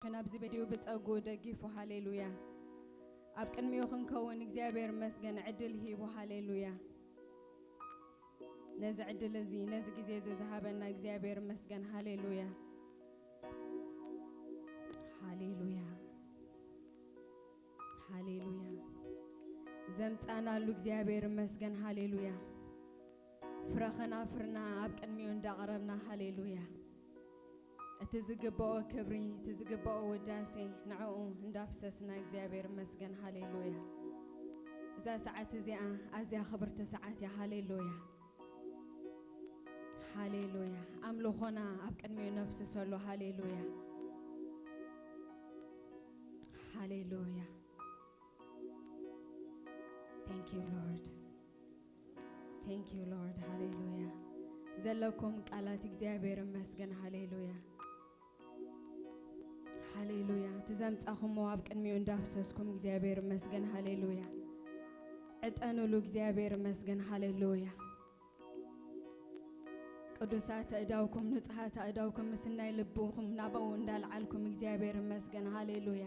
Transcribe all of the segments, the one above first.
ናብዚ ቪድዮ ብጸጉ ደጊፉ፣ ሃሌሉያ። ኣብ ቅድሚኡ ክንከውን እግዚኣብሔር መስገን ዕድል ሂቡ፣ ሃሌሉያ። ነዚ ዕድል እዚ፣ ነዚ ግዜ እዚ ዝሃበና እግዚኣብሔር መስገን፣ ሃሌሉያ። ሃሌሉያ። ሃሌሉያ። ዘምጻናሉ እግዚኣብሔር መስገን፣ ሃሌሉያ። ፍረ ኸናፍርና ኣብ ቅድሚኡ እንዳቕረብና፣ ሃሌሉያ። እቲ ዝግብኦ ክብሪ፣ እቲ ዝግብኦ ውዳሴ ንዕኡ እንዳፍሰስና እግዚኣብሔር መስገን፣ ሃሌሉያ። እዛ ሰዓት እዚኣ ኣዝያ ክብርቲ ሰዓት እያ፣ ሃሌሉያ። ሃሌሉያ። ኣምልኾና ኣብ ቅድሚኡ ነፍስሰሉ፣ ሃሌሉያ። ሃሌሉያ። Thank you, Lord. Thank you, Lord. ሃሌሉያ። ዘለኩም ቃላት እግዚኣብሔር ይመስገን። ሃሌሉያ። ሃሌሉያ። እቲ ዘምጻኹሞ ኣብ ቅድሚኡ እንዳፍሰስኩም እግዚኣብሔር ይመስገን። ሃሌሉያ። ዕጠኑሉ እግዚኣብሔር ይመስገን። ሃሌሉያ። ቅዱሳት ኣእዳውኩም፣ ንጹሃት ኣእዳውኩም ምስናይ ልብኹም ናብኡ እንዳልዓልኩም እግዚኣብሔር ይመስገን። ሃሌሉያ።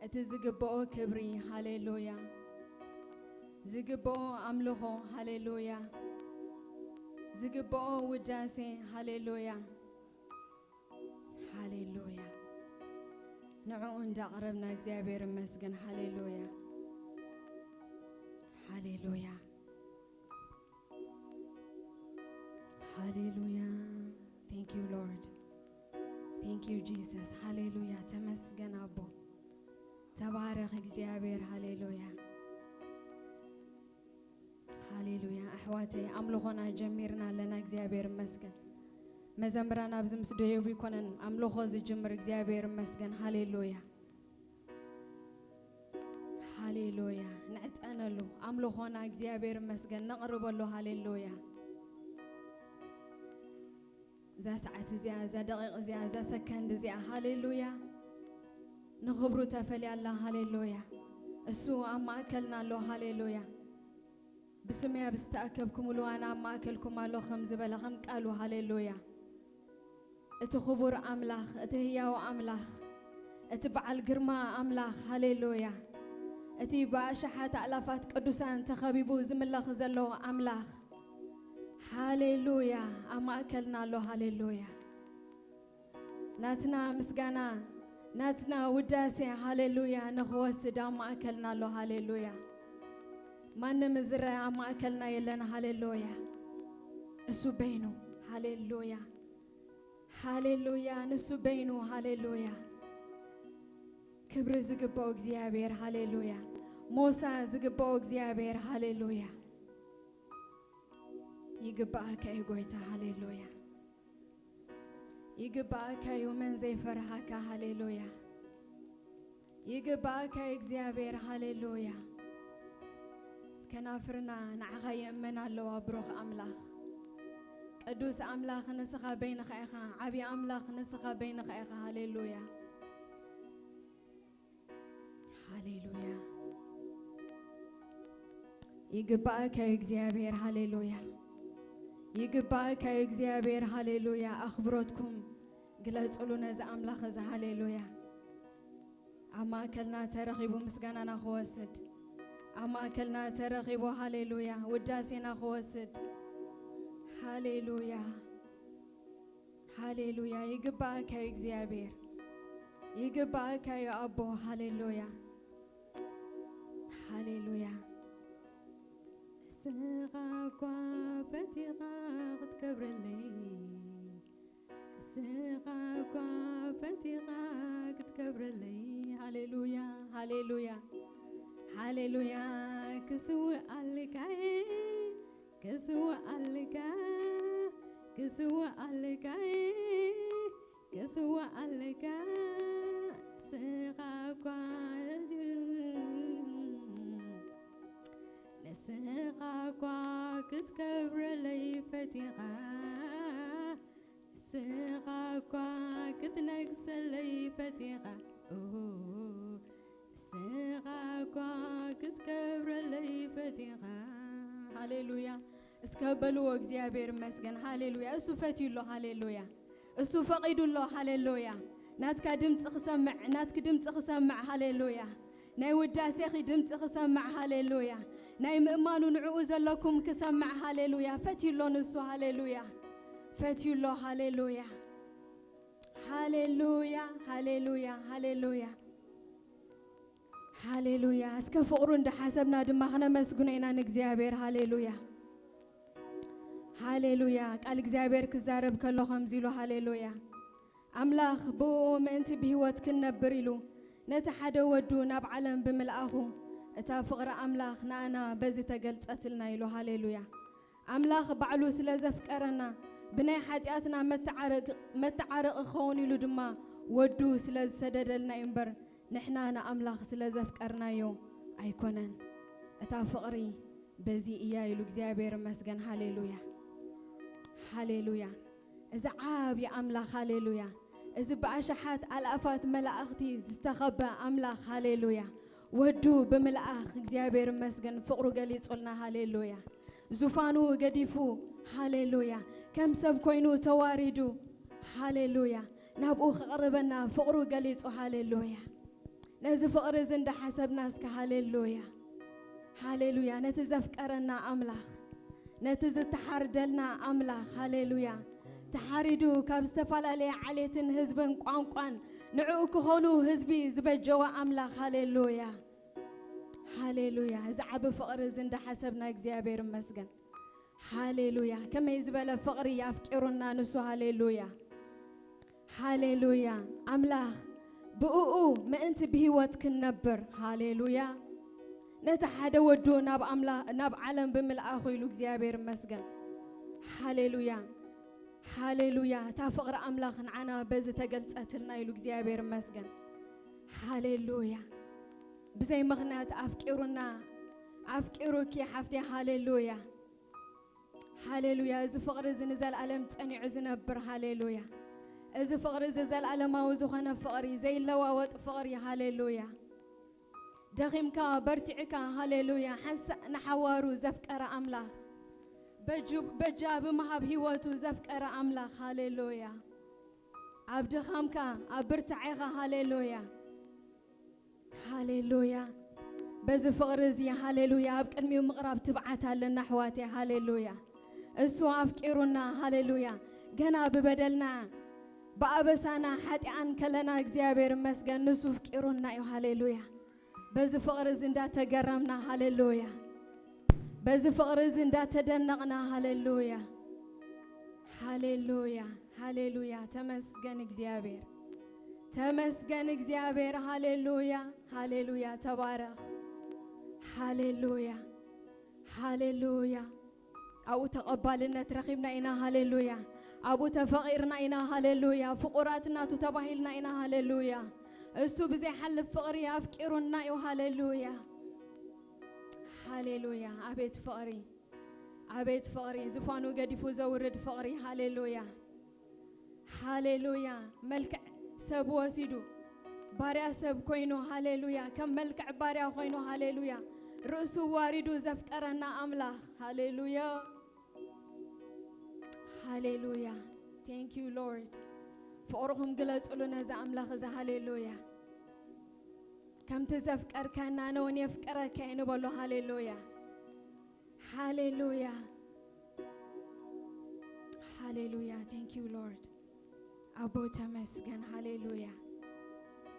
እቲ ዝግብኦ ክብሪ፣ ሃሌሉያ። ዝግብኦ ኣምልኾ፣ ሃሌሉያ። ዝግብኦ ውዳሴ፣ ሃሌሉያ። ሃሌሉያ። ንዕኡ እንዳቕረብና እግዚኣብሔር ይመስገን። ሃሌሉያ። ሃሌሉያ። ሃሌሉያ። Thank you, Lord. Thank you, Jesus. ሃሌሉያ። ተመስገን ኣቦ። ተባረኽ እግዚኣብሔር። ሃሌሉያ። ሃሌሉያ። ኣሕዋተይ፣ ኣምልኾና ጀሚርና ኣለና። እግዚኣብሔር ይመስገን። መዘምራን ኣብዚ ምስ ደየቡ ይኮነን ኣምልኾ ዝጅምር። እግዚኣብሔር ይመስገን። ሃሌሉያ። ሃሌሉያ። ንዕጠነሉ። ኣምልኾና እግዚኣብሔር ይመስገን። ነቕርበሉ። ሃሌሉያ። እዛ ሰዓት እዚኣ፣ እዛ ደቂቕ እዚኣ፣ እዛ ሰከንድ እዚኣ፣ ሃሌሉያ፣ ንኽብሩ ተፈልያ ኣላ። ሃሌሉያ። እሱ ኣብ ማእከልና ኣሎ። ሃሌሉያ። ብስመይ ኣብ ዝተኣከብኩምሉ ኣነ ኣብ ማእከልኩም ኣሎ ከም ዝበለ፣ ከም ቃሉ፣ ሃሌሉያ። እቲ ክቡር ኣምላኽ፣ እቲ ህያው ኣምላኽ፣ እቲ በዓል ግርማ ኣምላኽ፣ ሃሌሉያ። እቲ ብኣሽሓት ኣእላፋት ቅዱሳን ተኸቢቡ ዝምለኽ ዘሎ ኣምላኽ፣ ሃሌሉያ፣ ኣብ ማእከልና ኣሎ። ሃሌሉያ። ናትና ምስጋና፣ ናትና ውዳሴ፣ ሃሌሉያ፣ ንኽወስድ ኣብ ማእከልና ኣሎ። ሃሌሉያ። ማንም ዝረአ ኣብ ማእከልና የለን። ሃሌሉያ። እሱ በይኑ። ሃሌሉያ። ሃሌሉያ። ንሱ በይኑ። ሃሌሉያ። ክብሪ ዝግባኦ እግዚኣብሔር። ሃሌሉያ። ሞሳ ዝግባኦ እግዚኣብሔር። ሃሌሉያ። ይግባኣካ እዩ ጎይታ። ሃሌሉያ። ይግባኣካ እዩ መን ዘይፈርሃካ። ሃሌሉያ። ይግባኣካ እዩ እግዚኣብሔር። ሃሌሉያ። ከናፍርና ንዓኻ ይእመን ኣለዋ። ብሩኽ ኣምላኽ፣ ቅዱስ ኣምላኽ ንስኻ በይንኻ ኢኻ። ዓብዪ ኣምላኽ ንስኻ በይንኻ ኢኻ። ሃሌሉያ። ሃሌሉያ። ይግባኣካ እዩ እግዚኣብሔር። ሃሌሉያ። ይግባኣካ እዩ እግዚኣብሔር። ሃሌሉያ። ኣኽብሮትኩም ግለጹሉ ነዚ ኣምላኽ እዚ። ሃሌሉያ። ኣብ ማእከልና ተረኺቡ ምስጋናና ክወስድ፣ ኣብ ማእከልና ተረኺቡ፣ ሃሌሉያ፣ ውዳሴና ክወስድ። ሃሌሉያ። ሃሌሉያ። ይግባኣካ እዩ እግዚኣብሔር። ይግባኣካ እዩ ኣቦ። ሃሌሉያ። ሃሌሉያ። ንስኻ እኳ ፈቲኻ ክትከብረለይ፣ ንስኻ እኳ ፈቲኻ ክትከብረለይ። ሃሌሉያ። ሃሌሉያ። ሃሌሉያ። ክስውኣልካ እየ፣ ክስውኣልካ፣ ክስውኣልካ እየ፣ ክስውኣልካ። ንስኻ እኳ፣ ንስኻ እኳ ክትከብረለይ ፈቲኻ፣ ንስኻ እኳ ክትነግሰለይ ፈቲኻ፣ ኦ፣ ንስኻ እኳ ክትከብረለይ ፈቲኻ። ሃሌሉያ። እስከ በልዎ፣ እግዚኣብሔር ይመስገን። ሃሌሉያ። እሱ ፈትዩ ኣሎ። ሃሌሉያ። እሱ ፈቒዱ ኣሎ። ሃሌሉያ። ናትካ ድምፂ ክሰምዕ፣ ናትኪ ድምፂ ክሰምዕ፣ ሃሌሉያ። ናይ ውዳሴኺ ድምፂ ክሰምዕ፣ ሃሌሉያ። ናይ ምእማኑ ንዕኡ ዘለኩም ክሰምዕ፣ ሃሌሉያ። ፈትዩሎ ንሱ፣ ሃሌሉያ። ፈትዩሎ፣ ሃሌሉያ። ሃሌሉያ፣ ሃሌሉያ፣ ሃሌሉያ። ሃሌሉያ። እስከ ፍቕሩ እንዳሓሰብና ድማ ክነመስግኖ ኢና ንእግዚኣብሔር። ሃሌሉያ። ሃሌሉያ። ቃል እግዚኣብሔር ክዛረብ ከሎ ከምዚ ኢሉ፣ ሃሌሉያ። ኣምላኽ ብእኡ ምእንቲ ብህይወት ክንነብር ኢሉ ነቲ ሓደ ወዱ ናብ ዓለም ብምልኣኹ፣ እታ ፍቕሪ ኣምላኽ ንኣና በዚ ተገልጸትልና ኢሉ። ሃሌሉያ። ኣምላኽ ባዕሉ ስለ ዘፍቀረና፣ ብናይ ሓጢኣትና መተዓረቂ፣ መተዓረቂ ክኸውን ኢሉ ድማ ወዱ ስለ ዝሰደደልና እዩ እምበር፣ ንሕና ንኣምላኽ ስለ ዘፍቀርናዮ ኣይኮነን። እታ ፍቕሪ በዚ እያ ኢሉ እግዚኣብሔር ይመስገን። ሃሌሉያ። ሃሌሉያ። እዚ ዓብዪ ኣምላኽ፣ ሃሌሉያ። እዚ ብኣሽሓት ኣልኣፋት መላእኽቲ ዝተኸበ ኣምላኽ፣ ሃሌሉያ። ወዱ ብምልኣኽ እግዚኣብሔር ይመስገን ፍቕሩ ገሊጹልና፣ ሃሌሉያ። ዙፋኑ ገዲፉ፣ ሃሌሉያ። ከም ሰብ ኮይኑ ተዋሪዱ፣ ሃሌሉያ። ናብኡ ክቕርበና ፍቕሩ ገሊጹ፣ ሃሌሉያ። ነዚ ፍቕሪ እዚ እንዳሓሰብና እስከ፣ ሃሌሉያ፣ ሃሌሉያ። ነቲ ዘፍቀረና ኣምላኽ፣ ነቲ ዝተሓርደልና ኣምላኽ፣ ሃሌሉያ። ተሓሪዱ ካብ ዝተፈላለየ ዓሌትን ህዝብን ቋንቋን ንዕኡ ክኾኑ ህዝቢ ዝበጀወ ኣምላኽ፣ ሃሌሉያ፣ ሃሌሉያ። እዚ ዓቢ ፍቕሪ እዚ እንዳሓሰብና እግዚኣብሔር ይመስገን። ሃሌሉያ። ከመይ ዝበለ ፍቕሪ ኣፍቂሩና ንሱ። ሃሌሉያ። ሃሌሉያ። ኣምላኽ ብእኡ ምእንቲ ብህይወት ክንነብር። ሃሌሉያ። ነቲ ሓደ ወዱ ናብ ኣምላ-፣ ናብ ዓለም ብምልኣኹ ኢሉ እግዚኣብሔር ይመስገን። ሃሌሉያ። ሃሌሉያ። እታ ፍቕሪ ኣምላኽ ንዓና በዚ ተገልጸትልና ኢሉ እግዚኣብሔር ይመስገን። ሃሌሉያ። ብዘይ ምኽንያት ኣፍቂሩና፣ ኣፍቂሩኪ ሓፍተይ። ሃሌሉያ። ሃሌሉያ። እዚ ፍቕሪ እዚ ንዘለኣለም ጸኒዑ ዝነብር። ሃሌሉያ። እዚ ፍቕሪ እዚ ዘልኣለማዊ ዝኾነ ፍቕሪ፣ ዘይለዋወጥ ፍቕሪ። ሃሌሉያ። ደኺምካ፣ በርቲዕካ፣ ሃሌሉያ፣ ሓንሳእ ንሓዋሩ ዘፍቀረ ኣምላኽ፣ በጁ-፣ በጃ ብምሃብ ህይወቱ ዘፍቀረ ኣምላኽ። ሃሌሉያ። ኣብ ድኻምካ፣ ኣብ ብርታዔኻ። ሃሌሉያ። ሃሌሉያ። በዚ ፍቕሪ እዚ፣ ሃሌሉያ፣ ኣብ ቅድሚኡ ምቕራብ ትብዓት ኣለና ኣሕዋተይ። ሃሌሉያ። እሱ ኣፍቂሩና። ሃሌሉያ። ገና ብበደልና ብኣበሳና ሓጢኣን ከለና እግዚኣብሔር ይመስገን ንሱ ኣፍቂሩና እዩ። ሃሌሉያ። በዚ ፍቕሪ እዚ እንዳተገረምና። ሃሌሉያ። በዚ ፍቕሪ እዚ እንዳተደነቕና። ሃሌሉያ። ሃሌሉያ። ሃሌሉያ። ተመስገን እግዚኣብሔር። ተመስገን እግዚኣብሔር። ሃሌሉያ። ሃሌሉያ። ተባረኽ። ሃሌሉያ። ሃሌሉያ። ኣብኡ ተቐባልነት ረኺብና ኢና። ሃሌሉያ። ኣብኡ ተፈቒርና ኢና። ሃሌሉያ። ፍቑራት ናቱ ተባሂልና ኢና። ሃሌሉያ። እሱ ብዘይሓልፍ ፍቕሪ ኣፍቂሩና እዩ። ሃሌሉያ። ሃሌሉያ። ኣቤት ፍቕሪ፣ ኣቤት ፍቕሪ፣ ዝፋኑ ገዲፉ ዘውርድ ፍቕሪ። ሃሌሉያ። ሃሌሉያ። መልክዕ ሰብ ወሲዱ፣ ባርያ ሰብ ኮይኑ። ሃሌሉያ። ከም መልክዕ ባርያ ኮይኑ። ሃሌሉያ። ርእሱ ዋሪዱ ዘፍቀረና ኣምላኽ። ሃሌሉያ። ሃሌሉያ። Thank you Lord። ፍቕርኹም ግለጹሉ ነዚ ኣምላኽ እዚ። ሃሌሉያ። ከምቲ ዘፍቀርከና ኣነ እውን የፍቅረካ እየ ንበሎ። ሃሌሉያ። ሃሌሉያ። ሃሌሉያ። Thank you Lord። ኣቦ ተመስገን። ሃሌሉያ።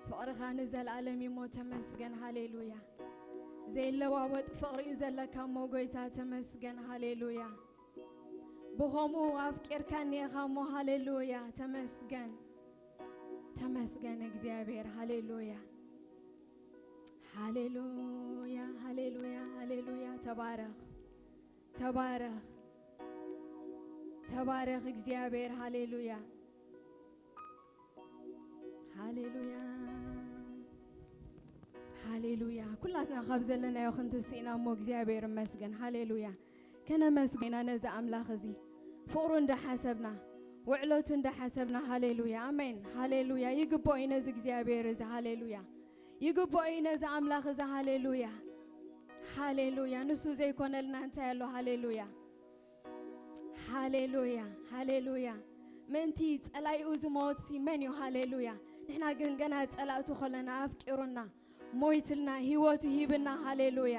ፍቕርኻ ንዘለኣለም እዩ እሞ ተመስገን። ሃሌሉያ። ዘይለዋወጥ ፍቕሪ እዩ ዘለካ እሞ ጎይታ ተመስገን። ሃሌሉያ። ብኸምኡ ኣፍቂርካኒ ኢኻ እሞ። ሃሌሉያ። ተመስገን። ተመስገን እግዚኣብሔር። ሃሌሉያ። ሃሌሉያ፣ ሃሌሉያ፣ ሃሌሉያ። ተባረኽ፣ ተባረኽ፣ ተባረኽ እግዚኣብሔር። ሃሌሉያ፣ ሃሌሉያ፣ ሃሌሉያ። ኩላትና ካብ ዘለናዮ ክንትስእ ኢና እሞ እግዚኣብሔር ይመስገን። ሃሌሉያ። ከነመስግን ኢና ነዚ ኣምላኽ እዚ። ፍቕሩ እንዳሓሰብና፣ ውዕለቱ እንዳሓሰብና። ሃሌሉያ፣ ኣሜን። ሃሌሉያ። ይግብኦ እዩ ነዚ እግዚኣብሔር እዚ። ሃሌሉያ። ይግብኦ እዩ ነዚ ኣምላኽ እዚ። ሃሌሉያ፣ ሃሌሉያ። ንሱ ዘይኮነልና እንታይ ኣሎ? ሃሌሉያ፣ ሃሌሉያ፣ ሃሌሉያ። ምእንቲ ጸላኢኡ ዝሞትሲ መን እዩ? ሃሌሉያ። ንሕና ግን ገና ጸላእቱ ከለና ኣፍቂሩና፣ ሞይትልና፣ ህይወቱ ሂብና። ሃሌሉያ።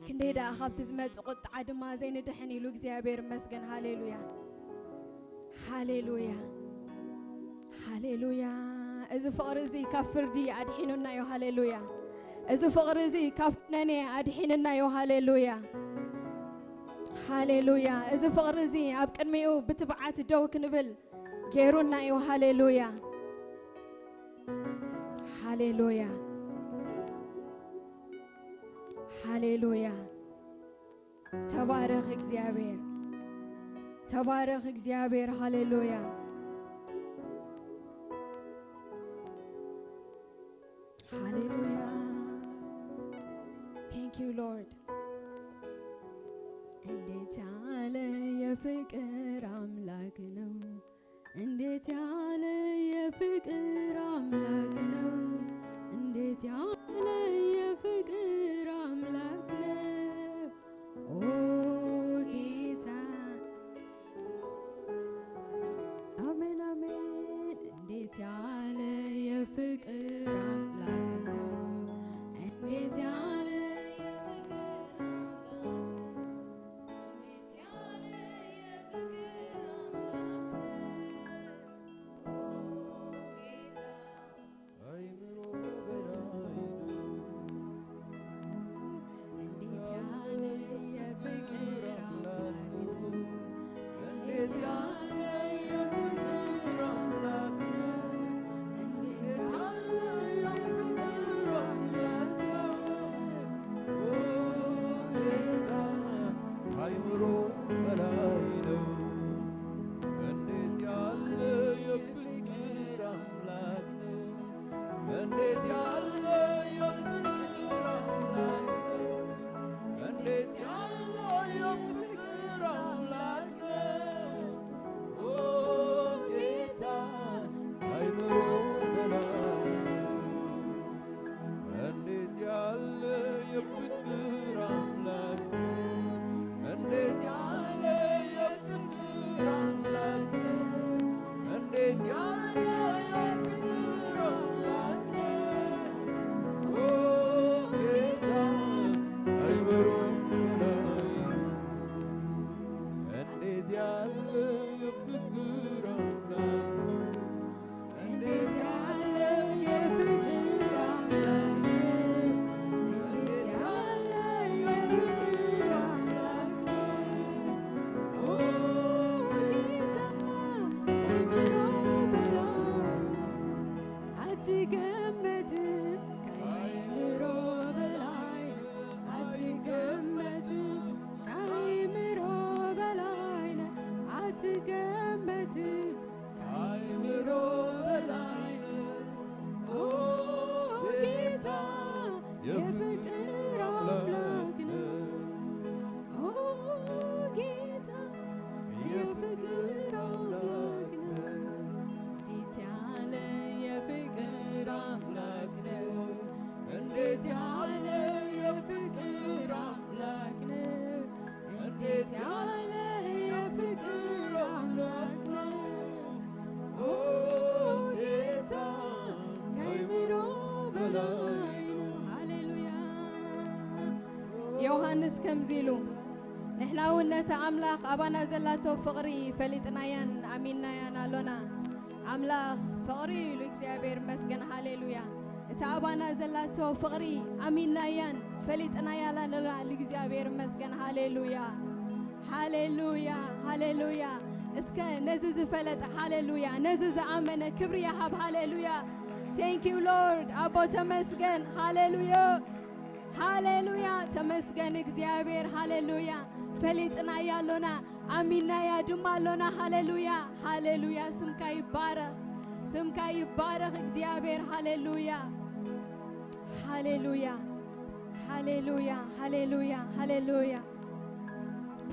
ክንደይ ደኣ ካብቲ ዝመጽእ ቁጥዓ ድማ ዘይንድሕን ኢሉ እግዚኣብሔር ይመስገን። ሃሌሉያ፣ ሃሌሉያ፣ ሃሌሉያ። እዚ ፍቕሪ እዚ ካብ ፍርዲ ኣድሒኑና እዩ። ሃሌሉያ። እዚ ፍቕሪ እዚ ካብ ኩነኔ ኣድሒንና እዩ። ሃሌሉያ፣ ሃሌሉያ። እዚ ፍቕሪ እዚ ኣብ ቅድሚኡ ብትብዓት ደው ክንብል ገይሩና እዩ። ሃሌሉያ፣ ሃሌሉያ፣ ሃሌሉያ። ተባረኽ እግዚኣብሔር፣ ተባረኽ እግዚኣብሔር። ሃሌሉያ፣ ሃሌሉያ። Thank you, Lord. እንዴት ያለ የፍቅር አምላክ ነው! እንዴት ያለ የፍቅር አምላክ ነው! እንዴት ያለ የፍቅር አምላክ ነው! ኦ ጌታ፣ አሜን፣ አሜን። እንዴት ያለ የፍቅር አምላክ ነው! እንዴት ያለ የፍቅር አምላክ ነው! ዮሃንስ ከምዚ ኢሉ፣ ንሕና እውን ነቲ ኣምላኽ ኣባና ዘላቶ ፍቕሪ ፈሊጥናያን ኣሚንናያን ኣሎና። ኣምላኽ ፍቕሪ እዩ ኢሉ እግዚኣብሔር ይመስገን። ሃሌሉያ። እቲ ኣባና ዘላቶ ፍቕሪ ኣሚንናያን ፈሊጥናያን ኣሎና ኢሉ እግዚኣብሔር ይመስገን። ሃሌሉያ፣ ሃሌሉያ፣ ሃሌሉያ። እስከ ነዚ ዝፈለጠ፣ ሃሌሉያ፣ ነዚ ዝኣመነ ክብሪ ይሃብ። ሃሌሉያ። Thank you, Lord. ኣቦ ተመስገን። ሃሌሉያ፣ ሃሌሉያ። ተመስገን እግዚኣብሔር። ሃሌሉያ። ፈሊጥናያ ኣሎና፣ ኣሚናያ ድማ ኣሎና። ሃሌሉያ፣ ሃሌሉያ። ስምካ ይባረኽ፣ ስምካ ይባረኽ እግዚኣብሔር። ሃሌሉያ፣ ሃሌሉያ፣ ሃሌሉያ፣ ሃሌሉያ፣ ሃሌሉያ።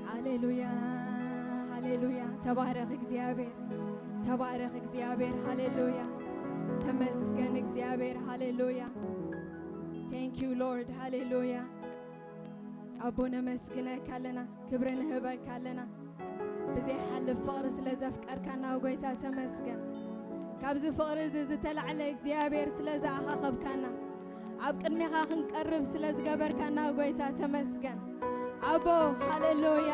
ሃሌሉያ፣ ሃሌሉያ። ተባረኽ እግዚኣብሔር፣ ተባረኽ እግዚኣብሔር። ሃሌሉያ። ተመስገን እግዚኣብሔር። ሃሌሉያ። Thank you, Lord. ሃሌሉያ። ኣቦ ነመስግነካ ኣለና፣ ክብሪ ንህበካ ኣለና። ብዘይሓልፍ ፍቕሪ ስለ ዘፍቀርካና ጎይታ ተመስገን። ካብዚ ፍቕሪ እዚ ዝተላዕለ እግዚኣብሔር ስለ ዝኣኻኸብካና፣ ኣብ ቅድሜኻ ክንቀርብ ስለ ዝገበርካና ጎይታ ተመስገን። ኣቦ፣ ሃሌሉያ።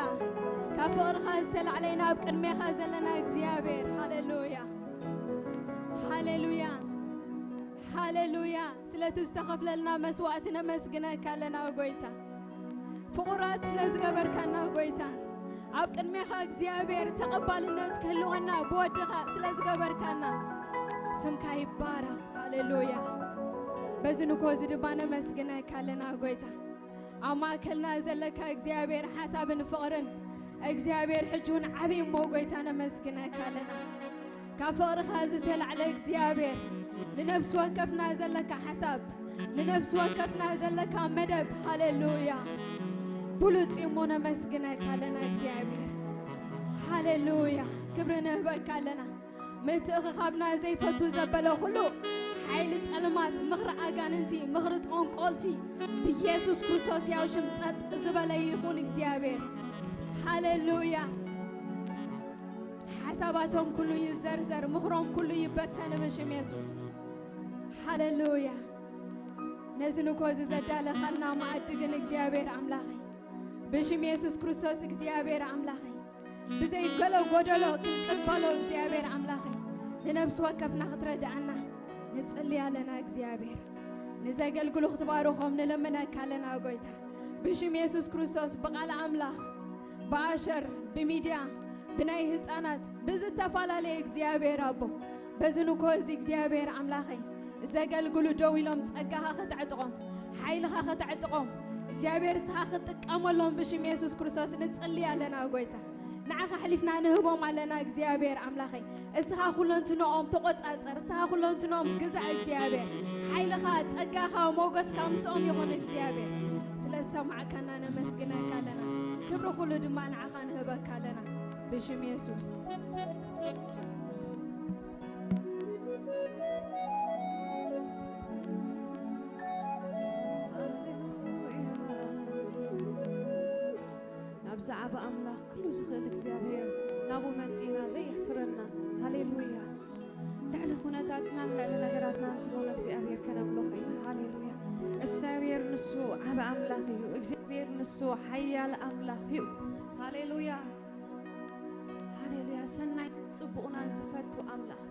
ካብ ፍቕርኻ ዝተላዕለ ኢና ኣብ ቅድሜኻ ዘለና እግዚኣብሔር። ሃሌሉያ፣ ሃሌሉያ፣ ሃሌሉያ። ስለቲ ዝተኸፍለልና መስዋዕቲ ነመስግነካ ኣለና ጎይታ። ፍቑራት ስለ ዝገበርካና ጎይታ፣ ኣብ ቅድሜኻ እግዚኣብሔር ተቐባልነት ክህልወና ብወድኻ ስለ ዝገበርካና ስምካ ይባረኽ። ሃሌሉያ። በዚ ንኮ እዚ ድማ ነመስግነካ ኣለና ጎይታ። ኣብ ማእከልና ዘለካ እግዚኣብሔር ሓሳብን ፍቕርን እግዚኣብሔር ሕጂ እውን ዓብዪ እሞ ጎይታ ነመስግነካ ኣለና። ካብ ፍቕርኻ ዝተላዕለ እግዚኣብሔር ንነፍሲ ወከፍና ዘለካ ሓሳብ፣ ንነፍሲ ወከፍና ዘለካ መደብ፣ ሃሌሉያ፣ ብሉጽ እዩ እሞ ነመስግነካ ኣለና እግዚኣብሔር። ሃሌሉያ፣ ክብሪ ንህበካ ኣለና። ምትእኽኻብና ዘይፈቱ ዘበለ ኩሉ፣ ሓይሊ ጸልማት፣ ምኽሪ ኣጋንንቲ፣ ምኽሪ ጠንቆልቲ፣ ብኢየሱስ ክርስቶስ ያው ሽም ጸጥ ዝበለ ይኹን እግዚኣብሔር። ሃሌሉያ። ሓሳባቶም ኩሉ ይዘርዘር፣ ምኽሮም ኩሉ ይበተን ብሽም የሱስ። ሃሌሉያ። ነዚ ንኮ እዚ ዘዳለኻልና መኣዲ ግን እግዚኣብሔር ኣምላኸይ፣ ብሽም የሱስ ክርስቶስ እግዚኣብሔር ኣምላኸይ፣ ብዘይ ገሎ ጎደሎ ክንቅበሎ እግዚኣብሔር ኣምላኸይ፣ ንነብሲ ወከፍና ክትረድኣና ንጽሊ ኣለና እግዚኣብሔር። ንዘገልግሉ ክትባርኾም ንለምነካ ኣለና ጎይታ። ብሽም የሱስ ክርስቶስ ብቓል ኣምላኽ፣ ብኣሸር፣ ብሚድያ፣ ብናይ ህፃናት፣ ብዝተፈላለየ እግዚኣብሔር ኣቦ፣ በዚ ንኮ እዚ እግዚኣብሔር ኣምላኸይ፣ ዘገልግሉ ደው ኢሎም ጸጋኻ ከተዕጥቖም፣ ሓይልኻ ከተዕጥቖም፣ እግዚኣብሔር እስኻ ክትጥቀመሎም ብሽም የሱስ ክርስቶስ ንጽሊ ኣለና ጎይታ። ንዓኻ ኣሕሊፍና ንህቦም ኣለና እግዚኣብሔር ኣምላኸይ። እስኻ ኩለንትንኦም ተቖጻጸር፣ እስኻ ኩለንትንኦም ግዛእ እግዚኣብሔር። ሓይልኻ፣ ጸጋኻ፣ ሞገስካ ምስኦም ይኹን እግዚኣብሔር። ስለ ዝሰማዕካና ነመስግነካ ኣለና። ክብሪ ኩሉ ድማ ንዓኻ ንህበካ ኣለና። ብሽም የሱስ። ናብ ዝዓበ ኣምላኽ፣ ኩሉ ዝኽእል እግዚኣብሔር ናብኡ መጺእና፣ ዘየሕፍረና። ሃሌሉያ። ልዕሊ ኩነታትናን ልዕሊ ነገራትናን ዝኾነ እግዚኣብሔር ከነምልኾ ኢና። ሃሌሉያ። እግዚኣብሔር ንሱ ዓቢ ኣምላኽ እዩ። እግዚኣብሔር ንሱ ሓያል ኣምላኽ እዩ። ሃሌሉያ። ሃሌሉያ። ሰናይ ጽቡቕናን ዝፈቱ ኣምላኽ።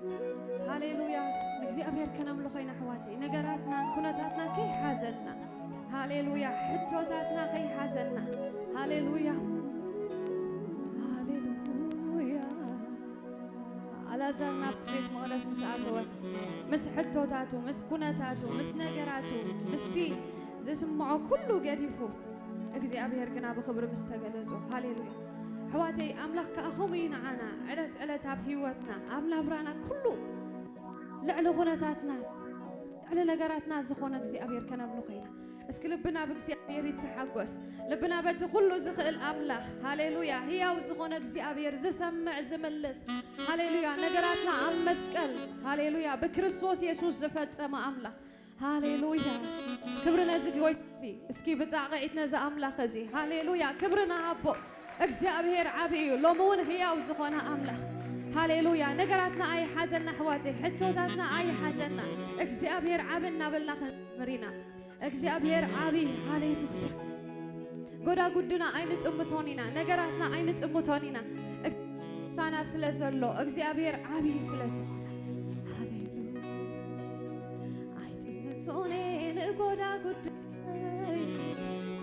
ሃሌሉያ። ንእግዚኣብሔር ከነምልኾ ኢና ኣሕዋተይ። ነገራትናን ኩነታትናን ከይሓዘና። ሃሌሉያ። ሕቶታትና ከይሓዘና። ሃሌሉያ። ሃሌሉያ። ኣልኣዛር ናብቲ ቤት መቕደስ ምስ ኣተወ፣ ምስ ሕቶታቱ፣ ምስ ኩነታቱ፣ ምስ ነገራቱ፣ ምስቲ ዝስምዖ ኩሉ ገዲፉ፣ እግዚኣብሔር ግና ብኽብሪ ምስ ተገለጹ። ሃሌሉያ። ኣሕዋተይ፣ ኣምላኽ ከኣ ከምኡ እዩ ንዓና። ዕለት ዕለት ኣብ ህይወትና፣ ኣብ ናብራና ኩሉ ልዕሊ ኩነታትና፣ ልዕሊ ነገራትና ዝኾነ እግዚኣብሔር ከነምልኾ ኢና። እስኪ ልብና ብእግዚኣብሔር ይተሓጎስ። ልብና በቲ ኩሉ ዝኽእል ኣምላኽ፣ ሃሌሉያ፣ ህያው ዝኾነ እግዚኣብሔር፣ ዝሰምዕ፣ ዝምልስ፣ ሃሌሉያ፣ ነገራትና ኣብ መስቀል፣ ሃሌሉያ፣ ብክርስቶስ የሱስ ዝፈጸመ ኣምላኽ፣ ሃሌሉያ፣ ክብሪ ነዚ ጎይታ እዚ። እስኪ ብጻቕዒት ነዚ ኣምላኽ እዚ፣ ሃሌሉያ፣ ክብሪ ንሃቦ። እግዚኣብሔር ዓቢ እዩ። ሎሚ እውን ህያው ዝኾነ ኣምላኽ፣ ሃሌሉያ፣ ነገራትና ኣይሓዘና ኣሕዋተይ፣ ሕቶታትና ኣይሓዘና። እግዚኣብሔር ዓቢ እናበልና ክንዘምር ኢና። እግዚኣብሔር ዓቢ፣ ሃሌሉያ። ጎዳጉድና ኣይንጥምቶን ኢና፣ ነገራትና ኣይንጥምቶን ኢና። እግ-፣ ሳና ስለ ዘሎ፣ እግዚኣብሔር ዓቢ ስለ ዝኾነ፣ ሃሌሉያ። ኣይጥምቶን እየ ንጎዳጉድይ፣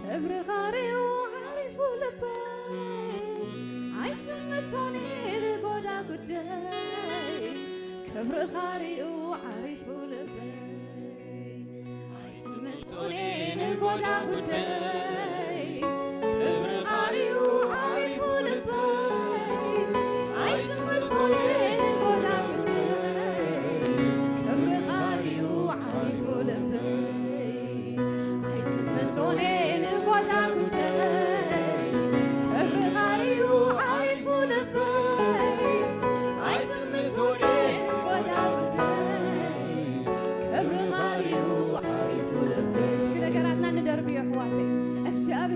ክብርኻ ርእዩ ዓሪፉ ልበይ። ኣይጥምቶን እየ ንጎዳጉድይ፣ ክብርኻ ርእዩ ዓሪፉ ልበይ። ኣይጥምቶን እየ ንጎዳጉድይ፣ ክብርኻ ርእዩ ዓሪፉ ልበይ። ኣይጥምቶን እየ ንጎዳጉድይ፣ ክብርኻ ርእዩ ዓሪፉ ልበይ። ኣይጥምቶን እየ ንጎዳጉድይ፣ ክብርኻ ርእዩ ዓሪፉ ልበይ። ኣይጥምቶን እየ ንጎዳጉድይ፣ ክብርኻ ርእዩ ዓሪፉ ልበይ። እስኪ ነገራትና ንደርብዮ ኣሕዋተይ። እግዚኣብሔር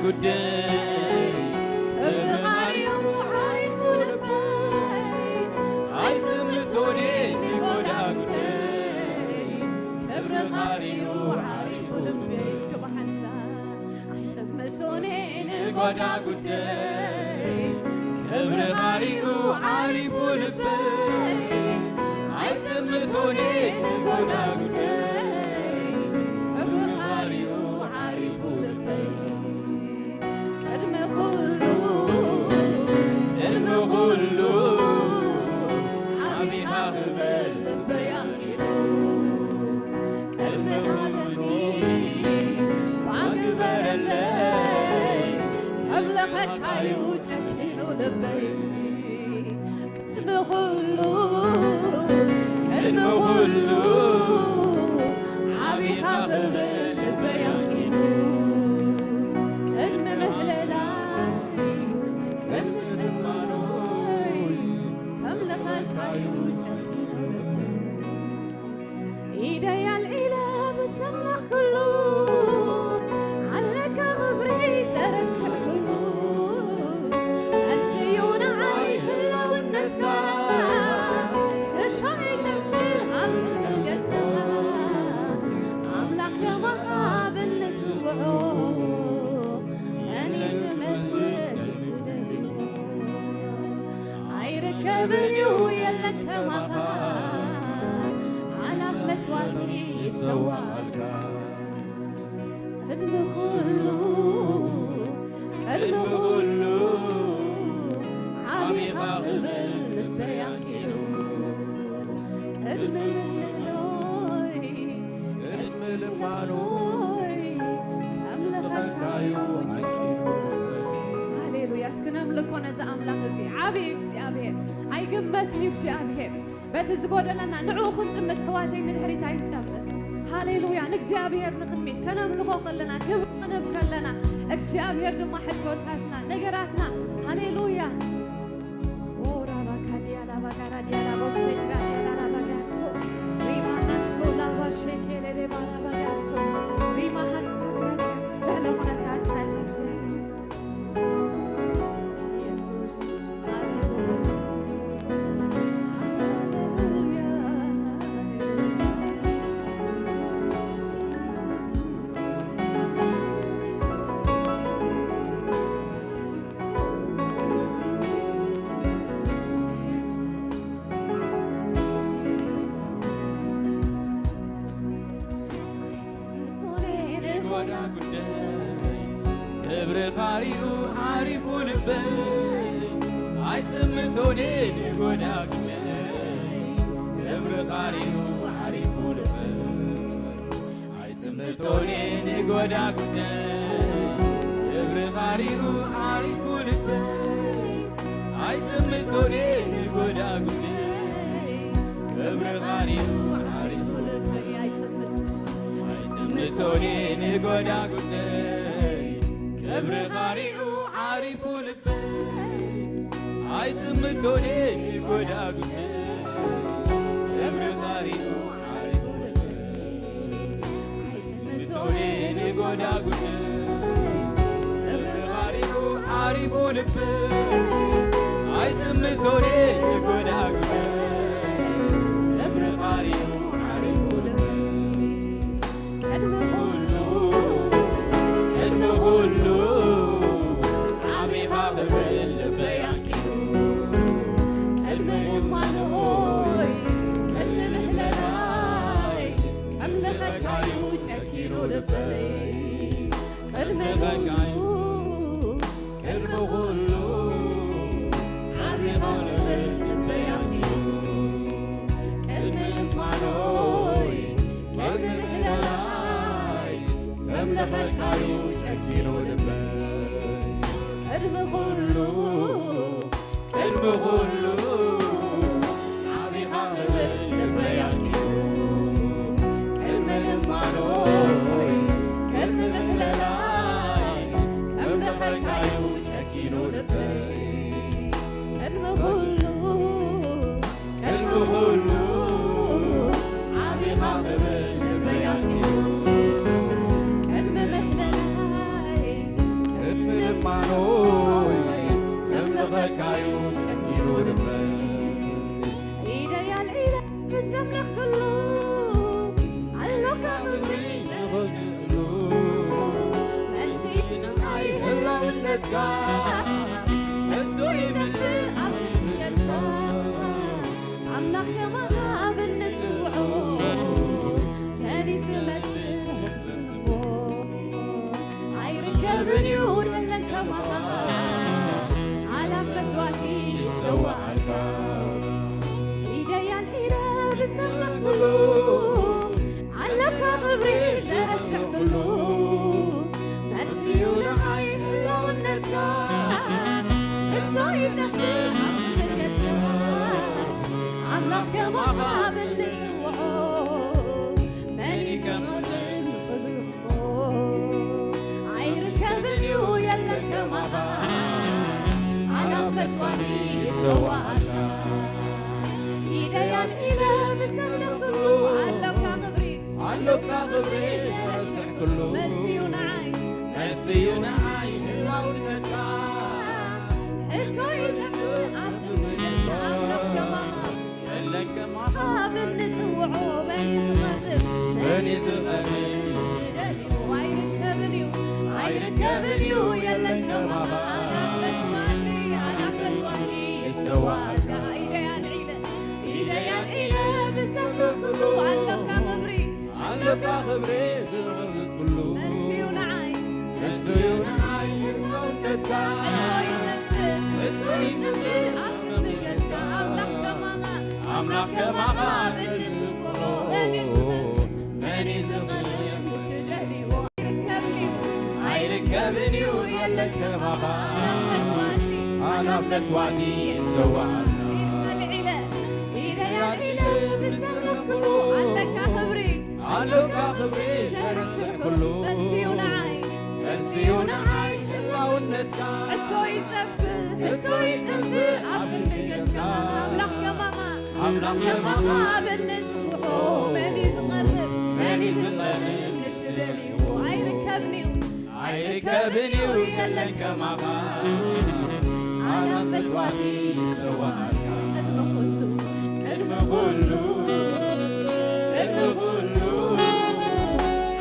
ጉደይ ክብሪ ኻሪኡ ዓሪፉ ልበይ ኣይጥምቶኔ ንጎዳ ጉደይ ክብሪ ኻሪኡ ዓሪፉ ልበይ እስኪ ብሓንሳብ ኣይጥምቶኔ ንጎዳ ጉደይ ክብሪ ኻሪኡ ዓሪፉ ልበይ ኣይጥምቶኔ ንጎዳ ጉደይ ክብሪ ኻሪኡ ዓሪፉ ልበይ ቅድሚ ኩሉ ቅድሚ ኩሉ ዓቢኻ ክብል ልበይ ኣንቂዱ ቅድሚ ሓደኒ ባግበረለይ ከምለኸካዩ ጨኪኑ ልበይ ቅድሚ ኩሉ ቅድሚ ኩሉ ዓቢኻ ክብል ልበይ ኣንቂዱ ቅድሚ ምህለላይ ቅድሚ ጥማኖይ ከምለኸካዩ ጨኪኑ ልበይ ኢደይ ኣልዒለ ምስ ኣምላኽ ኩሉ ኣለካ ክብሪ ዘረስዕ ኩሉ መልስዩ ንዓይ ህላውነትካ ሕቶ ይነብር ኣብ ቅድሚ ገጽካ ኣምላኽ ከማኻ ብንጽውዖ መን ዝመጽእ ዝደልዮ ኣይርከብን እዩ የለን ከማኻ ኣላፍ መስዋዕቲ ይሰዋኣልካ ቅድሚ ኩሉ ቅድሚ ኩሉ ዓቢኻ ክብል ልበይ ኣንቂዱ ቅድሚ ምህልሎይ ቅድሚ ልማኖይ ከምልኸካዩ ኣንቂዱ ሃሌሉያ እስኪ ነምልኮ ነዚ ኣምላኽ እዚ ዓብዪ እግዚኣብሔር ኣይግመትን እዩ እግዚኣብሔር በቲ ዝጎደለና ንዕኡ ክንጥምት ኣሕዋተይ ንድሕሪት ኣይንጠምት ሃሌሉያ ንእግዚኣብሔር ንቕድሚት ከነምልኾ ከለና ክብሪ ክንህብ ከለና እግዚኣብሔር ድማ ሕቶታትና ነገራትና ሃሌሉያ ኦራባካዲያ ላባጋራዲያ ላቦሴክራዲያ ላላባጋቶ ሪማሃንቶ ላባሼኬሌሌ ባላባጋቶ ሪማሃስታክራዲያ ልዕሊ ኩነታት ናይካ እግዚኣብሔር ክብርኻ ሪኡ ዓሪፉ ልበይ ኣይጥምቶኔ ንጎዳ ጉደይ ክብርኻ ሪኡ ዓሪፉ ልበይ ኣይጥምቶኔ ንጎዳ ጉደይ ክብርኻ ሪኡ ዓሪፉ ልበይ ኣይጥምቶኔ ንጎዳ ጉደይ ክብርኻ ሪኡ ዓሪፉ ልበይ ኣይጥምት ኣይጥምቶኔ ንጎዳ ጉደይ ክብርኻ ሪኡ ዓሪፉ ልበይ ኣይጥምቶኔ ንጎዳ ጉደይ ክብርኻ ሪኡ ዓሪፉ ልበይ ኣይጥምቶኔ ንጎዳ ጉደይ ክብርኻ ሪኡ ዓሪፉ ልበይ ኣይጥምቶኔ ንጎዳ ጉደይ ክብርኻ ሪኡ ዓሪፉ ልበይ ቅድሚ ኩሉ ቅድሚ ኩሉ ዓቢኻ ክብል ልበይ ኣንቂዱ ቅድሚ እማኖይ ቅድሚ ምህለላይ ከምልኸካዩ ጨኪኑ ልበይ ቅድሚ ኩሉ ቅድሚ ኩሉ ዓቢኻ ክብል ልበይ ኣንቂዱ ቅድሚ እማኖይ ቅድሚ ምህለላይ ከምልኸካዩ ጨኪኑ ልበይ ቅድሚ ኩሉ ቅድሚ ኩሉ ዓቢኻ ክብል ልበይ ኣንቂዱ ቅድሚ ልማኖይ ቅድሚ ምህለላይ ከምልኸካዩ ጨኪኑ ልበይ ቅድሚ ኩሉ ቅድሚ ኩሉ ዓቢኻ ክብል ልበይ ኣንቂዱ ቅድሚ ምህለላይ ጨኪኑ ልበይ። ኢደይ ኣልዒለ ብዘምለኽክሉ፣ ኣሎካ ክብሪ ዝኸፍእሉ፣ መልሲ ንዓይ ህላውነትካ፣ ሕቶ ይዘፍእ ኣብ ቅድሚ ገጽካ። ኣምላኽ ከማኻ ብንጽውዖ፣ መን እዩ ዝመጽእ ዝህቦ? ኣይርከብን እዩ የለን ከማኻ፣ ኣላፍ መስዋእቲ ይሰዋኣልካ። ኢደይ ኣልዒለ ብዘመርኩሉ፣ ኣለካ ክብሪ ዘረስዕኩሉ፣ መሲዩ ንዓይ ህላውነትካ፣ ሕቶ ይጠፍእ ኣብ መንገድካ። ኣምላኽ ከማኻ ብንጽውዖ፣ መን እዩ ዝቐርብ ንኽዝምሮ? ኣይርከብን እዩ የለን ከማኻ፣ ኣላፍ መስዋእቲ ይሰዋኣልካ። ኢደይ ኣልዒለ ብዘመርኩሉ፣ ኣለካ ክብሪ፣ ኣለካ ክብሪ ዘረስዕ ኩሉ፣ መልሲዩ ንዓይ፣ መልሲዩ ንዓይ ህላውነትካ። ሕቶ ይጠፍእ ኣብ ቅድሚ ኣምላኽ ከማኻ፣ የለን ከማኻ፣ ብንጽውዖ መን እዩ ዝቐርብ? መን እዩ ዝቐርብ? ዝደልዮ ኣይርከብን እዩ፣ ኣይርከብን እዩ የለን ከማኻ። ኣላፍ መስዋእቲ፣ ኣላፍ መስዋእቲ ይሰዋኣልካ። ኢደይ ኣልዒለ፣ ኢደይ ኣልዒለ ብዘመርኩሉ፣ ኣለካ ክብሪ፣ ኣለካ ክብሪ ዝኸፍእ ኩሉ፣ መልሲዩ ንዓይ፣ መልሲዩ ንዓይ ህላውነትካ። ሕቶ ይጠፍእ፣ ሕቶ ይጠፍእ ኣብ ቅድሚ ገጽካ። ኣምላኽ ከማኻ፣ ኣምላኽ ከማኻ ብንጽውዖ መን እዩ ዝቐርብ? መን እዩ ዝቐርብ ምስ ደልይዎ? ኣይርከብን እዩ፣ ኣይርከብን እዩ የለን ከማኻ። ኣላፍ መስዋእቲ፣ ኣላፍ መስዋእቲ ይሰዋኣልካ። ኢደይ ኣልዒለ፣ ኢደይ ኣልዒለ ብዘመርኩሉ፣ ኣለካ ክብሪ፣ ኣለካ ክብሪ ዘረስዕ ኩሉ፣ መልሲዩ ንዓይ፣ መልሲዩ ንዓይ ህላውነትካ። ሕቶ ይጠፍእ፣ ሕቶ ይጠፍእ ኣብ ቅድሚ ገጽካ። ኣምላኽ ከማኻ፣ ኣምላኽ ከማኻ ብንጽውዖ መን እዩ ዝቐርብ? መን እዩ ዝቐርብ ንዝደልይዎ? ኣይርከብን እዩ፣ ኣይርከብን እዩ የለን ከማኻ። ኣላፍ መስዋእቲ ይሰዋኣልካ። ቅድሚ ኩሉ፣ ቅድሚ ኩሉ፣ ቅድሚ ኩሉ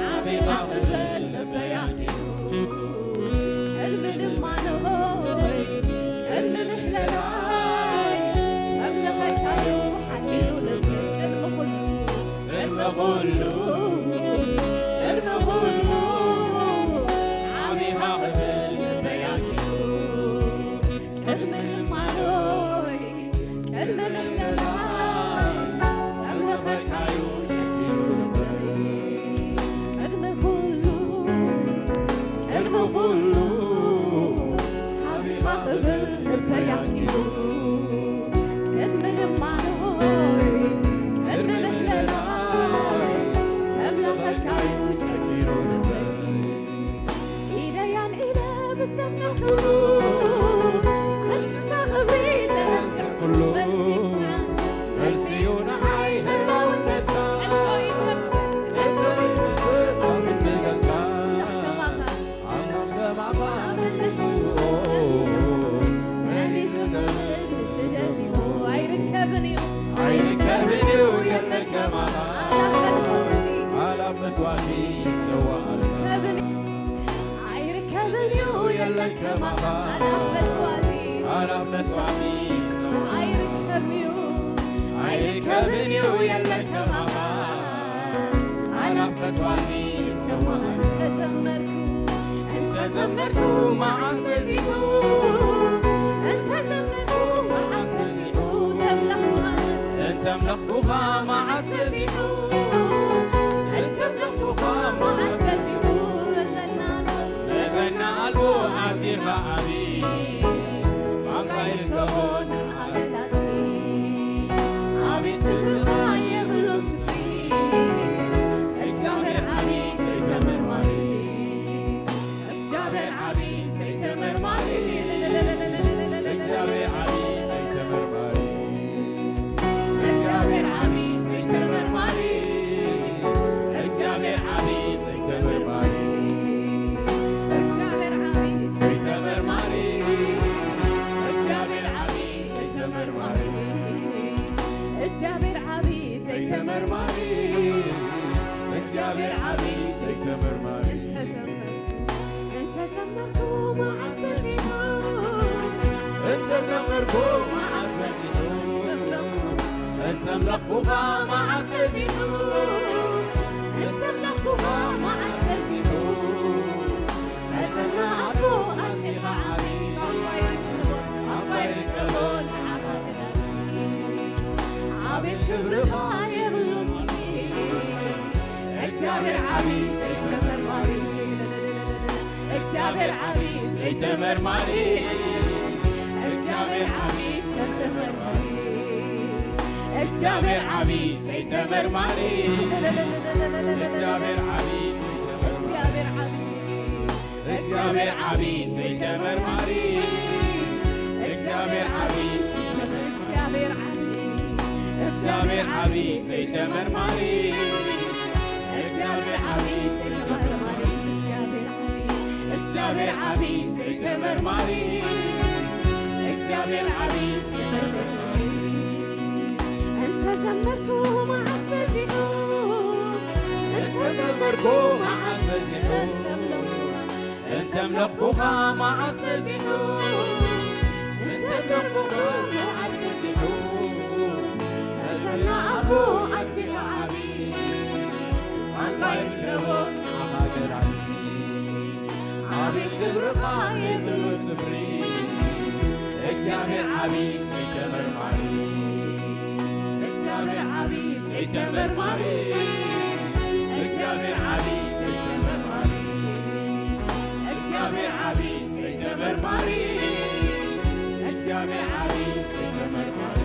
ዓቢኻ ክብል ልበይ ኣልቂሱ። ቅድሚ ልማኖይ፣ ቅድሚ ምህለላይ፣ ኣምለኸካዩ ሓሊሉ ልበይ። ቅድሚ ኩሉ፣ ቅድሚ ኩሉ፣ ቅድሚ ኩሉ ዓቢኻ ክብል ልበይ ኣልቂሱ። ቅድሚ ልማኖይ፣ ቅድሚ ምህለላይ፣ ኣምለኸካዩ ጨኪኑ ልበይ። ቅድሚ ኩሉ፣ ቅድሚ ኩሉ ዓቢኻ ክብል ልበይ ኣልቂሱ። ቅድሚ ልማኖይ፣ ቅድሚ ምህለላይ፣ ኣምለኸካዩ ጨኪኑ ልበይ። ኢደይ ኣልዒለ ብዘመርኩሉ፣ ኣንታ ክብሪ ዘረስዕ ኩሉ፣ መልሲዩ ንዓይ፣ መልሲዩ ንዓይ ህላውነትካ። ሕቶ ይጠፍእ፣ ሕቶ ይጠፍእ ኣብ ቅድሚ ገጽካ። ኣምላኽ ከማኻ፣ ኣምላኽ ከማኻ ብንጽውዖ፣ መን እዩ ዝቐርብ ንዝደልዮ? ኣይርከብን እዩ፣ ኣይርከብን እዩ የለን ከማኻ። ኣላፍ መስዋእቲ፣ ኣላፍ መስዋእቲ ይሰዋኣልካ። ኣይርከብን እዩ፣ ኣይርከብን እዩ የለን ከማኻ። ኣላፍ መስዋእቲ፣ ኣላፍ መስዋእቲ ይሰዋኣልካ። ኣይርከብን እዩ፣ ኣይርከብን እዩ የለን ከማኻ። ኣላፍ መስዋእቲ ይሰዋኣልካ። እንተዘመርኩ፣ እንተዘመርኩ መዓስ በዚሑ፣ እንተዘመርኩ መዓስ በዚሑ፣ እንተምለኽኩኻ፣ እንተምለኽኩኻ መዓስ በዚሑ፣ እንተምለኽኩኻ መዓስ በዚሑ፣ መዘና ኣልቦ፣ መዘና ኣልቦ ኣዚኻ ዓቢ፣ ባንካ ይርከቦ ንዓለላት። ኣቤት ክብርኻ የብሉን ስፍሪ፣ እግዚኣብሔር ዓቢ ዘይተመርማሪ። እግዚኣብሔር ዓቢ ዘይተመርማሪ። እግዚኣብሔር ዓቢ ዘይተመርማሪ። እግዚኣብሔር ዓቢ ዘይተመርማሪ። እግዚኣብሔር ዓቢ ዘይተመርማሪ። እግዚኣብሔር ዓቢ ዘይተመርማሪ። እግዚኣብሔር ዓቢ ዘመርኩ መዓስ በዚሑ፣ እንተምለኽኩኻ መዓስ በዚሑ፣ እንተምለኽኩኻ መዓስ በዚሑ፣ መሰና ኣቦ ኣዚኻ ዓቢ፣ ቋንቋ ይርከቦ ንዓኻ ክዳን። ኣቤት ክብርኻ የብሉን ስፍሪ፣ እግዚኣብሔር ዓቢ ዘይተመርማሪ። እግዚኣብሔር ዓቢ ዘይተመርማሪ፣ እግዚኣብሔር ዓቢ ዘይተመርማሪ፣ እግዚኣብሔር ዓቢ ዘይተመርማሪ፣ እግዚኣብሔር ዓቢ፣ እግዚኣብሔር ዓቢ፣ እግዚኣብሔር ዓቢ ዘይተመርማሪ፣ እግዚኣብሔር ዓቢ፣ እግዚኣብሔር ዓቢ፣ እግዚኣብሔር ዓቢ ዘይተመርማሪ፣ እግዚኣብሔር ዓቢ ዘይተመርማሪ፣ እግዚኣብሔር ዓቢ፣ እግዚኣብሔር ዓቢ ዘይተመርማሪ፣ እግዚኣብሔር ዓቢ ዘይተመርማሪ። እንተ ዘመርኩ መዓስ በዚሑ፣ እንተ ዘመርኩ መዓስ በዚሑ፣ እንተ ኣምለኽኩኻ፣ እንተ ኣምለኽኩኻ መዓስ በዚሑ፣ እንተ ኣምለኽኩኻ መዓስ በዚሑ፣ መሰና ኣቦ ኣዚኻ ዓቢ፣ ቋንቋ ይርከቦ ንዓኻ ገላጺ። ኣቤት ክብርኻ የብሉን ስፍሪ፣ እግዚኣብሔር ዓቢ ዘይተመርማሪ፣ እግዚኣብሔር ዓቢ ዘይተመርማሪ፣ እግዚኣብሔር ዓቢ ዘይተመርማሪ፣ እግዚኣብሔር ዓቢ ዘይተመርማሪ፣ እግዚኣብሔር ዓቢ ዘይተመርማሪ።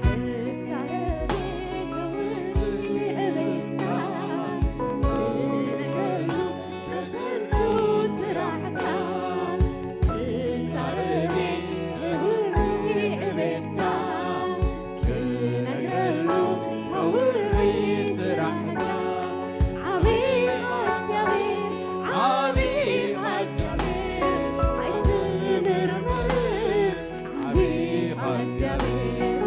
ክሳረቤ ክውሪ ዕቤትካ፣ ክነግረሉ ከዘርጉ ስራሕካ። ክሳረቤ ክውሪ ዕቤትካ፣ ክነግረሉ ከውሪ ስራሕካ። ዓቢ እግዚኣብሔር፣ ዓቢ እግዚኣብሔር፣ ኣይትምርምር። ዓቢኻ እግዚኣብሔር፣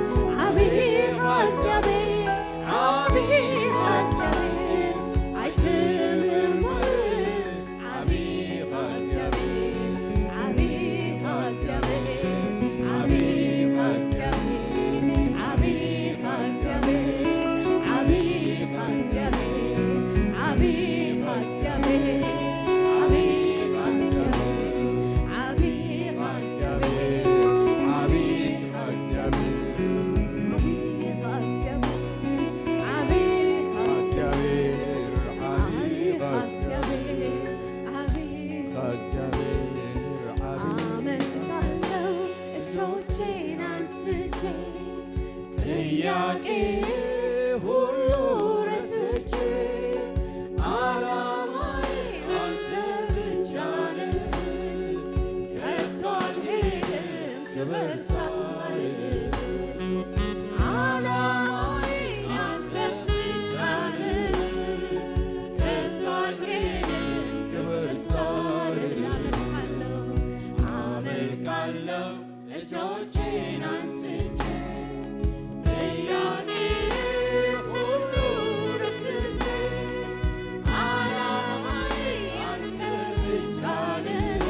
ዓቢኻ እግዚኣብሔር፣ ዓቢኻ እግዚኣብሔር፣ ኣይትምርምር። ዓቢኻ እግዚኣብሔር፣ ዓቢኻ እግዚኣብሔር፣ ዓቢኻ እግዚኣብሔር፣ ዓቢኻ እግዚኣብሔር፣ ዓቢኻ እግዚኣብሔር፣ ዓቢኻ እግዚኣብሔር፣ ዓቢኻ እግዚኣብሔር፣ ዓቢኻ እግዚኣብሔር፣ ዓቢኻ እግዚኣብሔር፣ ዓቢኻ እግዚኣብሔር፣ ዓቢኻ እግዚኣብሔር፣ ዓቢኻ እግዚኣብሔር፣ ዓቢኻ እግዚኣብሔር፣ ዓቢኻ እግዚኣብሔር፣ ዓቢኻ ኣመልካለሁ እጆቼን አንስቼ፣ ጥያቄ ሁሉ ረስቼ፣ ዓላማዬ አንተ ብቻ ነህ። ከቶ አልሄድም ክብር ሳልልህ፣ ዓላማዬ አንተ ብቻ ነህ። ከቶ አልሄድም ክብር ሳልልህ፣ አመልካለሁ እጆቼን አንስቼ፣ ጥያቄ ሁሉ ረስቼ፣ ዓላማዬ አንተ ብቻ ነህ።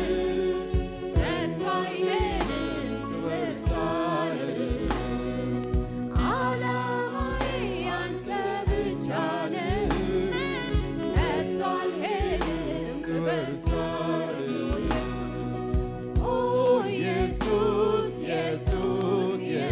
ከቶ አይሄድም ክብር ሳልልህ፣ ዓላማዬ አንተ ብቻ ነህ። ከቶ አልሄድም ክብር ሳልልህ፣ ኦ ኢየሱስ፣ ኢየሱስ፣ ኢየሱስ።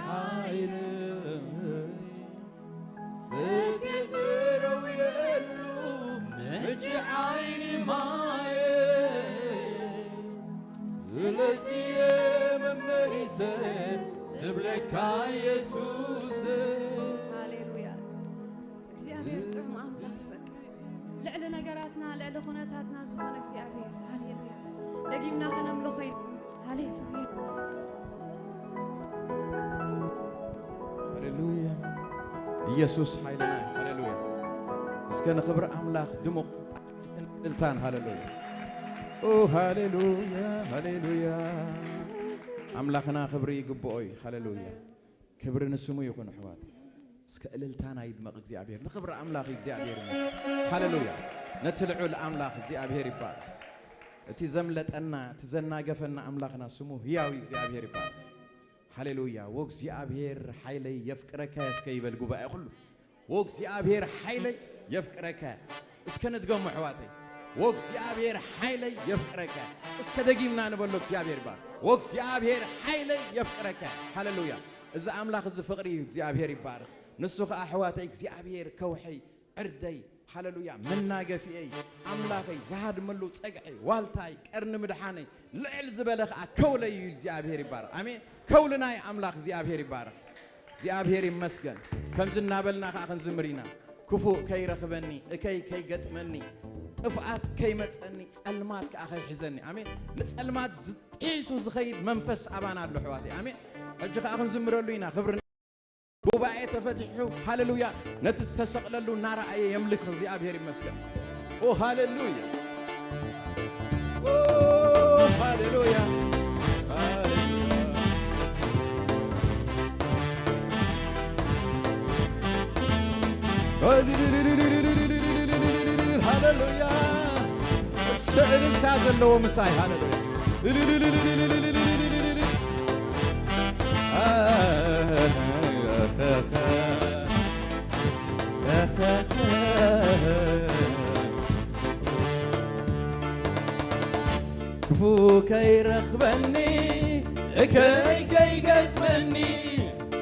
ሓይል ሰትየ ዝረውየሉ ምንጪ ዓይኒ ማየ ስለዚየ መመሊሰ ዝብለካ የሱስ። ሃሌሉያ። እግዚኣብሔር ጥዑም ኣምላኽ እዩ። በቃ ልዕሊ ነገራትና፣ ልዕሊ ኩነታትና ዝኾነ እግዚኣብሔር። ሃሌሉያ። ደጊምና ከነምልኾ ኢና። ሃሌሉያ። ሃሌሉያ። ኢየሱስ ሓይልና እዩ። ሃሌሉያ። እስከ ንኽብሪ ኣምላኽ ድሙቕ እልልታን። ሃሌሉያ። ኦ ሃሌሉያ፣ ሃሌሉያ። ኣምላኽና ክብሪ ይግብኦ እዩ። ሃሌሉያ። ክብሪ ንስሙ ይኹን ኣሕዋት። እስከ እልልታና ይድመቕ እግዚኣብሔር። ንኽብሪ ኣምላኽ እግዚኣብሔር ይመስገን። ሃሌሉያ። ነቲ ልዑል ኣምላኽ እግዚኣብሔር ይባረክ። እቲ ዘምለጠና፣ እቲ ዘናገፈና ኣምላኽና ስሙ ህያው እግዚኣብሔር ይባረክ። ሃሌሉያ። ወእግዚኣብሔር ሓይለይ የፍቅረከ እስከ ይበል ጉባኤ ኩሉ። ወእግዚኣብሔር ሓይለይ የፍቅረከ። እስከ ንድገሞ ኣሕዋተይ። ወእግዚኣብሔር ሓይለይ የፍቅረከ። እስከ ደጊምና ንበሎ እግዚኣብሔር ይባረክ። ወእግዚኣብሔር ሓይለይ የፍቅረከ። ሃሌሉያ። እዚ ኣምላኽ እዚ ፍቕሪ እዩ። እግዚኣብሔር ይባረክ። ንሱ ኸዓ ኣሕዋተይ እግዚኣብሔር ከውሐይ ዕርደይ፣ ሃሌሉያ፣ መናገፊኤይ፣ ኣምላኸይ፣ ዝሃድመሉ ጸግዐይ፣ ዋልታይ፣ ቀርኒ ምድሓነይ፣ ልዕል ዝበለ ኸዓ ከውለይ እዩ። እግዚኣብሔር ይባረክ። ኣሜን። ከውልናይ ኣምላኽ እግዚኣብሔር ይባረክ። እግዚኣብሔር ይመስገን። ከምዚ እናበልና ኸዓ ክንዝምር ኢና። ክፉእ ከይረኽበኒ፣ እከይ ከይገጥመኒ፣ ጥፍኣት ከይመጸኒ፣ ጸልማት ከኣ ከይሕዘኒ። ኣሜን። ንጸልማት ዝጢሱ ዝኸይድ መንፈስ ኣባና ኣሎ፣ ኣሕዋተይ። ኣሜን። ሕጂ ከኣ ክንዝምረሉ ኢና። ክብሪ ጉባኤ ተፈቲሑ፣ ሃሌሉያ፣ ነቲ ዝተሰቕለሉ እናረኣየ የምልኽ። እግዚኣብሔር ይመስገን። ኦ፣ ሃሌሉያ። ኦ፣ ሃሌሉያ። ሃሌሉያ። ሃሌሉያ። እሰይ፣ እልልታ ዘለዎ ምሳይ። ሃሌሉያ። ክፉ ከይረኽበኒ፣ እከይ ከይገጥመኒ፣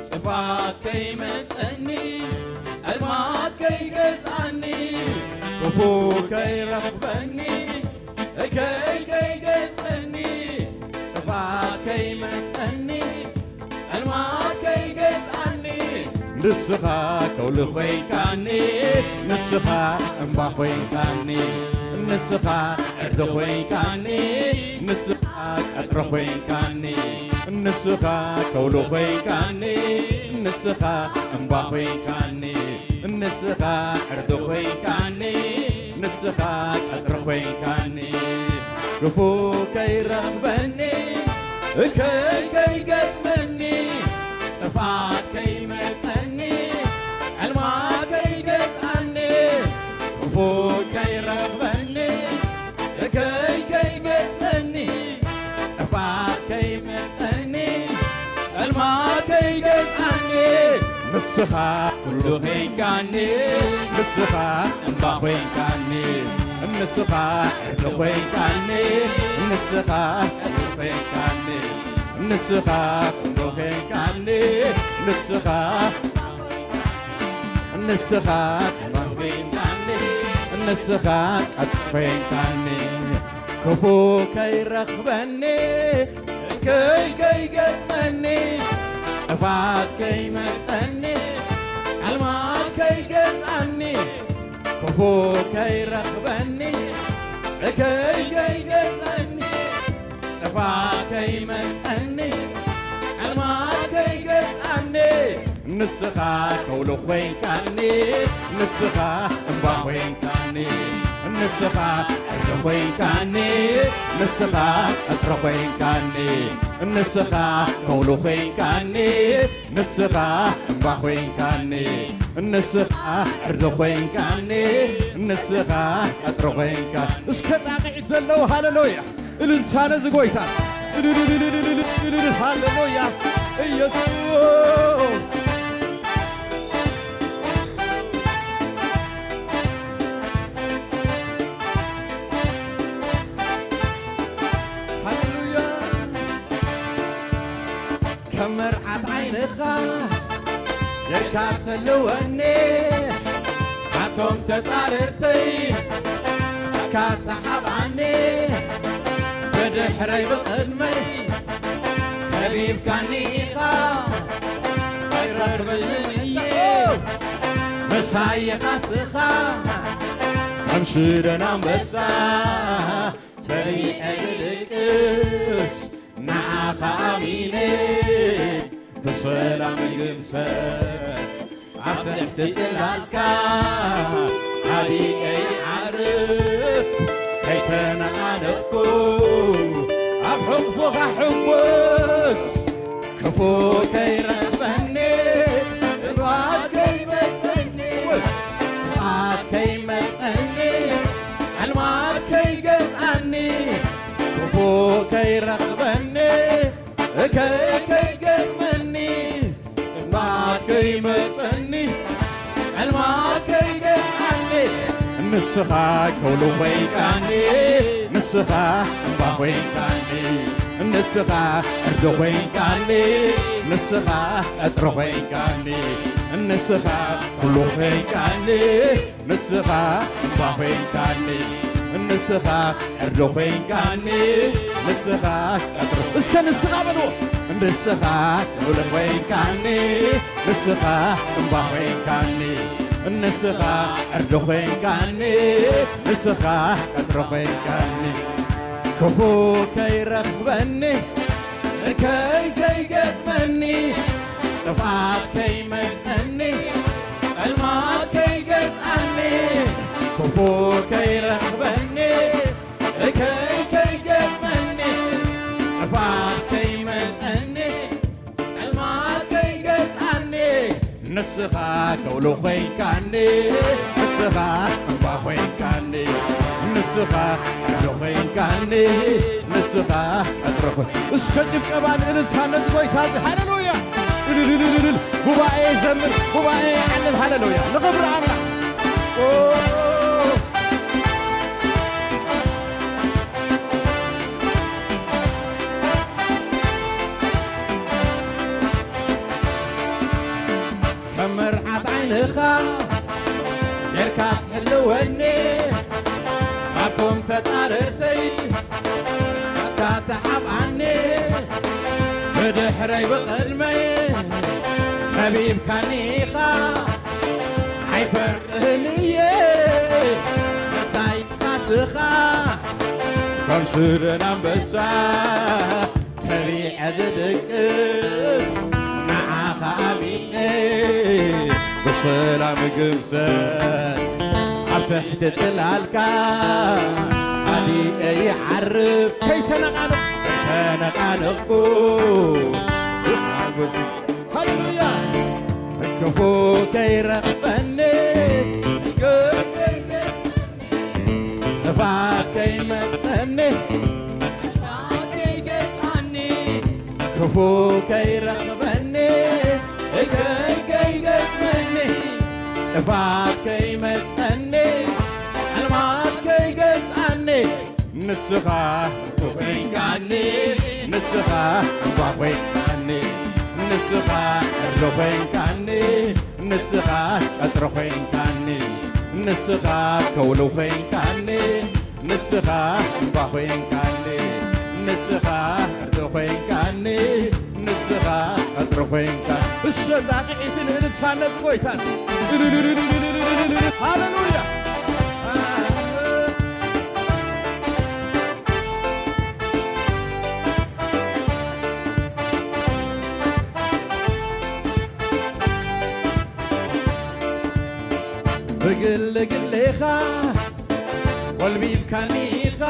ጥፋት ከይመጸኒ፣ ጸልማት ከይገዝኣኒ፣ ክፉ ከይረኽበኒ፣ እከይ ከይገጥመኒ፣ ጥፋት ከይመጸኒ፣ ጸልማት ከይገዝኣኒ፣ ንስኻ ከውሊ ኮይንካኒ፣ ንስኻ እምባ ኮይንካኒ፣ ንስኻ ዕርዲ ኮይንካኒ፣ ንስኻ ቀጽሪ ኮይንካኒ፣ ንስኻ ከውሊ ኮይንካኒ፣ ንስኻ እምባ ኮይንካኒ፣ ንስኻ ዕርዲ ኮይንካኒ፣ ንስኻ ቀጽሪ ኮይንካኒ፣ ክፉ ከይረኽበኒ፣ እከይ ከይገጥመኒ፣ ጥፋት ከይመጸኒ፣ ጸልማት ከይገዝኣኒ፣ ክፉ ከይረኽበኒ፣ እከይ ከይገጥመኒ፣ ጥፋት ከይመጸኒ፣ ጸልማት ከይገዝኣኒ፣ ንስኻ ኩሉ ኮይንካኒ፣ ንስኻ እምባ ኮይንካኒ፣ ንስኻ ዕርዲ ኮይንካኒ፣ ንስኻ ጸሎት ኮይንካኒ፣ ንስኻ ኩሉ ኮይንካኒ፣ ንስኻ፣ ንስኻ ትማን ኮይንካኒ፣ ንስኻ ቀጥ ኮይንካኒ፣ ክፉ ከይረኽበኒ፣ ከይ ከይገጥመኒ፣ ጥፋት ከይመጸኒ፣ ጸልማት ከይገዝኣኒ፣ ክፉ ከይረኽበኒ፣ ከይ ከይገዝኣኒ፣ ጥፋት ከይመጸኒ፣ ጸልማት ከይገዝኣኒ፣ ንስኻ ከውሊ ኮይንካኒ፣ ንስኻ እምባ ኮይንካኒ፣ ንስኻ ዕርዲ ኮይንካኒ፣ ንስኻ ቀጽሪ ኮይንካኒ፣ ንስኻ ከውሊ ኮይንካኒ፣ ንስኻ እምባ ኮይንካኒ፣ ንስኻ ዕርዲ ኮይንካኒ፣ ንስኻ ቀጽሪ ኮይንካ። እስከ ጣቕዒት ዘለዎ ሃሌሉያ። እልልታ ነዚ ጎይታ። ሃሌሉያ ኢየሱስ። ሃሌሉያ። ከም መርዓት ዓይንኻ ጌርካ ተልወኒ ካብቶም ተጻረርተይ፣ ጌርካ ተሓብኣኒ ብድሕረይ ብቕድመይ፣ ከቢብካኒ ኢኻ ኣይረኽበንን እየ፣ ምሳይ ኢኻ ስኻ ከም ሽደን ኣንበሳ። ተቢዐ ዝድቅስ ንዓኻ ኣሚነ ብሰላም ግምሰስ ኣብ ትሕቲ ጽላልካ ሃዲኤ ይዓርፍ ከይተነቓነቕኩ ኣብ ሕቑፎኻ ሕጎስ ክፉ ከይረኽበኒ ጥፋት ከይመጸኒ ጥፋት ከይመጸኒ ጸልማት ከይገዝኣኒ ክፉ ከይረኽበኒ እከይ ከይገጥመኒ ጸልማት ከይመጸኒ ጸልማት ከይገጥመኒ ንስኻ ከውሊ ኮይንካኒ ንስኻ እምባ ኮይንካኒ ንስኻ ዕርዲ ኮይንካኒ ንስኻ ቀጽሪ ኮይንካኒ ንስኻ ኩሉ ኮይንካኒ ንስኻ እምባ ኮይንካኒ ንስኻ ዕርዲ ኮይንካኒ ንስኻ ቀጥሪ እስከ ንስኻ በልዎ ንስኻ ክብሪ ኮይንካኒ ንስኻ እምባ ኮይንካኒ ንስኻ ዕርዲ ኮይንካኒ ንስኻ ቀጥሪ ኮይንካኒ ክፉ ከይረኽበኒ እከይ ከይገጥመኒ ጥፍኣት ከይመጸኒ ጸልማት ከይገዝኣኒ ክፉ ከይረኽበኒ እከይ ከይገጥመኒ ጥፍኣት ከይመጸኒ ጸልማት ከይገዝኣኒ ንስኻ ከውሊ ኮይንካኒ ንስኻ እምባ ኮይንካኒ ንስኻ ዕርዲ ኮይንካኒ ንስኻ ቀጥሪ ኮይ እስከ ጭብጨባን እልልታ ነዚ ጎይታ እዚ ሃሌሉያ እልልልልልል ጉባኤ ዘምር ጉባኤ ይዓልል ሃሌሉያ ንኽብሪ ኣምላኽ ኦ ከም መርዓት ዓይንኻ ጌርካ ትሕልወኒ ካብቶም ተጻረርተይ እስካ ተሓብኣኒ ብድሕረይ ብቕድመይ ከቢብካኒ ኢኻ ኣይፈርህን እየ መሳይ ካስኻ ከም ሽደን ኣንበሳ ተቢዐ ዝድቅስ ንዓኻ ኣሚነ ብሰላም ግምሰስ ኣብ ትሕቲ ጽላልካ ሃዲኤ ይዓርፍ ከይተነቓነቕ ከይተነቓነቕኩ ብሓጎስ ሃሌሉያ ክፉ ከይረኽበኒ ጥፋት ከይመጸኒ ክፉ ከይረኽበኒ እከይ ከይገጥመኒ ጥፋት ከይመጸኒ ጸልማት ከይገዝኣኒ ንስኻ ኮይንካኒ ንስኻ እምባ ኮይንካኒ ንስኻ ዕርዲ ኮይንካኒ ንስኻ ቀጽሪ ኮይንካኒ ንስኻ ከውሊ ኮይንካኒ ንስኻ እምባ ኮይንካኒ ንስኻ ዕርዲ ኮይንካኒ ንስኻ ቀጽሪ ኮይንካ እሸ ጣቕዒት ንእልልታ ነዚ ጎይታ ሃሌሉያ ብግሊ ግሌኻ ወልቢብካኒ ኢኻ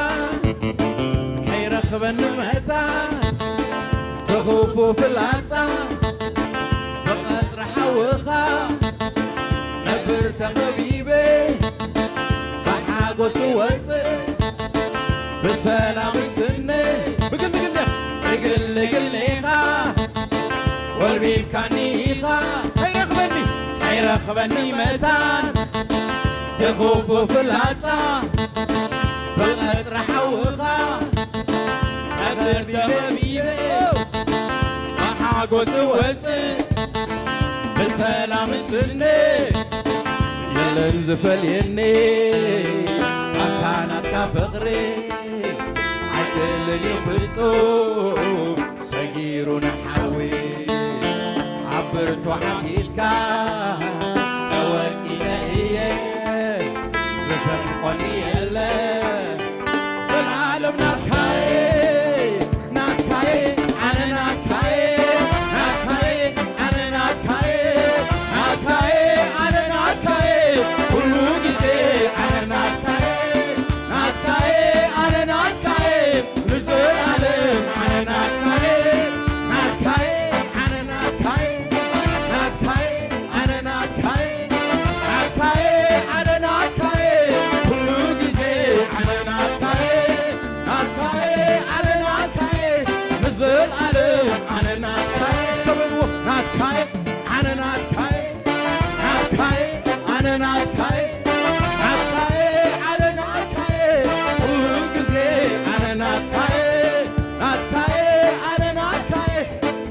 ከይረኽበኒ መታ ትኹፉ ፍላጻ ብቐጽሪ ሓውኻ ነብር ተኸቢበ ብሓጎስ ወጽእ ብሰላም ስነ ብግሊ ግሌ ብግሊ ግሌኻ ወልቢብካኒ ኢኻ ከይረኽበኒ ከይረኽበኒ መታን ትኹፉ ፍላጻ ብቐጽሪ ሓውኻ ተኸቢበ ብሓጎስ ወጽእ ብሰ ሰላም ስነ የለን ዝፈልየኒ ኣንታ ናትካ ፍቕሪ ኣይክእልን እዩ ፍጹም ሰጊሩ ንሓዊ ኣብ ብርቱ ዓቲትካ ተወቂተ እየ ዝፍሕቆኒ የለ ዘልዓለም ናትካየ ናትካየ ኣነ ናትካየ ናትካየ ኣነ ናትካየ ናትካየ ኣነ ናትካየ ኩሉ ግዜ ኣነ ናትካየ ናትካየ ኣነ ናትካየ ንዘለዓለም ኣነ ናትካየ ናትካየ ኣነ ናትካየ ናትካየ ኣነ ናትካየ ናትካየ ኣነ ናትካየ ኩሉ ግዜ ኣነ ናትካየ ናትካየ ኣነ ናትካየ ንዘለዓለም ኣነ ናትካየ እስከ በልዎ ናትካየ ኣነ ናትካየ ናትካየ ኣነ ናትካየ ናትካየ ኣነ ናትካየ ኩሉ ግዜ ኣነ ናትካየ ናትካየ ኣነ ናትካየ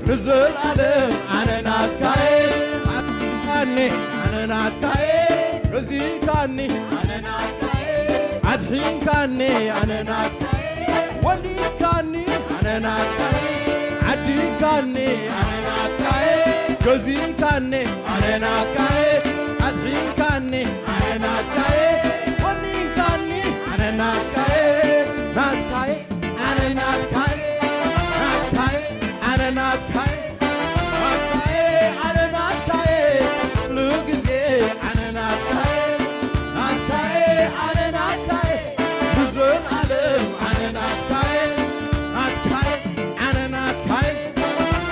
ንዘለዓለም ኣነ ናትካየ ኣድካኒ ኣነ ናትካየ ገዚእካኒ ኣነ ናትካየ ኣድሒንካኒ ኣነ ናትካየ ወሊድካኒ ኣነ ናትካየ ዓዲካኒ ኣነ ናትካየ ገዚእካኒ ኣነ ናትካየ ኣድሒንካኒ ኣነ ናትካየ ወሊድካኒ ኣነ ናትካየ ናትካየ ኣነ ናትካየ ናትካየ ኣነ ናትካየ ናትካየ ኣነ ናትካየ ኩሉ ግዜ ኣነ ናትካየ ናትካየ ኣነ ናትካየ ንዘለዓለም ኣነ ናትካየ ናትካየ ኣነ ናትካየ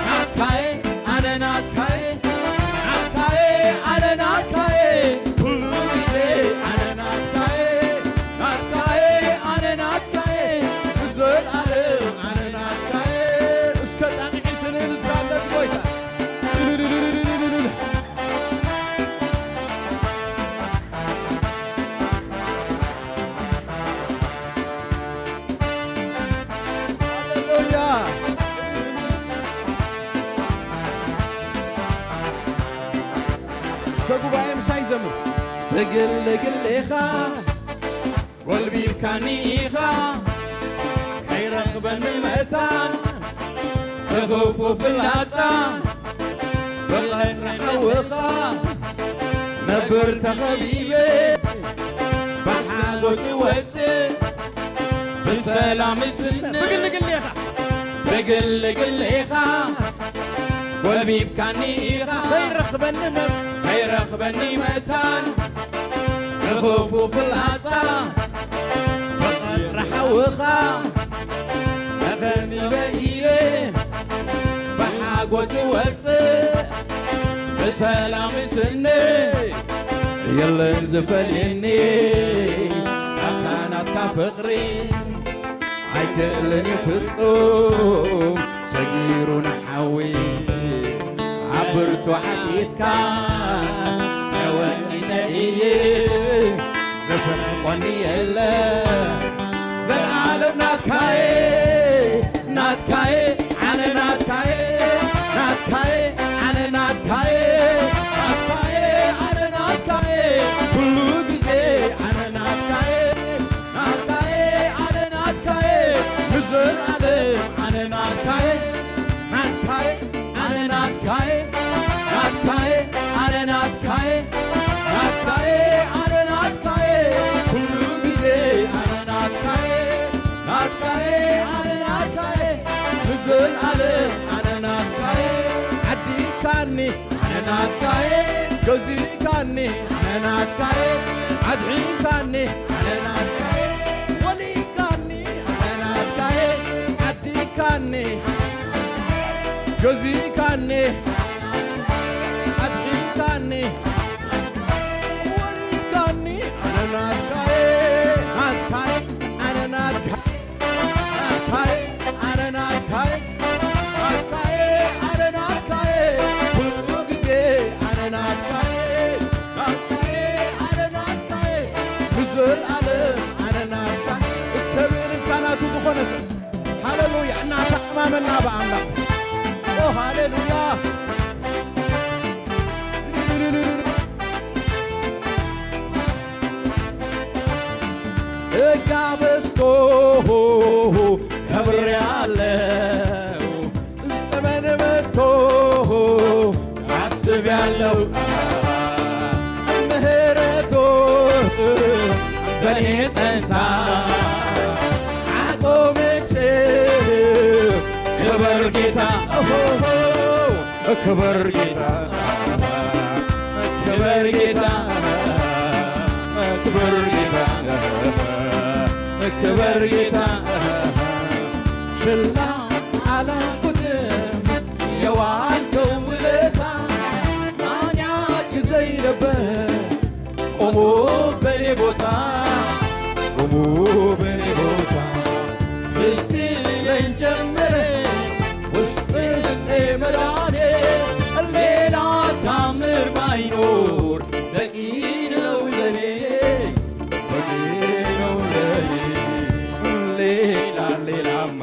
ናትካየ ኣነ ናትካየ ናትካየ ኣነ ናትካየ ኩሉ ግዜ ኣነ ናትካየ ናትካየ ኣነ ናትካየ ንዘለዓለም ኣነ ናትካየ እስከ ጣቕዒትን እልልታን ነቲ ጎይታ ሃሌሉያ እስከ ጉባኤ ምሳይ ዘምር ብግል ግሌኻ ጎልቢብካኒ ኢኻ ከይረኽበኒ መታን ዝኽፉ ፍላጻ ብቐጽሪ ሓውኻ ነብር ተኸቢበ ብሓጎስ ወጽእ ብሰላም ስነ ብግል ግሌኻ ብግል ግሌኻ ጎልቢብካኒ ኢኻ ከይረኽበኒ መ- ከይረኽበኒ መታን ዝኽፉ ፍላጻ ብቐጽሪ ሓውኻ ተኸቢበ እየ ብሓጎስ ወጽእ ብሰላም ስነ የለን ዝፈልየኒ ኣታ ናትካ ፍቕሪ ኣይክእልን እዩ ፍጹም ሰጊሩ ንሓዊ ኣብ ብርቱ ዓቲትካ ተወቂጠ እየ ዝፍሕቆኒ የለ ዘልዓለም ናትካየ ናትካየ ኣነ ናትካየ ናትካየ ኣነ ናትካየ ናትካየ ኣነ ናትካየ ኩሉ ግዜ ኣነ ናትካየ ናትካየ ኣነ ናትካየ ንዘለዓለም ኣነ ናትካየ ናትካየ ኣነ ናትካየ ናትካየ ኣነ ናትካየ ናትካየ ኣነ ናትካየ ኩሉ ግዜ ኣነ ናትካየ ናትካየ ኣነ ናትካየ ንዘለዓለም ኣነ ናትካየ ዓዲካኒ ኣነ ናትካየ ገዚእካኒ ኣነ ናትካየ ኣድሒንካኒ ኣነ ናትካየ ወሊድካኒ ኣነ ናትካየ ዓዲካኒ ገዚእካኒ ኣድሒንካኒ ወሊድካኒ ኣነ ናትካየ ናትካየ ኣነ ናትካየ ናትካየ ኣነ ናትካየ ናትካየ ኣነ ናትካየ ኩሉ ግዜ ኣነ ናትካየ ናትካየ ኣነ ናትካየ ንዘለዓለም ኣነ ናትካየ እስከ ብእልልታ ናቱ ዝኾነ ሰብ ሃሌሉያ እናተኣማመና ብኣምላኽ ኦ ሃሌሉያ ጸጋ በዝቶ ከብሬያለሁ። ዘመን መጥቶ ታስቤያለሁ። ምህረቱ በኔ ጸንታ አቆመች። ክበር ጌታ፣ ክበር ጌታ፣ ክበር ጌታ፣ ክበር ጌታ፣ ክበር ጌታ። ችላ አላልኩትም የዋልከው ውለታ፣ ማን ያግዘኝ ነበር ቆሞ በኔ ቦታ፣ ቆሞ በኔ ቦታ። ትዝ ይለኝ ጀመረ ውስጥ ውስጤ መዳኔ፣ ሌላ ታምር ባይኖር በቂ ነው ለኔ፣ በቂ ነው ለኔ። ሌላ ሌላማ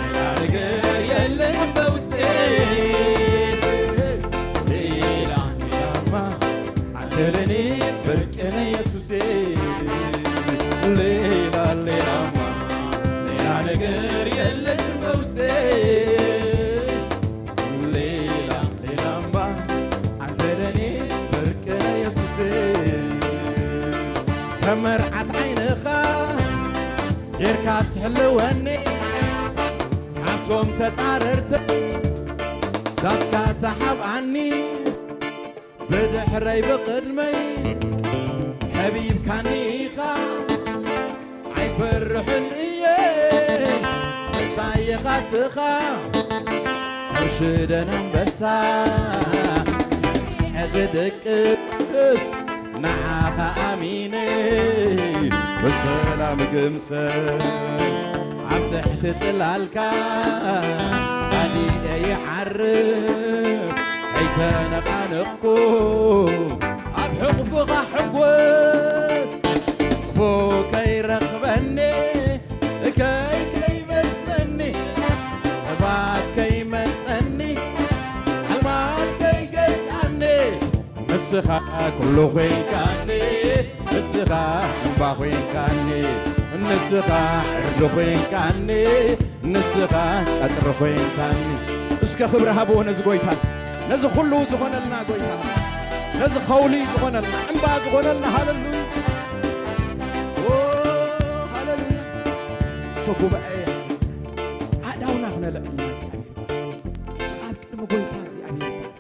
ሌላ ነገር የለም በውስጤ። ሌላ ሌላማ አንተ ለኔ ብርቅ ነህ ኢየሱሴ። ሌላ ሌላማ ሌላ ነገር የለም በውስጤ። ሌላ ሌላማ አንተ ለኔ ብርቅ ነህ ኢየሱሴ። ከመርዓት ዓይንኻ ጌርካ ትሕልወኒ፣ ካብቶም ተጻረርቲ ዳስካ ተሓብኣኒ። ብድሕረይ ብቕድመይ ከቢብካኒ ኢኻ፣ ኣይፈርሕን እየ ምሳይ ኢኻ ስኻ። ከም ሽደን ኣንበሳ ዝድቅስ ንዓኻ ኣሚነ ብሰላም ግምሰስ። ኣብ ትሕቲ ጽላልካ ኣዲኤ ይዓርፍ፣ ከይተነቓነቕኩ ኣብ ሕቑፍኻ ሕጎስ። ክፉእ ከይረኽበኒ፣ እከይ ከይመዝመኒ፣ ጥባት ከይመጸኒ፣ ጸልማት ከይገዝኣኒ። ንስኻ ኩሉ ኮይንካኒ፣ ንስኻ እምባ ኮይንካኒ፣ ንስኻ ዕርዲ ኮይንካኒ፣ ንስኻ ቀጽሪ ኮይንካኒ። እስከ ክብሪ ሃብዎ ነዚ ጎይታ፣ ነዚ ኩሉ ዝኾነልና ጎይታ፣ ነዚ ኸውሊ ዝኾነልና፣ እምባ ዝኾነልና። ሃሌሉያ፣ ኦ፣ ሃሌሉያ። እስከ ጉባኤ ኣእዳውና ክነልዕል ንእግዚኣብሔር። ሕጂ ኣብ ቅድሚ ጎይታ እግዚኣብሔር ይባረክ።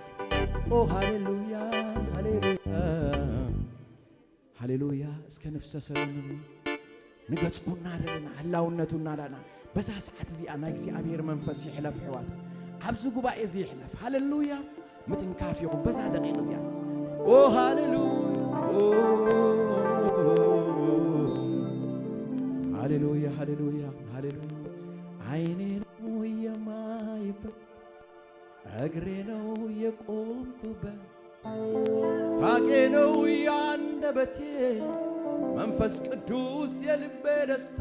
ኦ፣ ሃሌሉያ፣ ሃሌሉያ፣ ሃሌሉያ። እስከ ንፍሰሰሉ ንብሉ። ንገጹ እናደለና፣ ህላውነቱ እናዳና፣ በዛ ሰዓት እዚኣ ናይ እግዚኣብሔር መንፈስ ይሕለፍ፣ ኣሕዋት። ኣብዚ ጉባኤ እዚ ይሕለፍ። ሃሌሉያ። ምትንካፍ ይኹን በዛ ደቂቕ እዚኣ። ኦ፣ ሃሌሉያ። ኦ፣ ሃሌሉያ፣ ሃሌሉያ፣ ሃሌሉያ። ዓይኔ ነው የማይበት፣ እግሬ ነው የቆምኩበት፣ ሳቄ ነው ያንደበቴ፣ መንፈስ ቅዱስ የልቤ ደስታ፣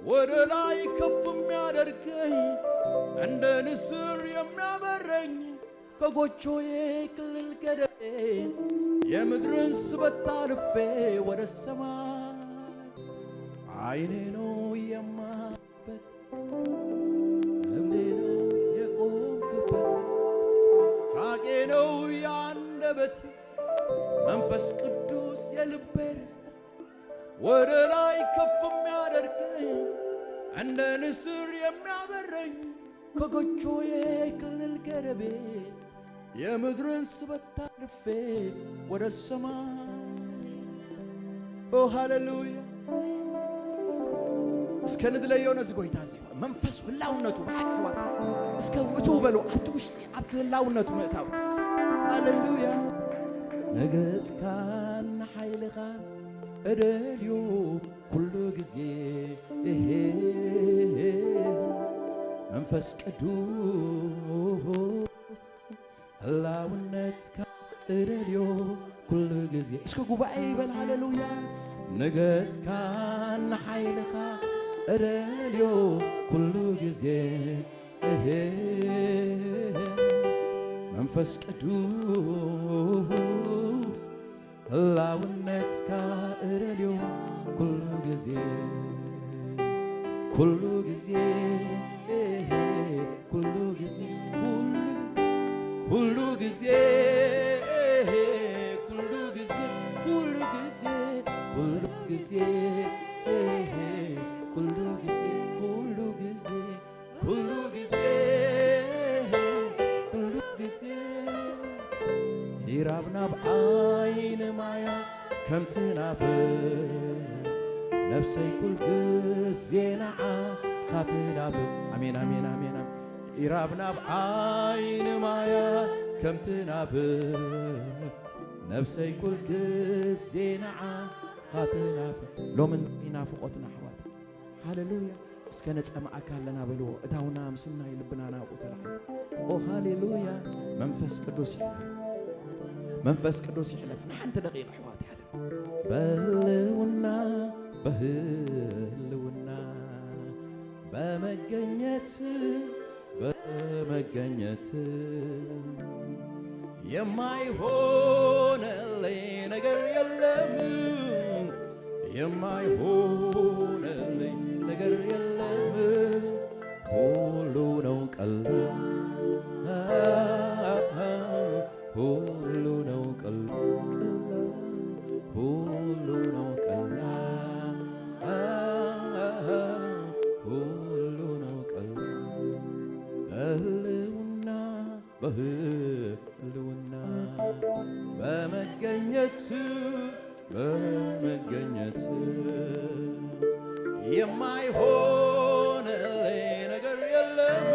ወደ ላይ ከፍ የሚያደርገኝ፣ እንደ ንስር የሚያበረኝ፣ ከጎጆዬ ክልል ገደቤ፣ የምድርን ስበት አልፌ ወደ ሰማይ። ዓይኔ ነው የማበት፣ እምኔ ነው የቆምኩበት፣ ሳቄ ነው ያንደበቴ፣ መንፈስ ቅዱስ የልቤ ደስታ፣ ወደ ላይ ከፍ የሚያደርገኝ፣ እንደ ንስር የሚያበረኝ፣ ከጎጆዬ ክልል ገደቤ፣ የምድርን ስበት አልፌ ወደ ሰማይ። ኦ፣ ሃሌሉያ። እስከ ንድለዮ ነዚ ጎይታ እዚ መንፈስ ህላውነቱ ብሓቂ ዋት። እስከ ውእቱ በሉ፣ ኣብቲ ውሽጢ፣ ኣብቲ ህላውነቱ ምእታው። ሃሌሉያ። ነገስካን ሓይልኻን እደልዮ ኩሉ ግዜ። መንፈስ ቅዱስ ህላውነትካ እደልዮ ኩሉ ግዜ። እስከ ጉባኤ ይበል ሃሌሉያ። ነገስካን ሓይልኻ እደልዮ ኩሉ ግዜ። መንፈስ ቅዱስ ህላውነትካ እደልዮ ኩሉ ግዜ። ኩሉ ግዜ፣ ኩሉ ግዜ፣ ኩሉ፣ ኩሉ ግዜ፣ ኩሉ ግዜ፣ ኩሉ ግዜ፣ ኩሉ ግዜ፣ ኩሉ ግዜ፣ ኩሉ ግዜ፣ ኩሉ ግዜ፣ ኩሉ ግዜ። ይራብ ናብ ዓይኒ ማያ ከም ትናፍቕ፣ ነፍሰይ ኩል ግዜ ንዓኻ ትናፍቕ። ኣሜን፣ ኣሜን፣ ኣሜን፣ ኣሜን። ይራብ ናብ ዓይኒ ማያ ከም ትናፍቕ፣ ነፍሰይ ኩል ግዜ ንዓኻ ትናፍቕ። ሎሚ እንታይ ናፍቖትና ኣሕዋት? ሃሌሉያ። እስከ ነጸምኣካ ኣለና በልዎ። እዳውና ምስ ናይ ልብና ናብኡ ተላዕሉ። ኦ ሃሌሉያ። መንፈስ ቅዱስ ይሕለፍ። መንፈስ ቅዱስ ይሕለፍ። ንሓንቲ ደቂቕ ኣሕዋት ይሓለፍ። በህልውና፣ በህልውና፣ በመገኘት፣ በመገኘት የማይሆንልኝ ነገር የለም፣ የማይሆንልኝ ነገር የለም። ሁሉ ነው ቀላል፣ ሁሉ ነው ቀላል፣ ሁሉ ነው ቀላል፣ ሁሉ ነው ቀላል። በህልውና፣ በህልውና፣ በመገኘት፣ በመገኘት የማይሆንልኝ ነገር የለም፣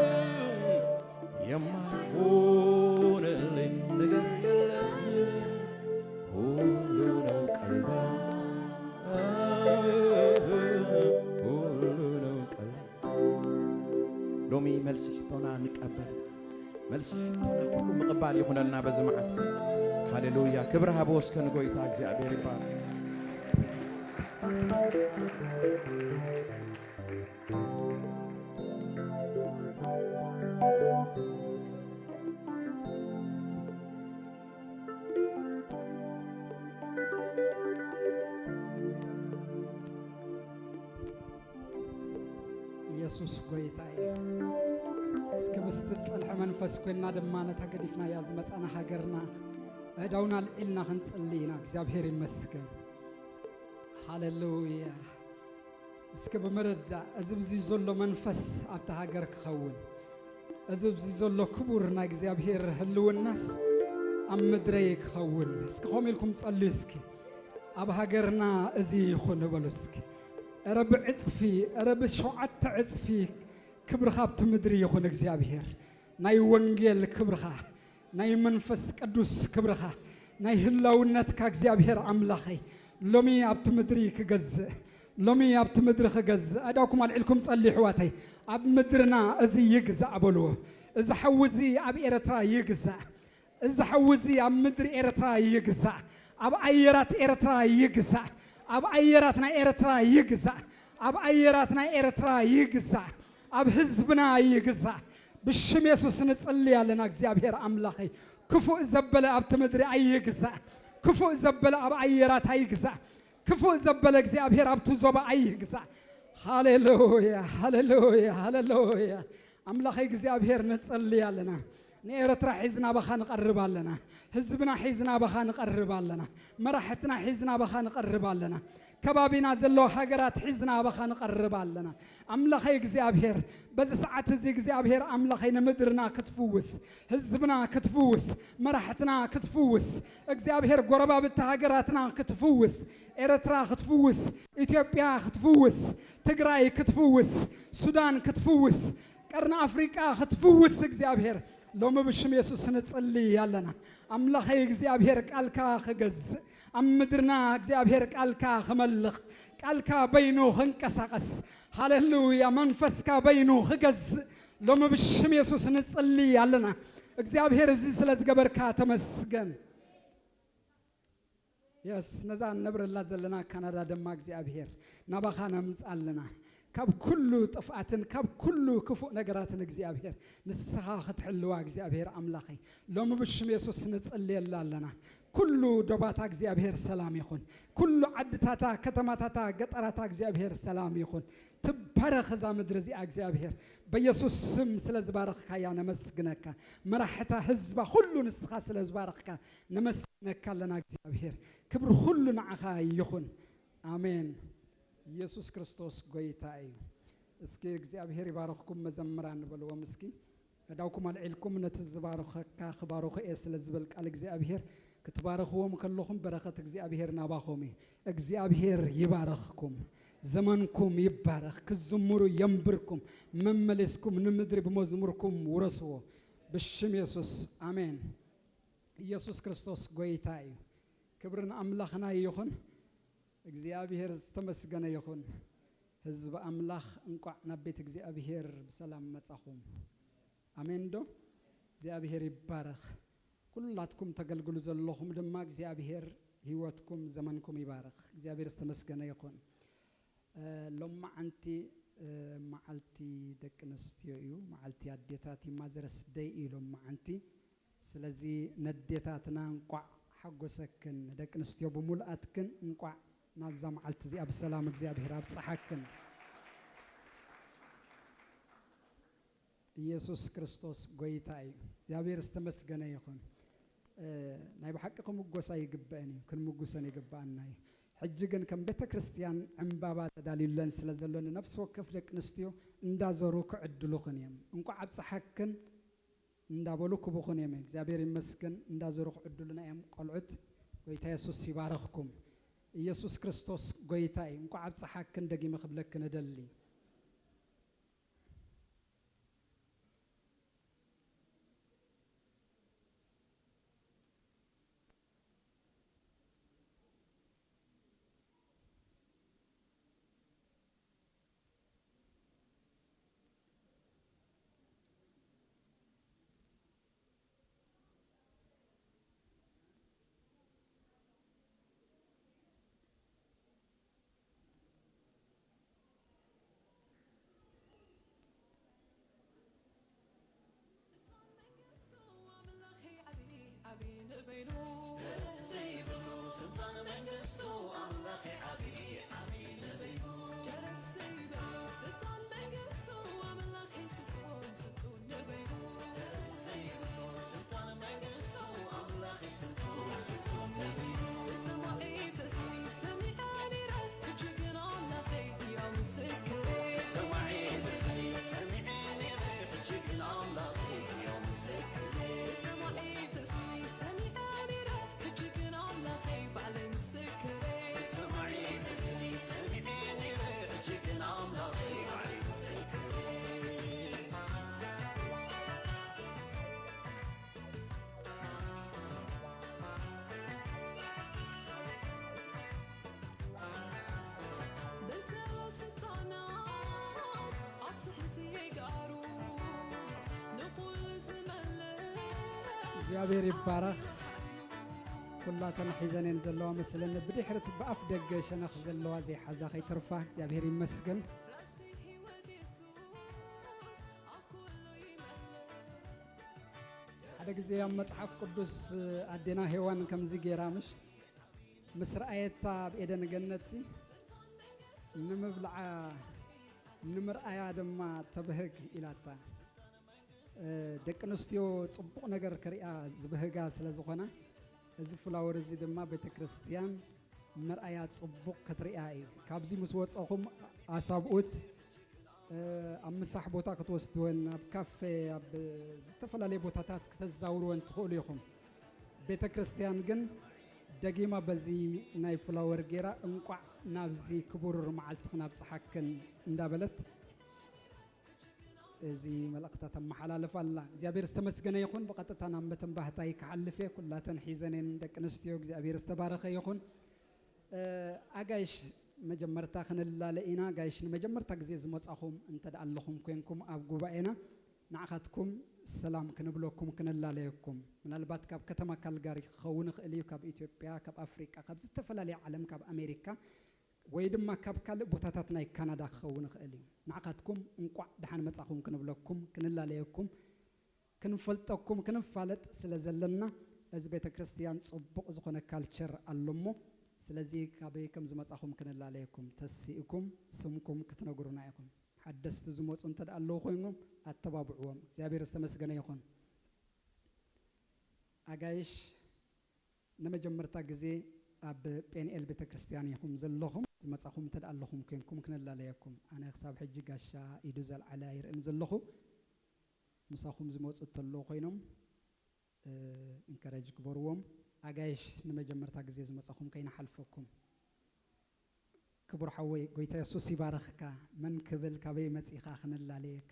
የማይሆንልኝ ነገር የለም። ሁሉ ነው ቀላል፣ ሁሉ ነው ቀላል። ሎሚ መልሲ ሕቶና ንቀበል። መልሲ ሕቶና ኩሉ ምቕባል ይኹነልና በዚ መዓልቲ። ሃሌሉያ። ክብሪ ሃብዎ እስከ ንጎይታ እግዚኣብሔር ይባረክ። ኢየሱስ ጎይታ እዩ። እስኪ ምስቲ ዝጸንሐ መንፈስ ኮይንና ድማ ነታ ገዲፍናያ ዝመጻና ሃገርና ኣእዳውና ኣልዒልና ክንጽሊ ኢና። እግዚኣብሔር ይመስገን። ሃሌሉያ። እስኪ ብምርዳእ እዚ ብዚ ዘሎ መንፈስ ኣብታ ሃገር ክኸውን፣ እዚ ብዚ ዘሎ ክቡር ናይ እግዚኣብሔር ህልውናስ ኣብ ምድረይ ክኸውን። እስኪ ከምኡ ኢልኩም ጸልዩ እስኪ። ኣብ ሃገርና እዚ ይኹን በሉ እስኪ። ኧረ ብዕጽፊ፣ ኧረ ብሸውዓተ ዕጽፊ ክብርኻ ኣብቲ ምድሪ ይኹን እግዚኣብሔር። ናይ ወንጌል ክብርኻ፣ ናይ መንፈስ ቅዱስ ክብርኻ፣ ናይ ህላውነትካ እግዚኣብሔር ኣምላኸይ ሎሚ ኣብቲ ምድሪ ክገዝእ፣ ሎሚ ኣብቲ ምድሪ ክገዝእ። ኣእዳውኩም ኣልዒልኩም ጸልዩ ኣሕዋተይ። ኣብ ምድርና እዚ ይግዛእ በልዎ። እዚ ሓዊ እዚ ኣብ ኤርትራ ይግዛእ። እዚ ሓዊ እዚ ኣብ ምድሪ ኤርትራ ይግዛእ። ኣብ ኣየራት ኤርትራ ይግዛእ። ኣብ ኣየራት ናይ ኤርትራ ይግዛእ። ኣብ ኣየራት ናይ ኤርትራ ይግዛእ። ኣብ ህዝብና ይግዛእ። ብሽም የሱስ ንጽሊ ኣለና። እግዚኣብሔር ኣምላኸይ ክፉእ ዘበለ ኣብቲ ምድሪ ኣይግዛእ። ክፉእ ዘበለ ኣብ ኣየራት ኣይግዛእ። ክፉእ ዘበለ እግዚኣብሔር ኣብቲ ዞባ ኣይግዛእ። ሃሌሉያ፣ ሃሌሉያ፣ ሃሌሉያ። ኣምላኸይ እግዚኣብሔር ንጸሊ ኣለና። ንኤርትራ ሒዝና ባኻ ንቐርብ ኣለና። ህዝብና ሒዝና ባኻ ንቐርብ ኣለና። መራሕትና ሒዝና ባኻ ንቐርብ ኣለና። ከባቢና ዘለዋ ሃገራት ሒዝና ባኻ ንቐርብ ኣለና። ኣምላኸይ እግዚኣብሔር በዚ ሰዓት እዚ እግዚኣብሔር ኣምላኸይ ንምድርና ክትፍውስ፣ ህዝብና ክትፍውስ፣ መራሕትና ክትፍውስ፣ እግዚኣብሔር ጎረባብቲ ሃገራትና ክትፍውስ፣ ኤርትራ ክትፍውስ፣ ኢትዮጵያ ክትፍውስ፣ ትግራይ ክትፍውስ፣ ሱዳን ክትፍውስ፣ ቀርኒ ኣፍሪቃ ክትፍውስ እግዚኣብሔር ሎሚ ብሽም የሱስ ንጽሊ ኣለና። ኣምላኸይ እግዚኣብሔር ቃልካ ክገዝእ፣ ኣብ ምድርና እግዚኣብሔር ቃልካ ክመልኽ፣ ቃልካ በይኑ ክንቀሳቐስ፣ ሃሌሉያ፣ መንፈስካ በይኑ ክገዝእ ሎሚ ብሽም የሱስ ንጽሊ ኣለና። እግዚኣብሔር እዚ ስለ ዝገበርካ ተመስገን። የስ፣ ነዛ ንነብረላ ዘለና ካናዳ ድማ እግዚኣብሔር ናባኻ ነምጽእ ኣለና። ካብ ኩሉ ጥፍኣትን ካብ ኩሉ ክፉእ ነገራትን እግዚኣብሔር ንስኻ ክትሕልዋ እግዚኣብሔር ኣምላኸይ ሎሚ ብሽም የሱስ ንጽልየላ ኣለና። ኩሉ ዶባታ እግዚኣብሔር ሰላም ይኹን። ኩሉ ዓድታታ፣ ከተማታታ፣ ገጠራታ እግዚኣብሔር ሰላም ይኹን። ትባረኽ እዛ ምድሪ እዚኣ እግዚኣብሔር በየሱስ ስም ስለ ዝባረኽካያ ነመስግነካ። መራሕታ ህዝባ ኩሉ ንስኻ ስለ ዝባረኽካ ነመስግነካ ኣለና እግዚኣብሔር። ክብሪ ኩሉ ንዓኻ ይኹን። ኣሜን። ኢየሱስ ክርስቶስ ጎይታ እዩ። እስኪ እግዚኣብሔር ይባርኽኩም መዘምራን ንበልዎም እስኪ። ኣእዳውኩም ኣልዒልኩም ነቲ ዝባርኸካ ክባርኹ እየ ስለ ዝብል ቃል እግዚኣብሔር ክትባርኽዎም ከለኹም በረኸት እግዚኣብሔር ናባኹም እዩ። እግዚኣብሔር ይባርኽኩም። ዘመንኩም ይባረኽ። ክዝምሩ የንብርኩም። መመሊስኩም ንምድሪ ብመዝሙርኩም ውረስዎ። ብሽም የሱስ ኣሜን። ኢየሱስ ክርስቶስ ጎይታ እዩ። ክብሪ ንኣምላኽና ይኹን። እግዚኣብሔር ዝተመስገነ ይኹን። ህዝቢ ኣምላኽ እንቋዕ ናብ ቤት እግዚኣብሔር ብሰላም መጻኹም። ኣሜን ዶ? እግዚኣብሔር ይባረኽ። ኩላትኩም ተገልግሉ ዘለኹም ድማ እግዚኣብሔር ህይወትኩም ዘመንኩም ይባረኽ። እግዚኣብሔር ዝተመስገነ ይኹን። እ፣ ሎማዓንቲ፣ እ፣ መዓልቲ ደቂ ኣንስትዮ እዩ፣ መዓልቲ ኣዴታት እዩ፣ ማዘርስ ደይ እዩ ሎማዓንቲ። ስለዚ ነዴታትና እንቋዕ ሓጎሰክን፣ ንደቂ ኣንስትዮ ብምሉኣትክን እንቋዕ ናብዛ መዓልቲ እዚኣ ብሰላም እግዚኣብሔር ኣብጽሓክን። ኢየሱስ ክርስቶስ ጎይታ እዩ። እግዚኣብሔር ዝተመስገነ ይኹን። እ፣ ናይ ብሓቂ ክምጎስ ኣይግበእን እዩ፣ ክንምጉሰን ይግበኣና እዩ። ሕጂ ግን ከም ቤተ ክርስቲያን ዕምባባ ተዳልዩለን ስለ ዘሎ ንነፍሲ ወከፍ ደቂ ኣንስትዮ እንዳዞሩ ክዕድሉኽን እዮም። እንቋዕ ኣብጽሓክን እንዳበሉ ክቡኹን እዮም። እግዚኣብሔር ይመስገን እንዳዞሩ ክዕድሉና እዮም። ቆልዑት ጎይታ የሱስ ይባረኽኩም። ኢየሱስ ክርስቶስ ጎይታ እዩ። እንቋዕ ኣብጽሓክን ደጊመ ክብለክን እደሊ። እግዚኣብሔር ይባረኽ። ኩላተን ሒዘን እየን ዘለዋ መስለኒ። ብድሕሪት ብኣፍ ደገ ሸነኽ ዘለዋ ዘይሓዛ ከይተርፋ እግዚኣብሔር ይመስገን። ሓደ ግዜ ኣብ መጽሓፍ ቅዱስ ኣዴና ሄዋን ከምዚ ገይራ ምሽ ምስ ረኣየታ ኣብ ኤደን ገነትሲ ንምብልዓ ንምርኣያ ድማ ተብህግ ኢላታ። እ፣ ደቂ ኣንስትዮ ጽቡቕ ነገር ክሪኣ ዝብህጋ ስለ ዝኾና፣ እዚ ፍላወር እዚ ድማ ቤተ ክርስቲያን ምርኣያ ጽቡቕ ክትሪኣ እዩ። ካብዚ ምስ ወጸኹም ኣሳብኡት፣ እ፣ ኣብ ምሳሕ ቦታ ክትወስድወን፣ ኣብ ካፌ፣ ኣብ ዝተፈላለየ ቦታታት ክተዛውርወን ትኽእሉ ኢኹም። ቤተ ክርስቲያን ግን ደጊማ በዚ ናይ ፍላወር ጌራ እንቋዕ ናብዚ ክቡር መዓልትኽን ኣብጽሓክን እንዳበለት እዚ መልእኽታ ተመሓላልፍ ኣላ። እግዚኣብሔር ዝተመስገነ ይኹን። ብቐጥታ ናብ መተንባህታይ ክሓልፍ እየ። ኩላተን ሒዘን እየን ደቂ ኣንስትዮ። እግዚኣብሔር ዝተባረኸ ይኹን። እ፣ ኣጋይሽ መጀመርታ ክንላለ ኢና። ኣጋይሽ ንመጀመርታ ግዜ ዝመጻኹም እንተ ደኣ ኣለኹም ኮንኩም ኣብ ጉባኤና ንዓኻትኩም ሰላም ክንብለኩም ክንላለየኩም። ምናልባት ካብ ከተማ ካልጋሪ ክኸውን ይኽእል እዩ፣ ካብ ኢትዮጵያ፣ ካብ ኣፍሪቃ፣ ካብ ዝተፈላለየ ዓለም፣ ካብ ኣሜሪካ ወይ ድማ ካብ ካልእ ቦታታት ናይ ካናዳ ክኸውን ይኽእል እዩ። ንዓኻትኩም እንቋዕ ደሓን መጻኹም ክንብለኩም፣ ክንላለየኩም፣ ክንፈልጠኩም፣ ክንፋለጥ ስለ ዘለና፣ እዚ ቤተ ክርስቲያን ጽቡቕ ዝኾነ ካልቸር ኣሎ እሞ፣ ስለዚ ካበይ ከም ዝመጻኹም ክንላለየኩም፣ ተሲእኩም ስምኩም ክትነግሩና ኢኹም። ሓደስቲ ዝመጹ እንተ ደኣ ኣለዉ ኮይኖም፣ ኣተባብዕዎም። እግዚኣብሔር ዝተመስገነ ይኹን። ኣጋይሽ፣ ንመጀመርታ ግዜ ኣብ ጴንኤል ቤተ ክርስቲያን ኢኹም ዘለኹም። ዝመጻኹም እንተ ደኣ ኣለኹም ኮይንኩም ክንላለየኩም። ኣነ ክሳብ ሕጂ ጋሻ ኢዱ ዘልዓለ ኣይርእን ዘለኹ። ምሳኹም ዝመጹ እንተለዉ ኮይኖም፣ እ፣ ኢንከረጅ ግበርዎም። ኣጋይሽ፣ ንመጀመርታ ግዜ ዝመጻኹም ከይንሓልፈኩም። ክቡር ሓወይ፣ ጎይታ የሱስ ይባርኽካ። መን ክብል፣ ካበይ መጺኻ ክንላለየካ።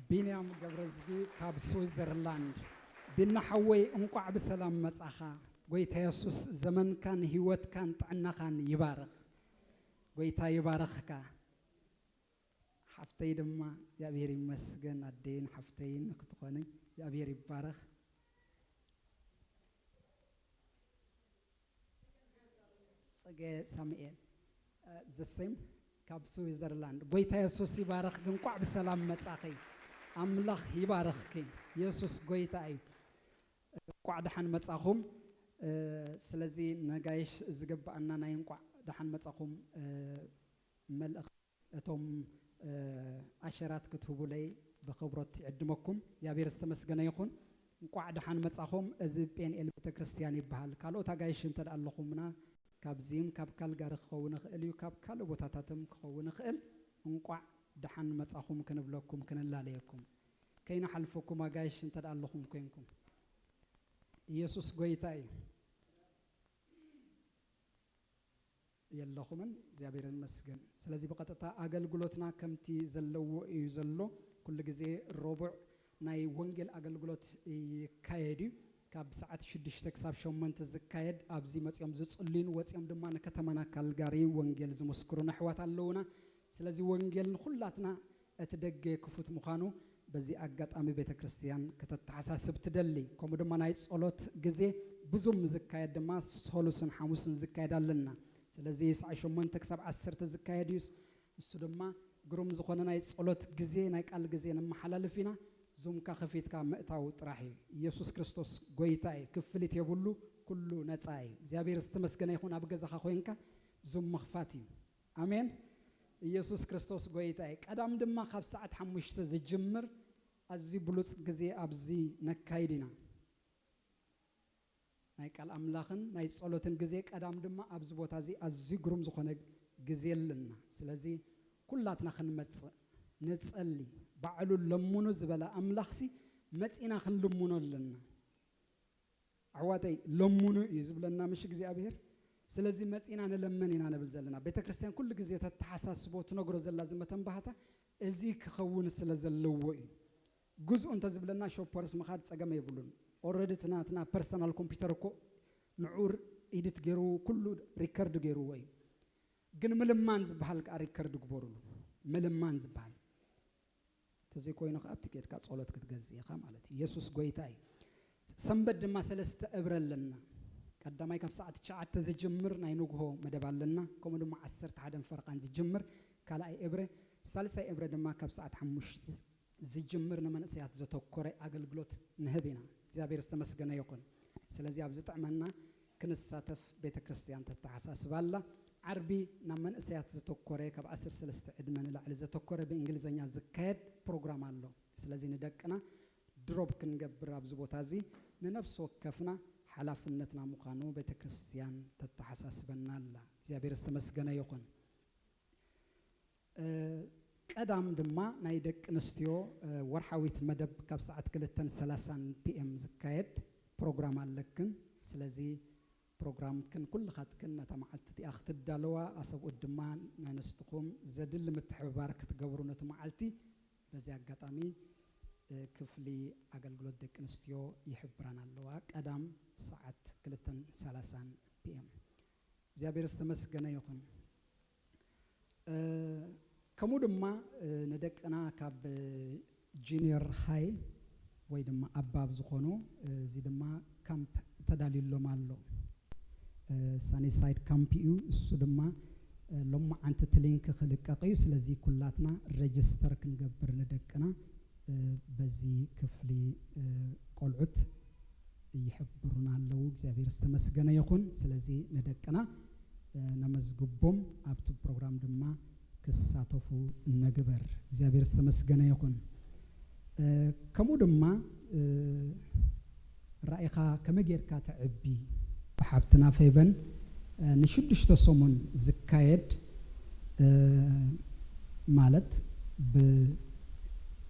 ቢንያም ገብረዝጊ ካብ ስዊዘርላንድ። ቢና ሓወይ፣ እንቋዕ ብሰላም መጻኻ። ጎይታ የሱስ ዘመንካን ህይወትካን ጥዕናኻን ይባርኽ። ጎይታ ይባርኽካ። ሓፍተይ ድማ እግዚኣብሔር ይመስገን፣ ኣደይን ሓፍተይን ክትኾኒ እግዚኣብሔር ይባረኽ። ጽጌ ሳሙኤል፣ እ፣ ዘሴም ካብ ስዊዘርላንድ። ጎይታ የሱስ ይባረኽ። እንቋዕ ብሰላም መጻኺ። ኣምላኽ ይባረኽኪ። የሱስ ጎይታ እዩ። እንቋዕ ደሓን መጻኹም። እ፣ ስለዚ ነጋይሽ ዝግብኣና ናይ እንቋዕ ደሓን መጻኹም፣ እ፣ መልእኽቲ እቶም፣ እ፣ ኣሸራት ክትህቡለይ ብኽብሮት ይዕድመኩም። እግዚኣብሔር ዝተመስገነ ይኹን። እንቋዕ ደሓን መጻኹም። እዚ ጴንኤል ቤተ ክርስቲያን ይበሃል። ካልኦት ኣጋይሽ እንተ ደኣ ኣለኹምና፣ ካብዚም ካብ ካልጋሪ ክኸውን ይኽእል እዩ፣ ካብ ካልእ ቦታታትም ክኸውን ይኽእል። እንቋዕ ደሓን መጻኹም ክንብለኩም፣ ክንላለየኩም። ከይንሓልፈኩም ኣጋይሽ እንተ ደኣ ኣለኹም ኮይንኩም። ኢየሱስ ጎይታ እዩ። የለኹምን፣ እግዚኣብሔር ይመስገን። ስለዚ ብቐጥታ ኣገልግሎትና ከምቲ ዘለዎ እዩ ዘሎ። ኩሉ ግዜ ረቡዕ ናይ ወንጌል ኣገልግሎት ይካየድ እዩ። ካብ ሰዓት ሽዱሽተ ክሳብ ሸሞንተ ዝካየድ፣ ኣብዚ መጺኦም ዝጽልዩን ወጺኦም ድማ ንከተማና ካልጋሪ ወንጌል ዝምስክሩን ኣሕዋት ኣለዉና። ስለዚ ወንጌል ንኹላትና እቲ ደገ ክፉት ምዃኑ በዚ ኣጋጣሚ ቤተ ክርስቲያን ከተተሓሳስብ ትደሊ። ከምኡ ድማ ናይ ጸሎት ግዜ ብዙም ዝካየድ ድማ ሰሉስን ሓሙስን ዝካየድ ኣለና። ስለዚ ሰዓት ሸሞንተ ክሳብ ዓሰርተ ዝካየድ እዩ። እሱ ድማ ግሩም ዝኾነ ናይ ጸሎት ግዜ፣ ናይ ቃል ግዜ ነመሓላልፍ ኢና። ዙምካ ከፊትካ ምእታው ጥራሕ እዩ። ኢየሱስ ክርስቶስ ጎይታ እዩ። ክፍሊት የብሉ፣ ኩሉ ነጻ እዩ። እግዚኣብሔር ዝተመስገነ ይኹን። ኣብ ገዛኻ ኮይንካ ዙም ምኽፋት እዩ። ኣሜን። ኢየሱስ ክርስቶስ ጎይታ እዩ። ቀዳም ድማ ካብ ሰዓት ሓሙሽተ ዝጅምር ኣዝዩ ብሉጽ ግዜ ኣብዚ ነካይድ ኢና። ናይ ቃል ኣምላኽን ናይ ጸሎትን ግዜ ቀዳም ድማ ኣብዚ ቦታ እዚ ኣዝዩ ግሩም ዝኾነ ግዜ ኣለና። ስለዚ ኩላትና ክንመጽእ ንጸሊ። ባዕሉ ለምኑ ዝበለ ኣምላኽሲ መጺና ክንልምኖ ኣለና። ኣሕዋተይ፣ ለምኑ እዩ ዝብለና ምሽ እግዚኣብሔር። ስለዚ መጺና ንለምን ኢና ንብል ዘለና። ቤተ ክርስቲያን ኩሉ ግዜ ተተሓሳስቦ ትነግሮ ዘላ እዚ መተንባህታ እዚ ክኸውን ስለ ዘለዎ እዩ። ግዝኡ እንተ ዝብለና ሾፐርስ ምኻድ ጸገም የብሉን። ኦልሬዲ እቲ ናትና ፐርሰናል ኮምፒውተር እኮ ንዑ ኢዲት ገይሩ ኩሉ ሪከርድ ገይርዎ እዩ። ግን ምልማን ዝበሃል ከኣ ሪከርድ ግበሩሉ። ምልማን ዝበሃል። ተዘይኮይኑ ከኣ ኣብቲ ኬድካ ጸሎት ክትገዝእ ኢኻ ማለት እዩ። የሱስ ጎይታ እዩ። ሰንበት ድማ ሰለስተ እብረ ኣለና። ቀዳማይ ካብ ሰዓት ትሽዓተ ዝጅምር ናይ ንግሆ መደብ ኣለና። ከምኡ ድማ ዓሰርተ ሓደን ፈረቓን ዝጅምር ካልኣይ እብረ። ሳልሳይ እብረ ድማ ካብ ሰዓት ሓሙሽተ ዝጅምር ንመንእሰያት ዘተኮረ ኣገልግሎት ንህብ ኢና። እግዚኣብሔር ዝተመስገነ ይኹን። ስለዚ ኣብ ዝጥዕመና ክንሳተፍ ቤተ ክርስቲያን ተተሓሳስብ ኣላ። ዓርቢ ናብ መንእሰያት ዘተኮረ፣ ካብ ዓሰርተ ሰለስተ ዕድመ ንላዕሊ ዘተኮረ ብእንግሊዝኛ ዝካየድ ፕሮግራም ኣሎ። ስለዚ ንደቅና ድሮፕ ክንገብር ኣብዚ ቦታ እዚ ንነፍሲ ወከፍና ሓላፍነትና ምዃኑ ቤተ ክርስቲያን ተተሓሳስበና ኣላ። እግዚኣብሔር ዝተመስገነ ይኹን። እ፣ ቀዳም ድማ ናይ ደቂ ኣንስትዮ፣ እ፣ ወርሓዊት መደብ ካብ ሰዓት ክልተን ሰላሳን ፒ ኤም ዝካየድ ፕሮግራም ኣለክን። ስለዚ ፕሮግራምክን ኩልኻትክን ነታ መዓልቲ እቲኣ ክትዳለዋ፣ ኣሰብኡት ድማ ናይ ኣንስትኹም ዘድሊ ምትሕብባር ክትገብሩ ነቲ መዓልቲ በዚ ኣጋጣሚ፣ እ፣ ክፍሊ ኣገልግሎት ደቂ ኣንስትዮ ይሕብራን ኣለዋ። ቀዳም ሰዓት ክልተን ሰላሳን ፒ ኤም። እግዚኣብሔር ዝተመስገነ ይኹን። እ፣ ከምኡ ድማ፣ እ፣ ንደቅና ካብ ጁኒየር ሃይ ወይ ድማ ኣባብ ዝኾኑ፣ እዚ ድማ ካምፕ ተዳልዩሎም ኣሎ። ሳኒሳይድ ካምፕ እዩ። እሱ ድማ ሎማዓንቲ እቲ ሊንክ ክልቀቕ እዩ። ስለዚ ኩላትና ሬጅስተር ክንገብር ንደቅና በዚ ክፍሊ ቆልዑት ይሕብሩና ኣለዉ። እግዚኣብሔር ዝተመስገነ ይኹን። ስለዚ ንደቅና ነመዝግቦም፣ ኣብቲ ፕሮግራም ድማ ክሳተፉ ንግበር። እግዚኣብሔር ዝተመስገነ ይኹን። ከምኡ ድማ ራኢኻ ከመይ ጌርካ ተዕቢ ብሓብትና ፌበን ንሽዱሽተ ሰሙን ዝካየድ ማለት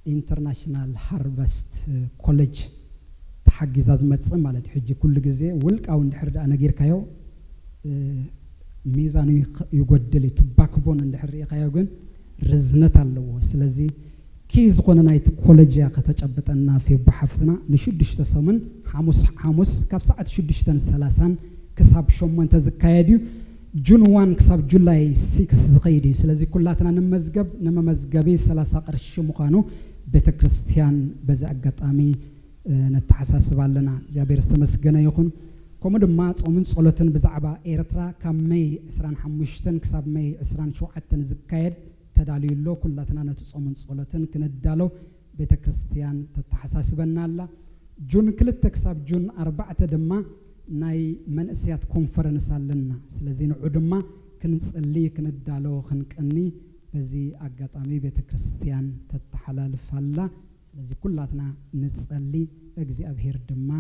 ብኢንተርናሽናል ሃርቨስት ኮሌጅ ተሓጊዛ ዝመጽእ ማለት እዩ። ሕጂ ኩሉ ግዜ ውልቃዊ እንድሕር ደኣ ነጊርካዮ ሚዛኑ ይጎድል እዩ። ትባክቦን እንድሕር ርኢኻዮ ግን ርዝነት ኣለዎ። ስለዚ ኪ ዝኾነ ናይቲ ኮሌጅ እያ ከተጨብጠና ፌቦ ሓፍትና። ንሽዱሽተ ሰሙን ሓሙስ ሓሙስ ካብ ሰዓት ሽዱሽተን ሰላሳን ክሳብ ሸሞንተ ዝካየድ እዩ። ጁን ዋን ክሳብ ጁላይ ሲክስ ዝኸይድ እዩ። ስለዚ ኩላትና ንመዝገብ። ንመመዝገቢ ሰላሳ ቅርሺ ምዃኑ ቤተ ክርስቲያን በዚ ኣጋጣሚ ነተሓሳስብ ኣለና። እግዚኣብሔር ዝተመስገነ ይኹን። ከምኡ ድማ ጾምን ጸሎትን ብዛዕባ ኤርትራ ካብ መይ ዕስራን ሓሙሽተን ክሳብ መይ ዕስራን ሸውዓተን ዝካየድ ተዳልዩ ኣሎ። ኩላትና ነቲ ጾምን ጸሎትን ክንዳሎ ቤተ ክርስቲያን ተተሓሳስበና ኣላ። ጁን ክልተ ክሳብ ጁን ኣርባዕተ ድማ ናይ መንእሰያት ኮንፈረንስ ኣለና። ስለዚ ንዑ ድማ ክንጽሊ ክንዳሎ ክንቀኒ በዚ ኣጋጣሚ ቤተ ክርስቲያን ተተሓላልፍ ኣላ። ስለዚ ኩላትና ንጸሊ፣ እግዚኣብሔር ድማ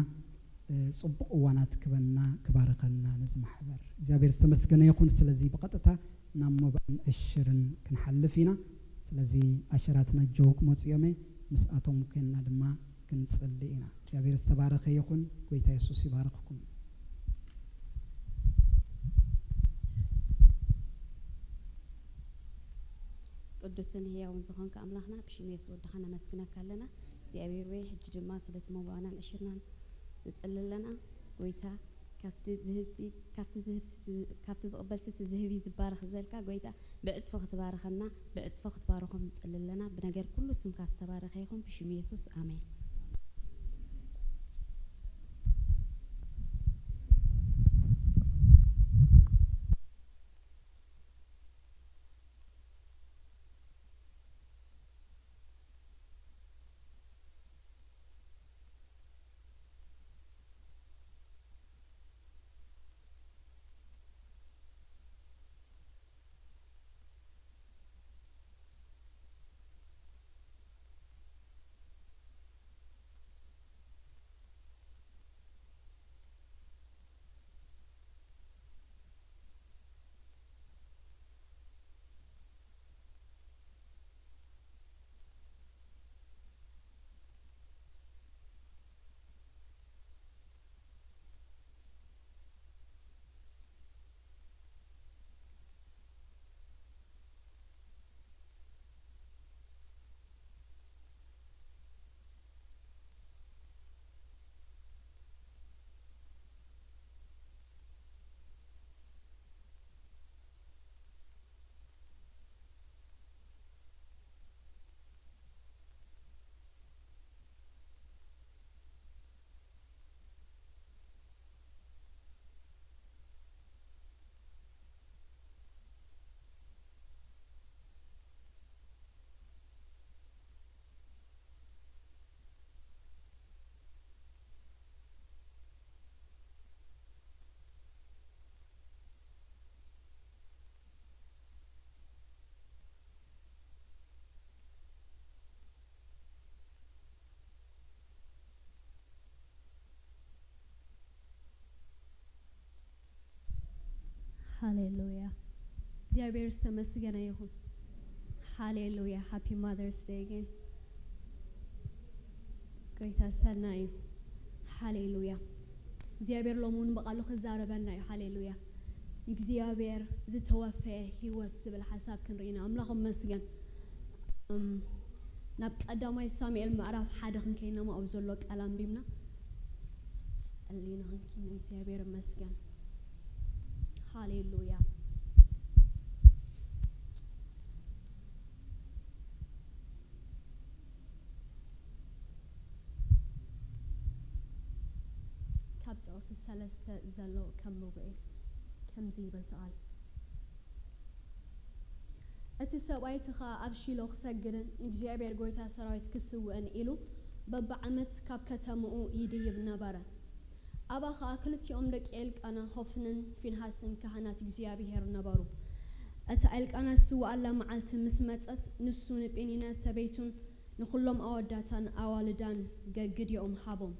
ጽቡቕ እዋናት ክበና ክባርኸና ነዚ ማሕበር። እግዚኣብሔር ዝተመስገነ ይኹን። ስለዚ ብቐጥታ ናብ መባእን ዕሽርን ክንሓልፍ ኢና። ስለዚ ኣሸራትና ጀው ክመፁ እዮም። ምስኣቶም ኮይንና ድማ ክንጽሊ ኢና። እግዚኣብሔር ዝተባረኸ ይኹን። ጎይታ የሱስ ይባርኽኩም። ቅዱስን ህያውን ዝኾንካ ኣምላኽና ብሽም የሱስ ወድኻ ነመስግነካ ኣለና እግዚኣብሔር ወይ። ሕጂ ድማ ስለቲ መባእናን ዕሽርናን ንጽሊ ኣለና። ጎይታ ካብቲ ዝህብሲ ካብቲ ዝህብሲ ካብቲ ዝቕበልሲ እቲ ዝህብ እዩ ዝባረኽ ዝበልካ ጎይታ ብዕጽፊ ክትባርኸና ብዕጽፊ ክትባርኾም ንጽሊ ኣለና። ብነገር ኩሉ ስምካ ዝተባረኸ ይኹን ብሽም የሱስ ኣሜን። ሃሌሉያ። እግዚኣብሔር ዝተመስገነ ይኹን። ሃሌሉያ። ሃፒ ማዘርስ ደይ ኣገን። ጎይታ ሰናይ እዩ። ሃሌሉያ። እግዚኣብሔር ሎሚ እውን ብቓሉ ክዛረበና እዩ። ሃሌሉያ። እግዚኣብሔር ዝተወፈየ ህይወት ዝብል ሓሳብ ክንርኢ ኢና። ኣምላኽ ይመስገን። እም፣ ናብ ቀዳማይ ሳሙኤል ምዕራፍ ሓደ ክንከይድ ነሞ ኣብ ዘሎ ቃል ኣንቢብና ጸሊና ክንኪን እግዚኣብሔር ይመስገን። ሃሌሉያ። ጥቕሲ ሰለስተ ዘሎ ከንብቦ እየ። ከምዚ ይብል እቲ ቃል። እቲ ሰብኣይ እቲ ኸኣ ኣብ ሺሎ ክሰግድን ንእግዚኣብሔር ጐይታ ሰራዊት ክስውእን ኢሉ በብዓመት ካብ ከተምኡ ይድይብ ነበረ። ኣብኣ ኸኣ ክልቲኦም ደቂ ኤልቃና ሆፍንን ፊንሃስን ካህናት እግዚኣብሔር ነበሩ። እታ ኤልቃና ዝስውኣላ መዓልቲ ምስ መጸት፣ ንሱ ንጴኒና ሰበይቱን ንኹሎም ኣወዳታን ኣዋልዳን ገግድኦም ሃቦም።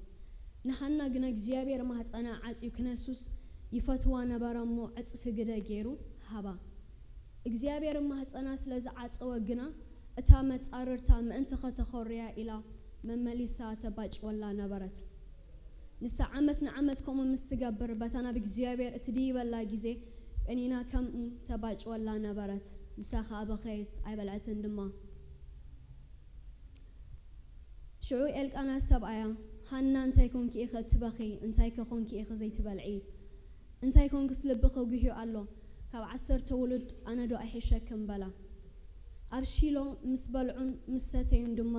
ንሃና ግና እግዚኣብሔር ማህጸና ዓጽዩ ክነሱስ ይፈትዋ ነበረ እሞ ዕጽፊ ግደ ገይሩ ሃባ። እግዚኣብሔር ማህጸና ስለ ዝዓጸወ ግና እታ መጻርርታ ምእንቲ ኸተኾርያ ኢላ መመሊሳ ተባጭወላ ነበረት። ንሳ ዓመት ንዓመት ከምኡ ምስ ትገብር በታ ናብ እግዚኣብሔር እትድይበላ ግዜ ጴኒና ከምኡ ተባጭወላ ነበረት። ንሳ ኸኣ በኸየት ኣይበልዐትን ድማ። ሽዑ ኤልቃና ሰብኣያ፣ ሃና እንታይ ኮንኪ ኢኺ እትበኺ? እንታይ ከ ኮንኪ ኢኺ ዘይትበልዒ? እንታይ ኮንክስ ልብኺ ጉህዩ ኣሎ? ካብ ዓሰርተ ውሉድ ኣነ ዶ ኣይሕሸክን በላ። ኣብ ሺሎ ምስ በልዑን ምስ ሰተዩን ድማ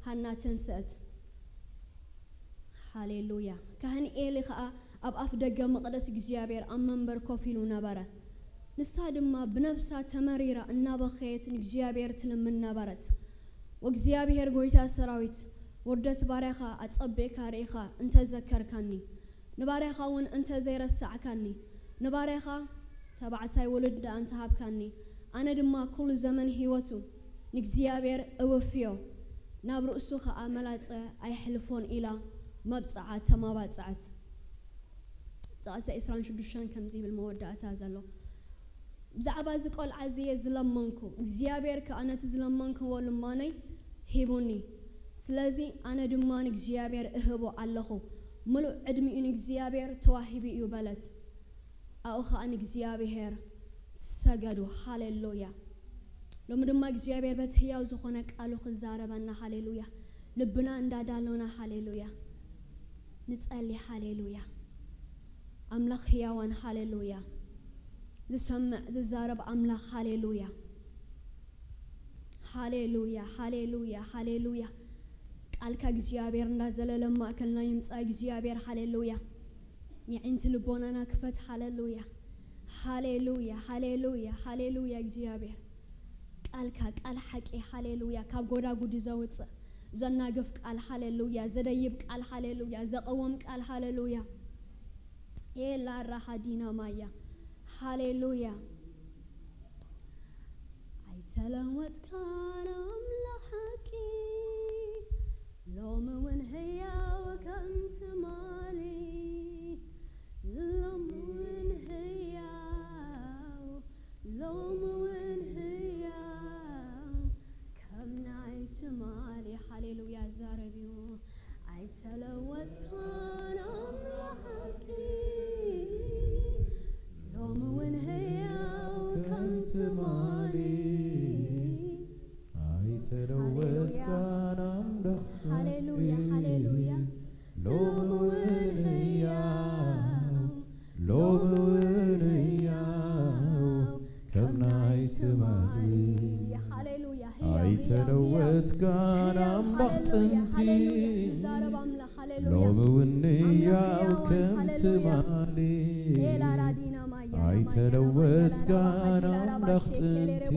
ሃና ተንስአት። ሃሌሉያ። ካህን ኤሊ ኸኣ ኣብ ኣፍ ደገ መቕደስ እግዚኣብሔር ኣብ መንበር ኮፍ ኢሉ ነበረ። ንሳ ድማ ብነብሳ ተመሪራ እናበኸየት ንእግዚኣብሔር ትልምን ነበረት። ወእግዚኣብሔር ጐይታ ሰራዊት፣ ውርደት ባርያኻ ኣጸቢቕካ ርኢኻ እንተ ዘከርካኒ፣ ንባርያኻ እውን እንተ ዘይረሳዕካኒ፣ ንባርያኻ ተባዕታይ ውሉድ ደኣ እንተ ሃብካኒ፣ ኣነ ድማ ኩሉ ዘመን ህይወቱ ንእግዚኣብሔር እውፍዮ፣ ናብ ርእሱ ኸኣ መላጸ ኣይሕልፎን ኢላ መብጽዓ ተማባጽዐት። ጥቕሲ ዕስራን ሽዱሽተን ከምዚ ይብል መወዳእታ ዘሎ። ብዛዕባ እዚ ቆልዓ እዚ እየ ዝለመንኩ፣ እግዚኣብሔር ከኣ ነቲ ዝለመንክዎ ልማነይ ሂቡኒ። ስለዚ ኣነ ድማ ንእግዚኣብሔር እህቦ ኣለኹ፣ ምሉእ ዕድሚኡ ንእግዚኣብሔር ተዋሂቡ እዩ በለት። ኣብኡ ኸኣ ንእግዚኣብሔር ሰገዱ። ሃሌሉያ። ሎሚ ድማ እግዚኣብሔር በቲ ህያው ዝኾነ ቃሉ ክዛረበና። ሃሌሉያ። ልብና እንዳዳሎና። ሃሌሉያ። ንጸሊ። ሃሌሉያ። ኣምላኽ ህያዋን። ሃሌሉያ። ዝሰምዕ ዝዛረብ ኣምላኽ። ሃሌሉያ። ሃሌሉያ፣ ሃሌሉያ፣ ሃሌሉያ። ቃልካ እግዚኣብሔር እንዳዘለለ ማእከልና ይምጻእ እግዚኣብሔር። ሃሌሉያ። የዒንቲ ልቦናና ክፈት። ሃሌሉያ። ሃሌሉያ፣ ሃሌሉያ፣ ሃሌሉያ እግዚኣብሔር። ቃልካ ቃል ሓቂ። ሃሌሉያ። ካብ ጎዳጉዲ ዘውጽእ ዘናግፍ ቃል። ሃሌሉያ። ዘደይብ ቃል። ሃሌሉያ። ዘቐውም ቃል። ሃሌሉያ። ኤላ ራሃዲና ማያ። ሃሌሉያ። ኣይተለወጥካን ኣምላኽ ሓቂ፣ ሎሚ እውን ህያው ከም ትማሊ። ሎሚ እውን ህያው፣ ሎሚ እውን ህያው ከም ናይ ትማሊ። ሃሌሉያ። ዛረብ እዩ። ኣይተለወጥካን ኣምላኽ ሓቂ፣ ሎሚ እውን ህያው ከም ትማሊ። ኣይተለወጥካን ኣምላኽ ሓቂ፣ ሃሌሉያ፣ ሃሌሉያ። ሎሚ እውን ህያው፣ ሎሚ እውን ህያው ከም ናይ ትማሊ። ሃሌሉያ። ህያው፣ ህያው፣ ህያው። ኣይተለወጥካን ህያው፣ ኣምላኽ ሃሌሉያ፣ ጥንቲ፣ ሃሌሉያ። ዝዛረብ ኣምላኽ። ሃሌሉያ። ሎሚ እውን ኣምላኽ ህያው ህያውን ከም ሃሌሉያ። ትማሊ። ኤላ ራዲና ማያ፣ ኣይተለወጥካን ኣምላኽ ጥንቲ፣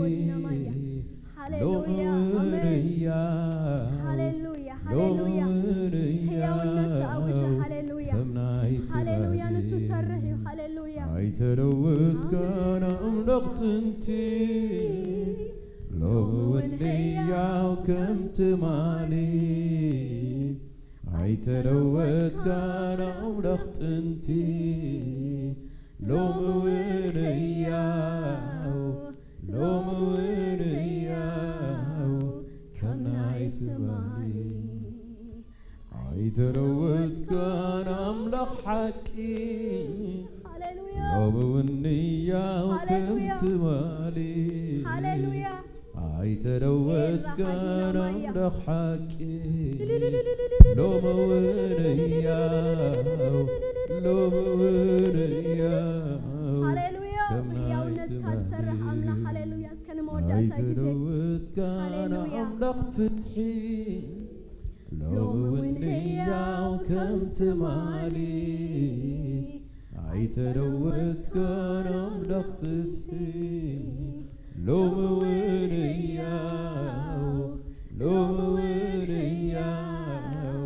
ሃሌሉያ። ሎሚ እውን ኣሜን። ህያው፣ ሃሌሉያ፣ ሎሚ ሃሌሉያ። እውን ህያው፣ ህያውነቱ ኣውጅ። ሃሌሉያ። ከም ናይ ሃሌሉያ። ትማሊ። ንሱ ሰርሕ እዩ። ሃሌሉያ። ኣይተለወጥካን ኣምላኽ ጥንቲ፣ ሎሚ እውን ህያው ከም ትማሊ። ኣይተለወጥካን ኣምላኽ ጥንቲ፣ ሎሚ እውን ህያው፣ ሎሚ እውን ህያው ከም ናይ ትማሊ። ኣይተለወጥካን ኣምላኽ ሓቂ፣ ሃሌሉያ። ሎሚ እውን ህያው ከም ሃሌሉያ። ትማሊ። ሃሌሉያ። ኣይተለወጥካን ኤራ ሓዲና ማያ። ኣምላኽ ሓቂ፣ ሎሚ እውን ህያው፣ ሎሚ እውን ህያው ሃሌሉያ። ከም ናይ ብህያውነትካ ትማሊ። ዝሰርሕ ኣምላኽ። ሃሌሉያ። እስከ ንመወዳእታ ግዜ። ኣይተለወጥካን ሃሌሉያ። ኣምላኽ ፍትሒ፣ ሎሚ እውን ህያው ከም ትማሊ ኣይተለወጥካን ኣምላኽ ፍትሒ፣ ሎሚ እውን ህያው፣ ሎሚ እውን ህያው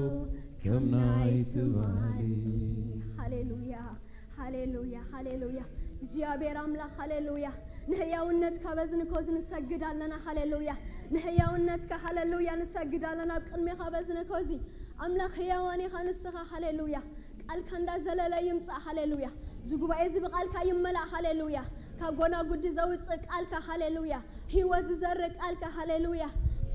ከም ናይ ትማሊ። ሃሌሉያ፣ ሃሌሉያ፣ ሃሌሉያ። እግዚኣብሔር ኣምላኽ፣ ሃሌሉያ። ንህያውነትካ በዚ ንኮዚ ንሰግድ ኣለና። ሃሌሉያ። ንህያውነትካ፣ ሃሌሉያ፣ ንሰግድ ኣለና። ኣብ ቅድሜኻ በዚ ንኮዚ ኣምላኽ ህያዋን ኢኻ ንስኻ። ሃሌሉያ። ቃልካ እንዳዘለለ ይምጻእ። ሃሌሉያ። እዚ ጉባኤ እዚ ብቃልካ ይመላእ። ሃሌሉያ። ካብ ጎናጉዲ ዘውጽእ ቃልካ፣ ሃሌሉያ። ህይወት ዝዘርእ ቃልካ፣ ሃሌሉያ።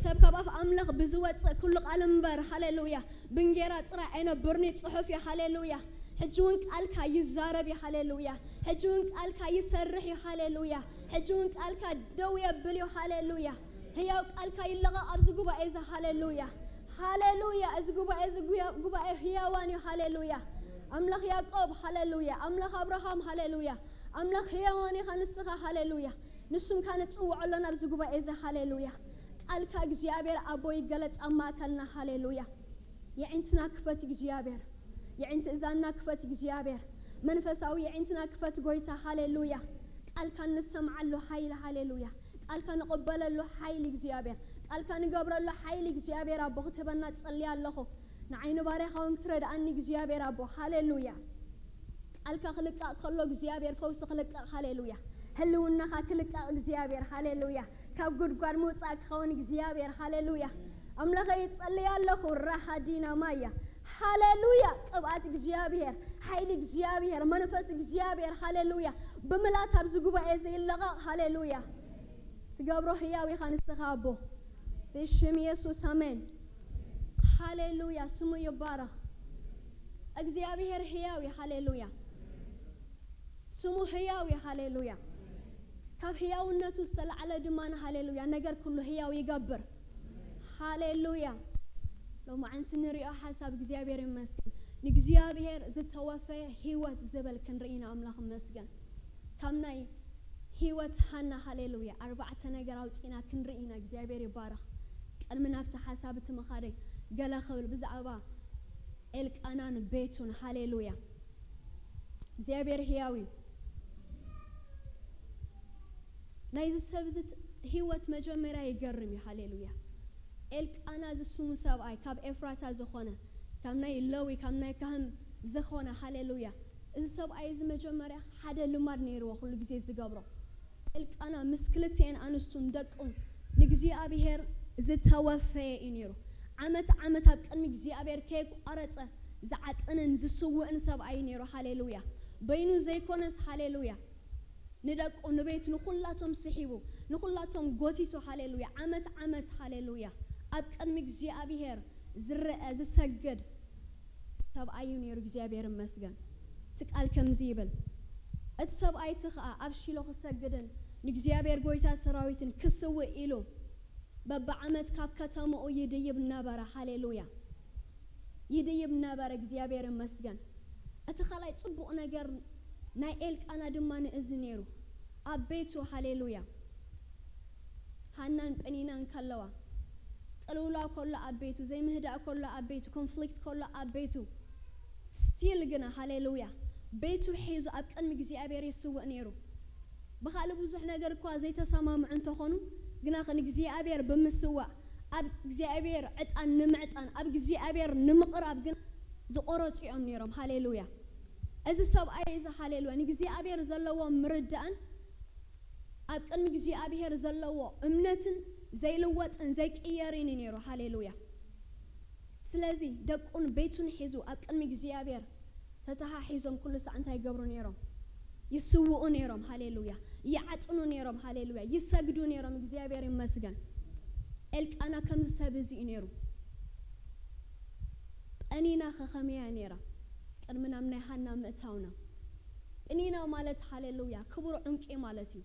ሰብ ካብ ኣፍ ኣምላኽ ብዝወጽእ ኩሉ ቃል እምበር፣ ሃሌሉያ፣ ብእንጌራ ጥራይ ኣይነብርን እዩ፣ ጽሑፍ እዩ። ሃሌሉያ። ሕጂ እውን ቃልካ ይዛረብ እዩ። ሃሌሉያ። ሕጂ እውን ቃልካ ይሰርሕ እዩ። ሃሌሉያ። ሕጂ እውን ቃልካ ደው የብል እዩ። ሃሌሉያ። ህያው ቃልካ ይለቐቕ ኣብዚ ጉባኤ እዚ። ሃሌሉያ፣ ሃሌሉያ። እዚ ጉባኤ እዚ ጉያ-፣ ጉባኤ ህያዋን እዩ። ሃሌሉያ። ኣምላኽ ያዕቆብ፣ ሃሌሉያ። ኣምላኽ ኣብርሃም፣ ሃሌሉያ። ኣምላኽ ህያዋን ኢኻ ንስኻ። ሃሌሉያ። ንስምካ ንጽውዖ ኣለና ኣብዚ ጉባኤ እዚ። ሃሌሉያ። ቃልካ እግዚኣብሔር ኣቦ ይገለጽ ኣብ ማእከልና። ሃሌሉያ። የዒንትና ክፈት እግዚኣብሔር። የዒንቲ እዛንና ክፈት እግዚኣብሔር። መንፈሳዊ የዒንትና ክፈት ጎይታ። ሃሌሉያ። ቃልካ እንሰምዓሉ ሓይሊ። ሃሌሉያ። ቃልካ ንቕበለሉ ሓይሊ እግዚኣብሔር። ቃልካ ንገብረሉ ሓይሊ እግዚኣብሔር ኣቦ ክትህበና ጸልየ ኣለኹ። ንዓይ ንባርያኻ እውን ክትረድኣኒ እግዚኣብሔር ኣቦ። ሃሌሉያ። ቃልካ ክልቃቕ ከሎ እግዚኣብሔር ፈውሲ ክልቃቕ። ሃሌሉያ። ህልውናኻ ክልቃቕ እግዚኣብሔር። ሃሌሉያ። ካብ ጉድጓድ ምውጻእ ክኸውን እግዚኣብሔር። ሃሌሉያ። ኣምላኸ ይጸልይ ኣለኹ። ራሃዲና ማያ። ሃሌሉያ። ቅብኣት እግዚኣብሔር፣ ሓይሊ እግዚኣብሔር፣ መንፈስ እግዚኣብሔር፣ ሃሌሉያ፣ ብምላት ኣብዚ ጉባኤ እዚ ይለቐቕ። ሃሌሉያ። ትገብሮ ህያው ኢኻ ንስኻ ኣቦ። ብሽም የሱስ ኣሜን። ሃሌሉያ። ስሙ ይባረኽ። እግዚኣብሔር ህያው እዩ። ሃሌሉያ። ስሙ ህያው እዩ። ሃሌሉያ። ካብ ህያውነቱ ዝተላዕለ ድማ፣ ሃሌሉያ፣ ነገር ኩሉ ህያው ይገብር። ሃሌሉያ። ሎማዓንቲ ንሪኦ ሓሳብ እግዚኣብሔር ይመስገን። ንእግዚኣብሔር ዝተወፈየ ህይወት ዝብል ክንርኢ ኢና። ኣምላኽ ይመስገን። ካብ ናይ ህይወት ሃና፣ ሃሌሉያ፣ ኣርባዕተ ነገር ኣውፂና ክንርኢ ኢና። እግዚኣብሔር ይባረኽ። ቅድሚ ናብቲ ሓሳብ እቲ ምኻደይ ገለ ክብል ብዛዕባ ኤልቃናን ቤቱን። ሃሌሉያ። እግዚኣብሔር ህያው እዩ። ናይዚ ሰብ እዚ ት-፣ ህይወት መጀመርያ ይገርም እዩ። ሃሌሉያ። ኤልቃና ዝስሙ ሰብኣይ፣ ካብ ኤፍራታ ዝኾነ፣ ካብ ናይ ለዊ፣ ካብ ናይ ካህን ዝኾነ፣ ሃሌሉያ። እዚ ሰብኣይ እዚ መጀመርያ ሓደ ልማድ ነይርዎ ኩሉ ግዜ ዝገብሮ። ኤልቃና ምስ ክልቲኤን ኣንስቱን ደቁን ንእግዚኣብሔር ዝተወፈየ እዩ ነይሩ። ዓመት ዓመት ኣብ ቅድሚ እግዚኣብሔር ከየቋረጸ ዝዓጥንን ዝስውእን ሰብኣይ እዩ ነይሩ። ሃሌሉያ። በይኑ ዘይኮነስ፣ ሃሌሉያ፣ ንደቁ፣ ንቤቱ፣ ንኹላቶም ስሒቡ፣ ንኹላቶም ጎቲቱ፣ ሃሌሉያ፣ ዓመት ዓመት፣ ሃሌሉያ፣ ኣብ ቅድሚ እግዚኣብሔር ዝረአ ዝሰግድ ሰብኣይ እዩ ነይሩ። እግዚኣብሔር ይመስገን። እቲ ቃል ከምዚ ይብል፣ እቲ ሰብኣይ እቲ ኸኣ ኣብ ሺሎ ክሰግድን ንእግዚኣብሔር ጐይታ ሰራዊትን ክስውእ ኢሉ በብዓመት ካብ ከተማኡ ይድይብ ነበረ። ሃሌሉያ። ይድይብ ነበረ። እግዚኣብሔር ይመስገን። እቲ ካልኣይ ጽቡቕ ነገር ናይ ኤልቃና ድማ ንእዚ ነይሩ። ኣብ ቤቱ፣ ሃሌሉያ፣ ሃናን ጴኒናን ከለዋ፣ ቅልውላው ከሎ ኣብ ቤቱ፣ ዘይምህዳእ ከሎ ኣብ ቤቱ፣ ኮንፍሊክት ከሎ ኣብ ቤቱ፣ ስቲል ግና፣ ሃሌሉያ፣ ቤቱ ሒዙ ኣብ ቅድሚ እግዚኣብሔር ይስውእ ነይሩ። ብኻልእ ብዙሕ ነገር እኳ ዘይተሰማምዑ እንተኾኑ፣ ግና ንእግዚኣብሔር ብምስዋእ፣ ኣብ እግዚኣብሔር ዕጣን ንምዕጣን፣ ኣብ እግዚኣብሔር ንምቕራብ ግን ዝቖረጹ እዮም ነይሮም። ሃሌሉያ። እዚ ሰብኣይ እዚ፣ ሃሌሉያ፣ ንእግዚኣብሔር ዘለዎ ምርዳእን ኣብ ቅድሚ እግዚኣብሔር ዘለዎ እምነትን ዘይልወጥን ዘይቅየርን እዩ ነይሩ። ሃሌሉያ። ስለዚ ደቁን ቤቱን ሒዙ ኣብ ቅድሚ እግዚኣብሔር ተተሓሒዞም ኩሉ ሳዕ እንታይ ይገብሩ ነይሮም? ይስውኡ ነይሮም። ሃሌሉያ። ይዓጥኑ ነይሮም። ሃሌሉያ። ይሰግዱ ነይሮም። እግዚኣብሔር ይመስገን። ኤልቃና ከምዚ ሰብ እዚ እዩ ነይሩ። ጴኒና ከ ከመይ እያ ነይራ? ቅድሚ ናብ ናይ ሃና ምእታውና፣ ጴኒና ማለት፣ ሃሌሉያ፣ ክቡር ዕንቂ ማለት እዩ።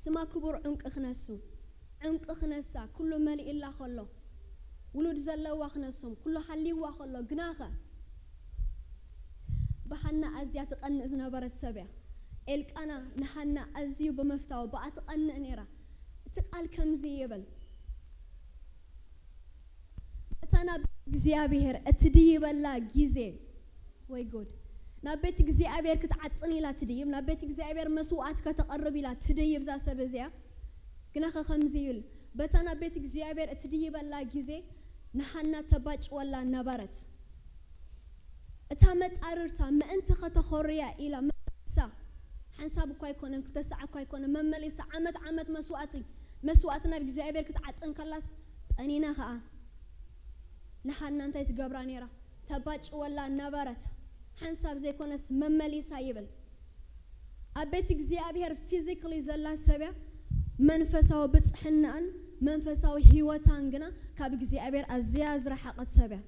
ስማ ክቡር ዕንቂ ክነሱ፣ ዕንቂ ክነሳ፣ ኩሉ መሊእላ ከሎ፣ ውሉድ ዘለዋ ክነሶም፣ ኩሉ ሃልይዋ ከሎ፣ ግናኸ ብሃና ኣዝያ ትቐንእ ዝነበረት ሰብ እያ። ኤልቃና ንሃና ኣዝዩ ብምፍታው ብኣ ትቐንእ ነይራ። እቲ ቃል ከምዚ ይብል፣ በቲ እታ ናብ እግዚኣብሔር እትድይበላ ግዜ፣ ወይ ጉድ፣ ናብ ቤት እግዚኣብሔር ክትዓጽን ኢላ ትድይብ፣ ናብ ቤት እግዚኣብሔር መስዋዕት ከተቐርብ ኢላ ትድይብ እዛ ሰብ እዚኣ። ግናኸ ከምዚ ይብል፣ በታ ናብ ቤት እግዚኣብሔር እትድይበላ ግዜ ንሃና ተባጭወላ ነበረት። እታ መጻርርታ ምእንቲ ከተኾርያ ኢላ መመሊሳ፣ ሓንሳብ እኳ ኣይኮነን፣ ክልተ ሳዕ እኳ ኣይኮነን፣ መመሊሳ ዓመት ዓመት መስዋዕቲ መስዋዕቲ ናብ እግዚኣብሔር ክትዓጽን ከላስ፣ ጠኒና ኸኣ ንሃና እንታይ ትገብራ ነይራ? ተባጭወላ ነበረት። ሓንሳብ ዘይኮነስ መመሊሳ ይብል። ኣብ ቤት እግዚኣብሔር ፊዚካሊ ዘላ ሰብያ መንፈሳዊ ብጽሕናኣን መንፈሳዊ ህይወታን ግና ካብ እግዚኣብሔር ኣዝያ ዝረሓቐት ሰብያ።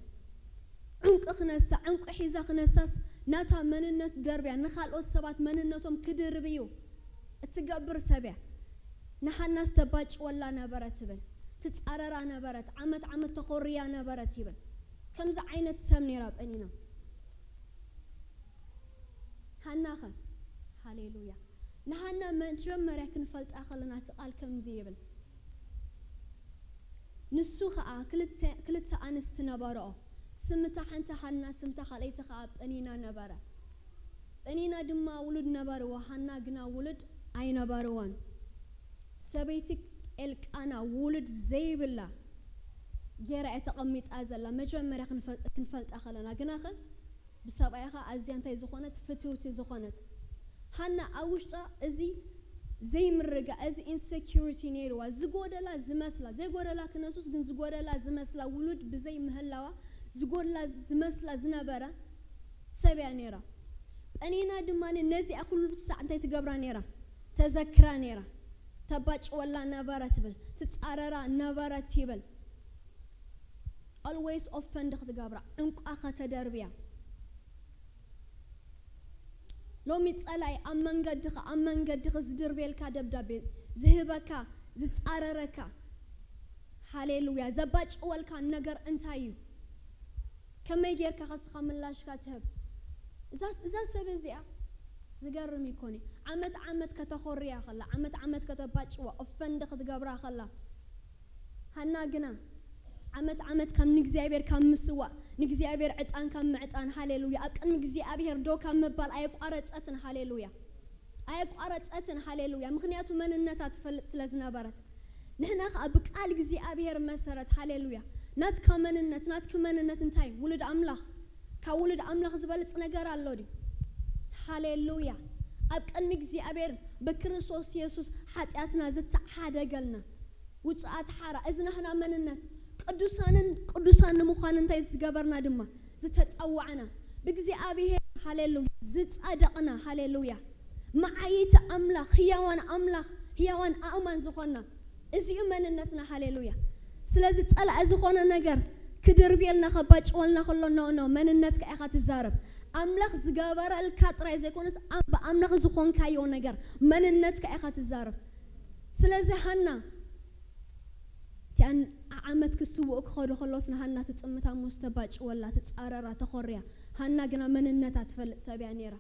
ዕንቂ ክነሳ፣ ዕንቂ ሒዛ ክነሳስ ናታ መንነት ደርብያ ንኻልኦት ሰባት መንነቶም ክድርብዩ እትገብር ሰብያ። ንሃናስ ተባጭወላ ነበረት ትብል፣ ትጻረራ ነበረት፣ ዓመት ዓመት ተኾርያ ነበረት ይብል። ከምዚ ዓይነት ሰብ ነይራ ጴኒና። ሃናኸ? ሃሌሉያ። ንሃና መጀመርያ ክንፈልጣ ከለና እቲ ቃል ከምዚ ይብል። ንሱ ኸኣ ክልተ፣ ክልተ ኣንስቲ ነበርኦ። ስምታ ሓንቲ ሃና፣ ስምታ ካልኣይቲ ኸኣ ጴኒና ነበረ። ጴኒና ድማ ውሉድ ነበርዎ፣ ሃና ግና ውሉድ ኣይነበርዎን። ሰበይቲ ኤልቃና ውሉድ ዘይብላ ጌራ እያ ተቐሚጣ ዘላ፣ መጀመርያ ክንፈ-፣ ክንፈልጣ ከለና። ግናኸ ብሰብኣያ ኸኣ ኣዝያ እንታይ ዝኾነት? ፍትውቲ ዝኾነት። ሃና ኣብ ውሽጣ እዚ ዘይምርጋ፣ እዚ ኢንሴኪሪቲ ነይርዋ፣ ዝጎደላ ዝመስላ፣ ዘይጎደላ ክነሱስ ግን ዝጎደላ ዝመስላ ውሉድ ብዘይ ምህላዋ ዝጎድላ ዝመስላ ዝነበረ ሰብ እያ ነይራ። ጴኒና ድማ ነዚኣ ኩሉ ሳዕ እንታይ ትገብራ ነይራ? ተዘክራ ነይራ። ተባጭወላ ነበረ ትብል፣ ትጻረራ ነበረት ይብል። ኦልዌይስ ኦፈንድ ክትገብራ፣ ዕንቋ ከተደርብያ። ሎሚ ጸላኢ ኣብ መንገድኻ፣ ኣብ መንገድኺ ዝድርብየልካ ደብዳቤ፣ ዝህበካ፣ ዝጻረረካ፣ ሃሌሉያ፣ ዘባጭወልካ ነገር እንታይ እዩ? ከመይ ጌርካ ከስኻ ምላሽካ ትህብ? እዛ፣ እዛ ሰብ እዚኣ ዝገርም ይኮን እዩ። ዓመት ዓመት ከተኾርያ ከላ፣ ዓመት ዓመት ከተባጭዋ፣ ኦፈንድ ክትገብራ ከላ፣ ሃና ግና ዓመት ዓመት ካብ ንእግዚኣብሔር ካብ ምስዋእ፣ ንእግዚኣብሔር ዕጣን ካብ ምዕጣን፣ ሃሌሉያ፣ ኣብ ቅድሚ እግዚኣብሔር ደው ካብ ምባል ኣየቋረጸትን፣ ሃሌሉያ፣ ኣየቋረጸትን፣ ሃሌሉያ። ምኽንያቱ መንነታ ትፈልጥ ስለ ዝነበረት። ንሕና ኸኣ ብቃል እግዚኣብሔር መሰረት፣ ሃሌሉያ፣ ናትካ መንነት፣ ናትኪ መንነት እንታይ? ውሉድ ኣምላኽ። ካብ ውሉድ ኣምላኽ ዝበልጽ ነገር ኣሎ ድዩ? ሃሌሉያ። ኣብ ቅድሚ እግዚኣብሔር ብክርስቶስ የሱስ ሓጢኣትና ዝተዓደገልና ውጹኣት ሓራ፣ እዚ ናህና መንነት፣ ቅዱሳንን ቅዱሳን ንምዃን እንታይ ዝገበርና ድማ ዝተጸዋዕና፣ ብእግዚኣብሔር፣ ሃሌሉያ፣ ዝጸደቕና፣ ሃሌሉያ፣ መዓይቲ ኣምላኽ፣ ህያዋን ኣምላኽ፣ ህያዋን ኣእማን ዝኾንና፣ እዚ እዩ መንነትና፣ ሃሌሉያ። ስለዚ ጸላኢ ዝኾነ ነገር ክድርብየልና፣ ከባጭወልና ከሎ፣ ኖ፣ ኖ፣ መንነትካ ኢኻ ትዛረብ። ኣምላኽ ዝገበረልካ ጥራይ ዘይኮነስ፣ ኣብ ኣምላኽ ዝኾንካዮ ነገር፣ መንነትካ ኢኻ ትዛረብ። ስለዚ ሃና፣ እቲኣን ዓዓመት ክስውኡ ክኸዱ ከለውስ ንሃና ትጥምታ፣ ሙስ ተባጭወላ፣ ትጻረራ፣ ተኾርያ። ሃና ግና መንነታ ትፈልጥ ሰብ እያ ነይራ።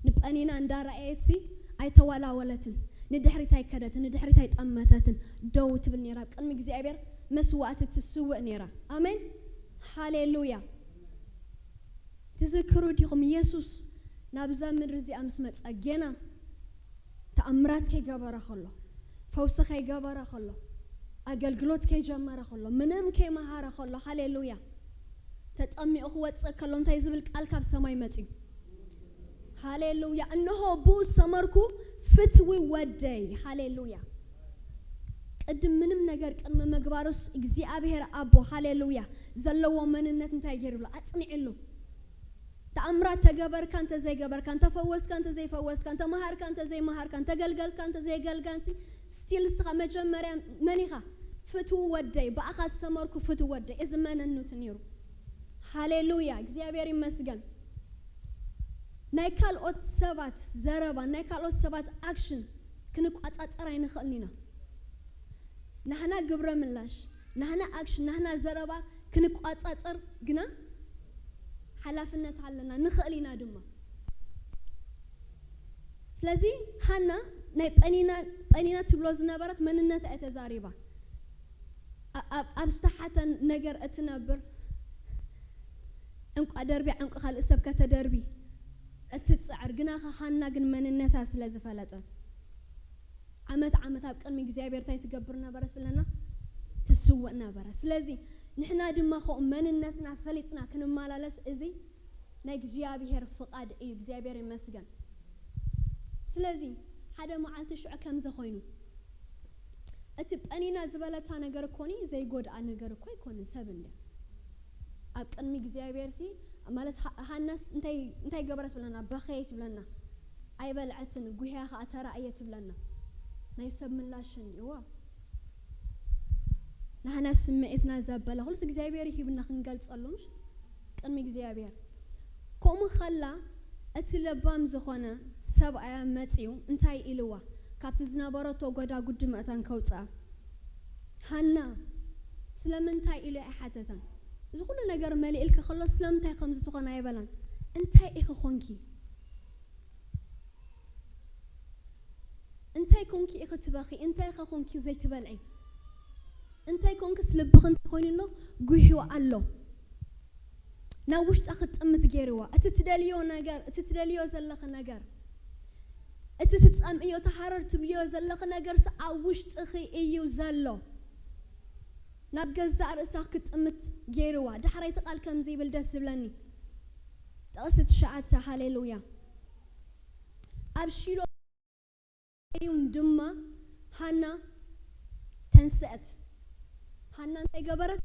ንጳኒና እንዳረኣየትሲ ኣይተወላወለትን። ንድሕሪት ኣይከደትን፣ ንድሕሪት ኣይጠመተትን። ደው ትብል ነይራ። ኣብ ቅድሚ እግዚኣብሔር መስዋዕቲ ትስውእ ነይራ። ኣሜን። ሃሌሉያ። ትዝክሩ ዲኹም? የሱስ ናብዛ ምድሪ እዚኣ ምስ መጸ፣ ጌና ተኣምራት ከይገበረ ከሎ፣ ፈውሲ ከይገበረ ከሎ፣ ኣገልግሎት ከይጀመረ ከሎ፣ ምንም ከይመሃረ ከሎ፣ ሃሌሉያ፣ ተጠሚቑ ክወጽእ ከሎ እንታይ ዝብል ቃል ካብ ሰማይ መጽዩ? ሃሌሉያ። እንሆ ብኡ ሰመርኩ ፍትዊ ወደይ። ሃሌሉያ። ቅድም ምንም ነገር ቅድሚ ምግባሩስ እግዚኣብሔር ኣቦ፣ ሃሌሉያ፣ ዘለዎ መንነት እንታይ ገይሩሉ? ኣጽኒዕሉ። ተኣምራት ተገበርካ እንተ ዘይገበርካ፣ እንተ ፈወስካ እንተ ዘይፈወስካ፣ እንተ መሃርካ እንተ ዘይመሃርካ፣ እንተ ገልገልካ እንተ ዘይገልጋንሲ፣ ስቲል ንስኻ መጀመርያ መን ኢኻ? ፍትዊ ወደይ፣ ብኣኻ ዝሰመርኩ ፍትዊ ወደይ። እዚ መንነቱ ነይሩ። ሃሌሉያ፣ እግዚኣብሔር ይመስገን። ናይ ካልኦት ሰባት ዘረባ፣ ናይ ካልኦት ሰባት ኣክሽን ክንቋጻጸር ኣይንኽእልን ኢና። ናህና ግብረ ምላሽ፣ ናህና ኣክሽን፣ ናህና ዘረባ ክንቋጻጸር ግና ሓላፍነት ኣለና፣ ንኽእል ኢና ድማ። ስለዚ ሃና ናይ ጳኒና፣ ጳኒና ትብሎ ዝነበረት መንነታ እያ ተዛሪባ። ኣብ ዝተሓተ ነገር እትነብር፣ ዕንቋ ደርቢ ዕንቁ ካልእ ሰብ ከተደርቢ እትጽዕር፣ ግናኸ ሃና ግን መንነታ ስለ ዝፈለጠት ዓመት ዓመት ኣብ ቅድሚ እግዚኣብሔር እንታይ ትገብር ነበረት ብለና? ትስውእ ነበረ። ስለዚ ንሕና ድማ ከምኡ መንነትና ፈሊጥና ክንመላለስ እዚ ናይ እግዚኣብሔር ፍቓድ እዩ። እግዚኣብሔር ይመስገን። ስለዚ ሓደ መዓልቲ ሽዑ ከምዚ ኮይኑ እቲ ጳኒና ዝበለታ ነገር እኮኒ ዘይጎድኣ ነገር እኮ ኣይኮንን። ሰብ እንድያ ኣብ ቅድሚ እግዚኣብሔር ሲ ማለት ሃ- ሃናስ እንታይ እንታይ ገበረት ብለና? በኸየት ብለና። ኣይበልዐትን፣ ጉህያ ኸዓ ተራእየት ብለና። ናይ ሰብ ምላሽ እንድዋ ናህና ስምዒትና ዘበለ ኩሉስ እግዚኣብሔር ይሂብና ክንገልጸሉ ምሽ ቅድሚ እግዚኣብሔር። ከምኡ ኸላ እቲ ለባም ዝኾነ ሰብኣያ መጺኡ እንታይ ኢልዋ? ካብቲ ዝነበረቶ ጎዳጉዲ መእታን ከውፅኣ። ሃና ስለምንታይ ኢሉ ኣይሓተታን። እዚ ኩሉ ነገር መሊእልኪ ከሎ ስለምንታይ ከምዚ ትኾን ኣይበላን። እንታይ ኢኺ ኾንኪ? እንታይ ኮንኪ ኢኺ ትበኺ? እንታይ ኢኺ ኮንኪ ዘይትበልዒ? እንታይ ኮንክስ ልብኺ እንታይ ኮይኑ ኣሎ? ጉህዩ ኣሎ። ናብ ውሽጣ ክትጥምት ገይርዋ። እቲ ትደልዮ ነገር፣ እቲ ትደልዮ ዘለኺ ነገር፣ እቲ ትጸምእዮ፣ ተሃረር ትብልዮ ዘለኺ ነገርስ ኣብ ውሽጥኺ እዩ ዘሎ። ናብ ገዛእ ርእሳ ክትጥምት ገይርዋ። ዳሕራይ እቲ ቃል ከምዚ ይብል ደስ ዝብለኒ። ጥቕሲ ትሽዓተ፣ ሃሌሉያ። ኣብ ሺሎ እዩን ድማ ሃና ተንስአት። ሃና እንታይ ገበረት?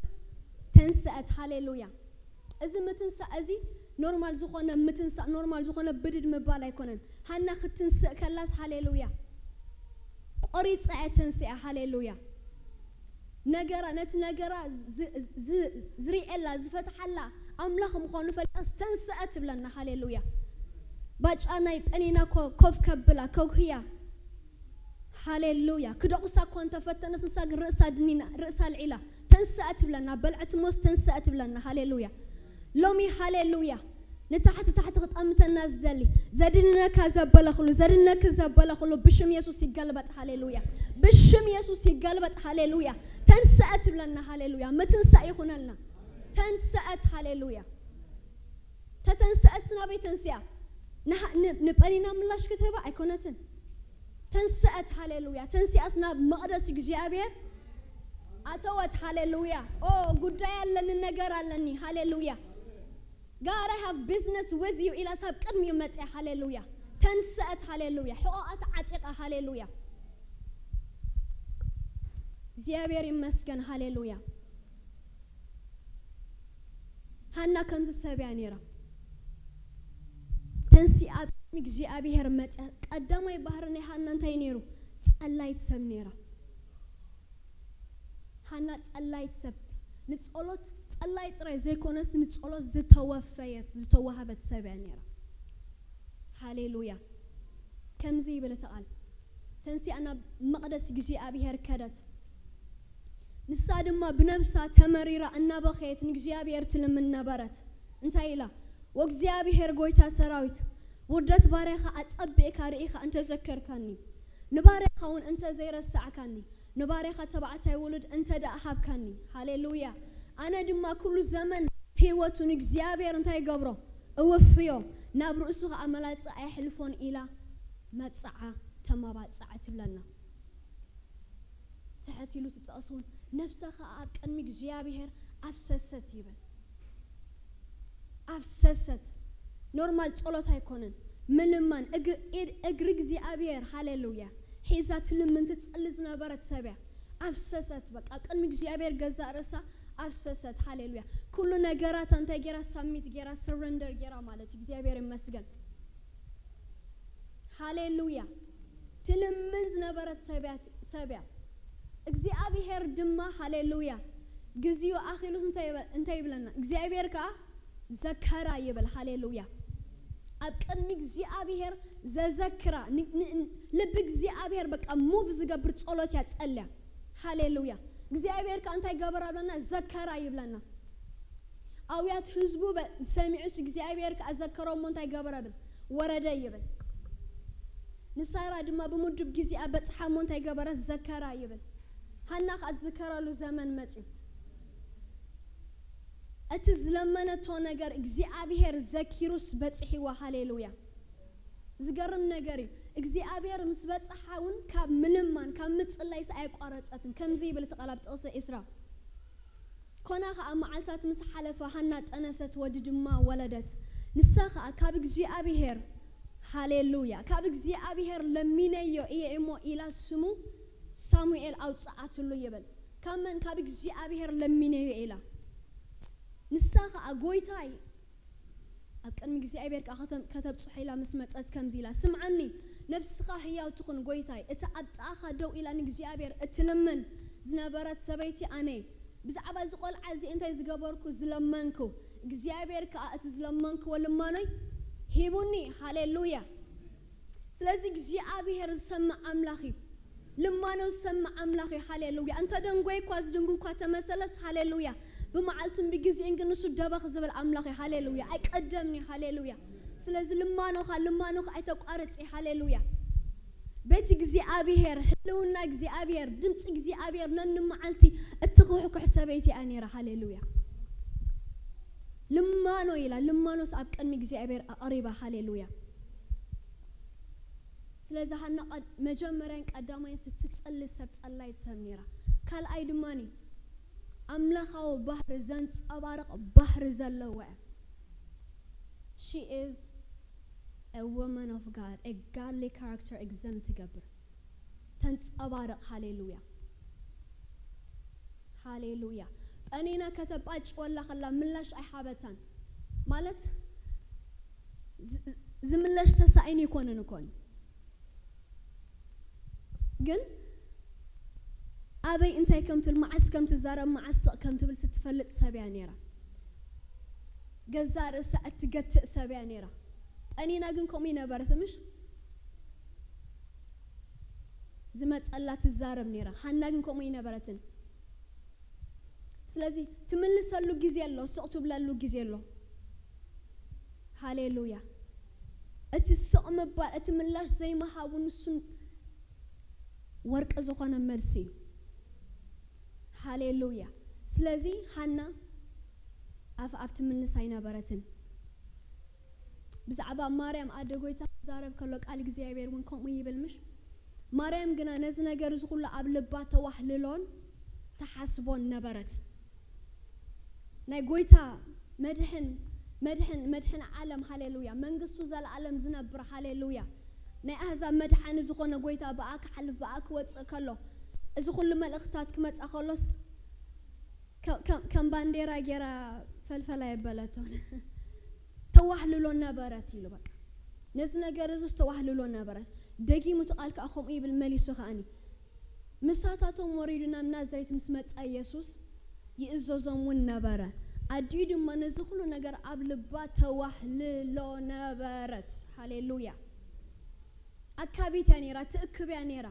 ተንስአት። ሃሌሉያ። እዚ ምትንሳእ እዚ ኖርማል ዝኾነ ምትንሳእ፣ ኖርማል ዝኾነ ብድድ ምባል ኣይኮነን። ሃና ክትንስእ ከላስ፣ ሃሌሉያ፣ ቆሪጻ እያ ተንስያ። ሃሌሉያ። ነገራ፣ ነቲ ነገራ ዝ- ዝ- ዝርእየላ ዝፈትሓላ ኣምላኽ ምዃኑ ፈሊጣስ ተንስአ ትብለና። ሃሌሉያ። ባጫ ናይ ጴኒና ኮ- ኮፍ ከብላ ከጉህያ። ሃሌሉያ። ክደቑሳ እኳ እንተፈተነስ ንሳ ግን ርእሳ ድኒና፣ ርእሳ ኣልዒላ ተንስአ ትብለና። በልዐት ሞስ ተንስአ ትብለና። ሃሌሉያ። ሎሚ ሃሌሉያ። ንታሕቲ ታሕቲ ክጠምተና ዝደሊ፣ ዘድንነካ ዘበለ ኩሉ፣ ዘድነክ ዘበለ ኩሉ ብሽም የሱስ ይገልበጥ። ሃሌሉያ። ብሽም የሱስ ይገልበጥ። ሃሌሉያ። ተንስአ ትብለና። ሃሌሉያ። ምትንሳእ ይኹነልና። ተንስአት። ሃሌሉያ። ተተንስአት ናበይ ተንስያ? ንሃ- ን- ንጴኒና ምላሽ ክትህባ ኣይኮነትን። ተንስአት። ሃሌሉያ። ተንስያስ ናብ መቕደስ እግዚኣብሔር ኣተወት። ሃሌሉያ። ኦ፣ ጉዳይ ኣለኒ፣ ነገር ኣለኒ። ሃሌሉያ። God, I have business with you ኢላ ሳብ ቅድሚኡ መጽያ። ሃሌሉያ። ተንስአት። ሃሌሉያ። ሕቖኣ ተዓጢቓ። ሃሌሉያ። እግዚኣብሔር ይመስገን። ሃሌሉያ። ሃና ከምዚ ሰብ እያ ነይራ። ተንሲኣ ኣብ ቅድሚ እግዚኣብሔር መጽያ። ቀዳማይ ባህሪ ናይ ሃና እንታይ ነይሩ? ጸላይት ሰብ ነይራ። ሃና ጸላይት ሰብ፣ ንጸሎት ጸላይ ጥራይ ዘይኮነስ ንጸሎት ዝተወፈየት፣ ዝተዋህበት ሰብ እያ ነይራ። ሃሌሉያ። ከምዚ ይብል እቲ ቃል፣ ተንሲኣ ናብ መቕደስ እግዚኣብሔር ከደት። ንሳ ድማ ብነብሳ ተመሪራ እናበኸየት ንእግዚኣብሔር ትልምን ነበረት። እንታይ ኢላ? "ወእግዚኣብሔር ጐይታ ሰራዊት፣ ውርደት ባርያኻ ኣጸቢቕካ ርኢኻ እንተዘከርካኒ፣ ንባርያኻ እውን እንተዘይረሳዕካኒ፣ ንባርያኻ ተባዕታይ ውሉድ እንተ ደኣ ሃብካኒ፣ ሃሌሉያ፣ ኣነ ድማ ኩሉ ዘመን ህይወቱ ንእግዚኣብሔር እንታይ ይገብሮ? እወፍዮ፣ ናብ ርእሱ ኸኣ መላጸ ኣየሕልፎን" ኢላ መብጽዓ ተመባጽዐ ትብለና። ትሕት ኢሉ እቲ ጥቕሲ እውን፣ "ነብሳ ኸኣ ኣብ ቅድሚ እግዚኣብሔር ኣፍሰሰት" ይብል። ኣፍሰሰት። ኖርማል ጸሎት ኣይኮነን። ምልማን፣ እግ-፣ ኢድ-፣ እግሪ እግዚኣብሔር፣ ሃሌሉያ፣ ሒዛ ትልምን ትጸሊ ዝነበረት ሰብ እያ። ኣፍሰሰት፣ በቃ፣ ኣብ ቅድሚ እግዚኣብሔር ገዛእ ርእሳ ኣፍሰሰት። ሃሌሉያ። ኩሉ ነገራታ እንታይ ገይራ? ሳሚት ገይራ፣ ሰረንደር ገይራ ማለት እዩ። እግዚኣብሔር ይመስገን። ሃሌሉያ። ትልምን ዝነበረት ሰብ እያ፣ ሰብ እያ። እግዚኣብሔር ድማ፣ ሃሌሉያ፣ ግዜኡ ኣኺሉስ እንታይ ይበ-፣ እንታይ ይብለና? እግዚኣብሔር ከኣ ዘከራ ይብል። ሃሌሉያ። ኣብ ቅድሚ እግዚኣብሔር ዘዘክራ፣ ን-፣ ን-፣ ን-፣ ልቢ እግዚኣብሔር በቃ ሙቭ ዝገብር ጸሎት እያ ጸልያ። ሃሌሉያ። እግዚኣብሔር ከኣ እንታይ ገበራ ብለና? ዘከራ ይብለና። ኣውያት ህዝቡ በ-፣ ሰሚዑስ እግዚኣብሔር ከኣ ዘከሮ እሞ እንታይ ገበረ ብል? ወረደ ይብል። ንሳራ ድማ ብምዱብ ግዜኣ በጽሓ እሞ እንታይ ገበረት? ዘከራ ይብል። ሃና ከኣ ትዝከረሉ ዘመን መጽዩ። እቲ ዝለመነቶ ነገር እግዚኣብሔር ዘኪሩስ በጽሒዋ። ሃሌሉያ። ዝገርም ነገር እዩ። እግዚኣብሔር ምስ በጽሓ እውን ካብ ምልማን፣ ካብ ምጽላይስ ኣየቋረጸትን። ከምዚ ይብል እቲ ቃል ኣብ ጥቕሲ ዒስራ። ኮነ ኸኣ መዓልታት ምስ ሓለፋ ሃና ጠነሰት፣ ወዲ ድማ ወለደት። ንሳ ኸኣ ካብ እግዚኣብሔር፣ ሃሌሉያ፣ ካብ እግዚኣብሔር ለሚነዮ እየ እሞ ኢላ ስሙ ሳሙኤል ኣውጽኣትሉ ይብል። ካብ መን? ካብ እግዚኣብሔር ለሚነዮ ኢላ። ንሳ ኸኣ ጎይታይ ኣብ ቅድሚ እግዚኣብሔር ከኣ ከተም-፣ ከተብጽሖ ኢላ ምስ መጸት ከምዚ ኢላ፣ ስምዓኒ፣ ነብስኻ ህያው ትኹን ጎይታይ፣ እታ ኣብ ጥቓኻ ደው ኢላ ንእግዚኣብሔር እትልምን ዝነበረት ሰበይቲ ኣነ እየ። ብዛዕባ እዚ ቈልዓ እዚ እንታይ ዝገበርኩ? ዝለመንኩ። እግዚኣብሔር ከኣ እቲ ዝለመንክዎ ልማኖይ ሂቡኒ። ሃሌሉያ። ስለዚ እግዚኣብሔር ዝሰምዕ ኣምላኽ እዩ። ልማኖ ዝሰምዕ ኣምላኽ እዩ። ሃሌሉያ። እንተ ደንጎይ እኳ ዝድንጉ እኳ ተመሰለስ፣ ሃሌሉያ። ብመዓልቱን ብግዜኡን ግን ንሱ ደበኽ ዝብል ኣምላኽ እዩ። ሃሌሉያ። ኣይቀደምን እዩ። ሃሌሉያ። ስለዚ ልማኖኻ፣ ልማኖኻ ኣይተቋርጺ። ሃሌሉያ። ቤት እግዚኣብሔር፣ ህልውና እግዚኣብሔር፣ ድምፂ እግዚኣብሔር ነንመዓልቲ እትኹሕኩሕ ሰበይቲ እያ ነይራ። ሃሌሉያ። ልማኖ ኢላ፣ ልማኖስ ኣብ ቅድሚ እግዚኣብሔር ኣቕሪባ። ሃሌሉያ። ስለዚ ሃና ቀድ-፣ መጀመርያን ቀዳማይን ስትጸሊ ሰብ ጸላይት ሰብ ነይራ። ካልኣይ ድማኒ ኣምላኻዊ ባህሪ ዘንጸባርቕ ባህሪ ዘለዋ እያ። She is a woman of God, a godly character exam ትገብር፣ ተንጸባርቕ። ሃሌሉያ፣ ሃሌሉያ። ጴኒና ከተባጭወላ ከላ ምላሽ ኣይሃበታን። ማለት ዝ-፣ ዝ-፣ ዝምላሽ ተሳኢን ይኮንን እኮን። ግን ኣበይ እንታይ ከም ትብል፣ መዓስ ከም ትዛረብ፣ መዓስ ስቕ ከም ትብል ስትፈልጥ ሰብ እያ ነይራ። ገዛ ርእሳ እትገትእ ሰብ እያ ነይራ። ጴኒና ግን ከምኡ ይነበረት፣ ምሽ? ዝመጸላ ትዛረብ ነይራ። ሃና ግን ከምኡ ይነበረትን። ስለዚ ትምልሰሉ ግዜ ኣሎ፣ ስቕ ትብለሉ ግዜ ኣሎ። ሃሌሉያ። እቲ ስቕ ምባል፣ እቲ ምላሽ ዘይምሃቡ ንሱን ወርቂ ዝኾነ መልሲ እዩ። ሃሌሉያ። ስለዚ ሃና ኣፍ ኣፍ ትምልስ ኣይነበረትን። ብዛዕባ ማርያም ኣደ ጎይታ ክዛረብ ከሎ ቃል እግዚኣብሔር እውን ከምኡ ይብል፣ ምሽ? ማርያም ግና ነዚ ነገር እዚ ኩሉ ኣብ ልባ ተዋህልሎን ተሓስቦን ነበረት። ናይ ጎይታ መድሕን፣ መድሕን፣ መድሕን ዓለም፣ ሃሌሉያ፣ መንግስቱ ዘለዓለም ዝነብር፣ ሃሌሉያ፣ ናይ ኣህዛብ መድሓኒ ዝኾነ ጎይታ ብኣ ክሓልፍ፣ ብኣ ክወፅእ ከሎ፣ እዚ ኩሉ መልእኽትታት ክመፃ ከሎስ ከ-፣ ከም፣ ከም ባንዴራ ጌራ ፈልፈል ኣየበለቶን። ተዋህልሎ ነበረት ኢሉ በቃ። ነዚ ነገር እዚ ዝተዋህልሎ ነበረት። ደጊሙ እቲ ቃል ከኣ ከምኡ ይብል መሊሱ ከኣኒ። ምሳታቶም ወሪዱ ናብ ናዝሬት ምስ መጻ ኢየሱስ ይእዘዞም እውን ነበረ። ኣዲኡ ድማ ነዚ ኩሉ ነገር ኣብ ልባ ተዋህልሎ ነበረት። ሃሌሉያ። ኣካቢት እያ ነይራ፣ ትእክብ እያ ነይራ።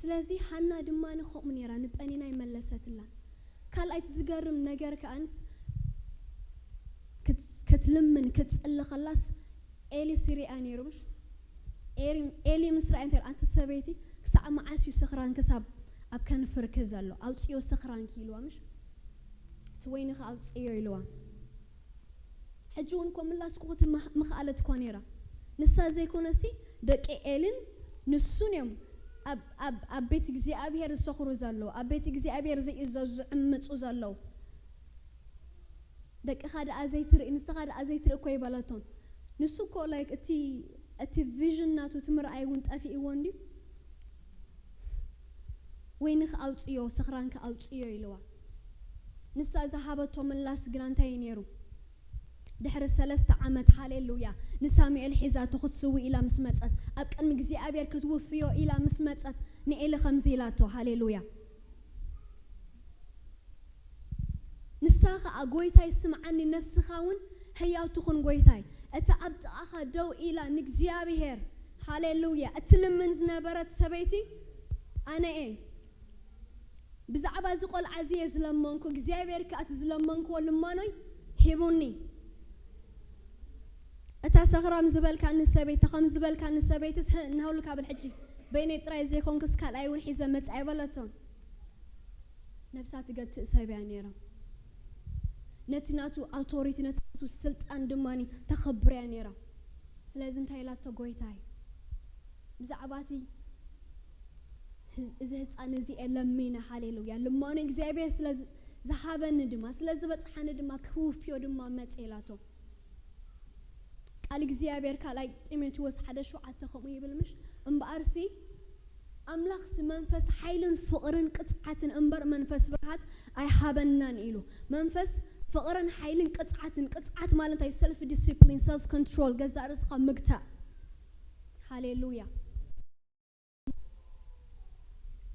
ስለዚ ሃና ድማ ንኸምኡ ነይራ፣ ንጴኒና ይመለሰትላ። ካልኣይቲ ዝገርም ነገር ከኣንስ ክት-፣ ክትልምን ክትጽሊ ከላስ ኤሊ ስሪኣ ነይሩ፣ ምሽ? ኤሪ-፣ ኤሊ ምስ ረኣየ እንታይ ኢሉ፣ "ኣንቲ ሰበይቲ፣ ክሳዕ መዓስ እዩ ስኽራንኪ ክሳብ ኣብ ከንፍርኪ ዘሎ? ኣውጽዮ ስኽራንኪ" ኢልዋ፣ ምሽ? "እቲ ወይንኺ ኣውጽዮ" ኢልዋ። ሕጂ እውን እኮ ምላስ እኮ ክትመ-፣ ምኽኣለት እኳ ነይራ። ንሳ ዘይኮነሲ ደቂ ኤልን ንሱን እዮም ኣብ፣ ኣብ፣ ኣብ ቤት እግዚኣብሔር ዝሰኽሩ ዘለዉ፣ ኣብ ቤት እግዚኣብሔር ዘይእዘዙ ዝዕምፁ ዘለዉ። ደቅኻ ደኣ ዘይትርኢ፣ ንስኻ ደኣ ዘይትርኢ እኮ ይበለቶን። ንሱ እኮ ላይክ እቲ፣ እቲ ቪዥን ናቱ እቲ ምርኣይ እውን ጠፊእዎ እንድዩ። "ወይንኺ ኣውፅዮ፣ ስኽራንኪ ኣውፅዮ" ኢልዋ። ንሳ ዝሃበቶ ምላስ ግና እንታይ እዩ ነይሩ? ድሕሪ ሰለስተ ዓመት፣ ሃሌሉያ፣ ንሳሙኤል ሒዛቶ ክትስዊ ኢላ ምስ መጸት፣ ኣብ ቅድሚ እግዚኣብሔር ክትውፍዮ ኢላ ምስ መጸት፣ ንኤሊ ከምዚ ኢላቶ፣ ሃሌሉያ። ንሳ ኸኣ፣ "ጐይታይ ስምዓኒ፣ ነፍስኻ እውን ህያው ትኹን ጐይታይ።" እታ ኣብ ጥቓኻ ደው ኢላ ንእግዚኣብሔር፣ ሃሌሉያ፣ እትልምን ዝነበረት ሰበይቲ ኣነ እየ። ብዛዕባ እዚ ቈልዓ እዚ እየ ዝለመንኩ፣ እግዚኣብሔር ከኣ እቲ ዝለመንክዎ ልማኖይ ሂቡኒ። እታ ሰኽራም ዝበልካኒ ሰበይቲ፣ እታ ከም ዝበልካኒ ሰበይትስ፣ "ህእ፣ እናሃሉካ ብል ሕጂ፣ በይነይ ጥራይ ዘይኮንክስ ካልኣይ እውን ሒዘ መጽእ" ኣይበለቶን። ነብሳ ትገትእ ሰብ እያ ነይራ። ነቲ ናቱ ኣውቶሪቲ፣ ነቲ ናቱ ስልጣን ድማኒ ተኸብር እያ ነይራ። ስለዚ እንታይ ኢላቶ? "ጎይታይ፣ ብዛዕባ እቲ ህ-፣ እዚ ህፃን እዚ እየ ለሚነ፣ ሃሌሉያ፣ ልማኖ እግዚኣብሔር ስለ ዝ-፣ ዝሃበኒ ድማ፣ ስለ ዝበፅሓኒ ድማ ክውፍዮ ድማ መፀ" ኢላቶ። ቃል እግዚኣብሔር ካልኣይ ጢሞቴዎስ ሓደ ሸውዓተ ከምኡ ይብል ምሽ? እምበኣርሲ ኣምላኽሲ መንፈስ ሓይልን ፍቕርን ቅጽዓትን እምበር መንፈስ ፍርሃት ኣይሃበናን ኢሉ። መንፈስ ፍቕርን ሓይልን ቅጽዓትን፣ ቅጽዓት ማለት እንታይ? ሰልፍ ዲሲፕሊን፣ ሰልፍ ኮንትሮል፣ ገዛእ ርእስኻ ምግታእ። ሃሌሉያ።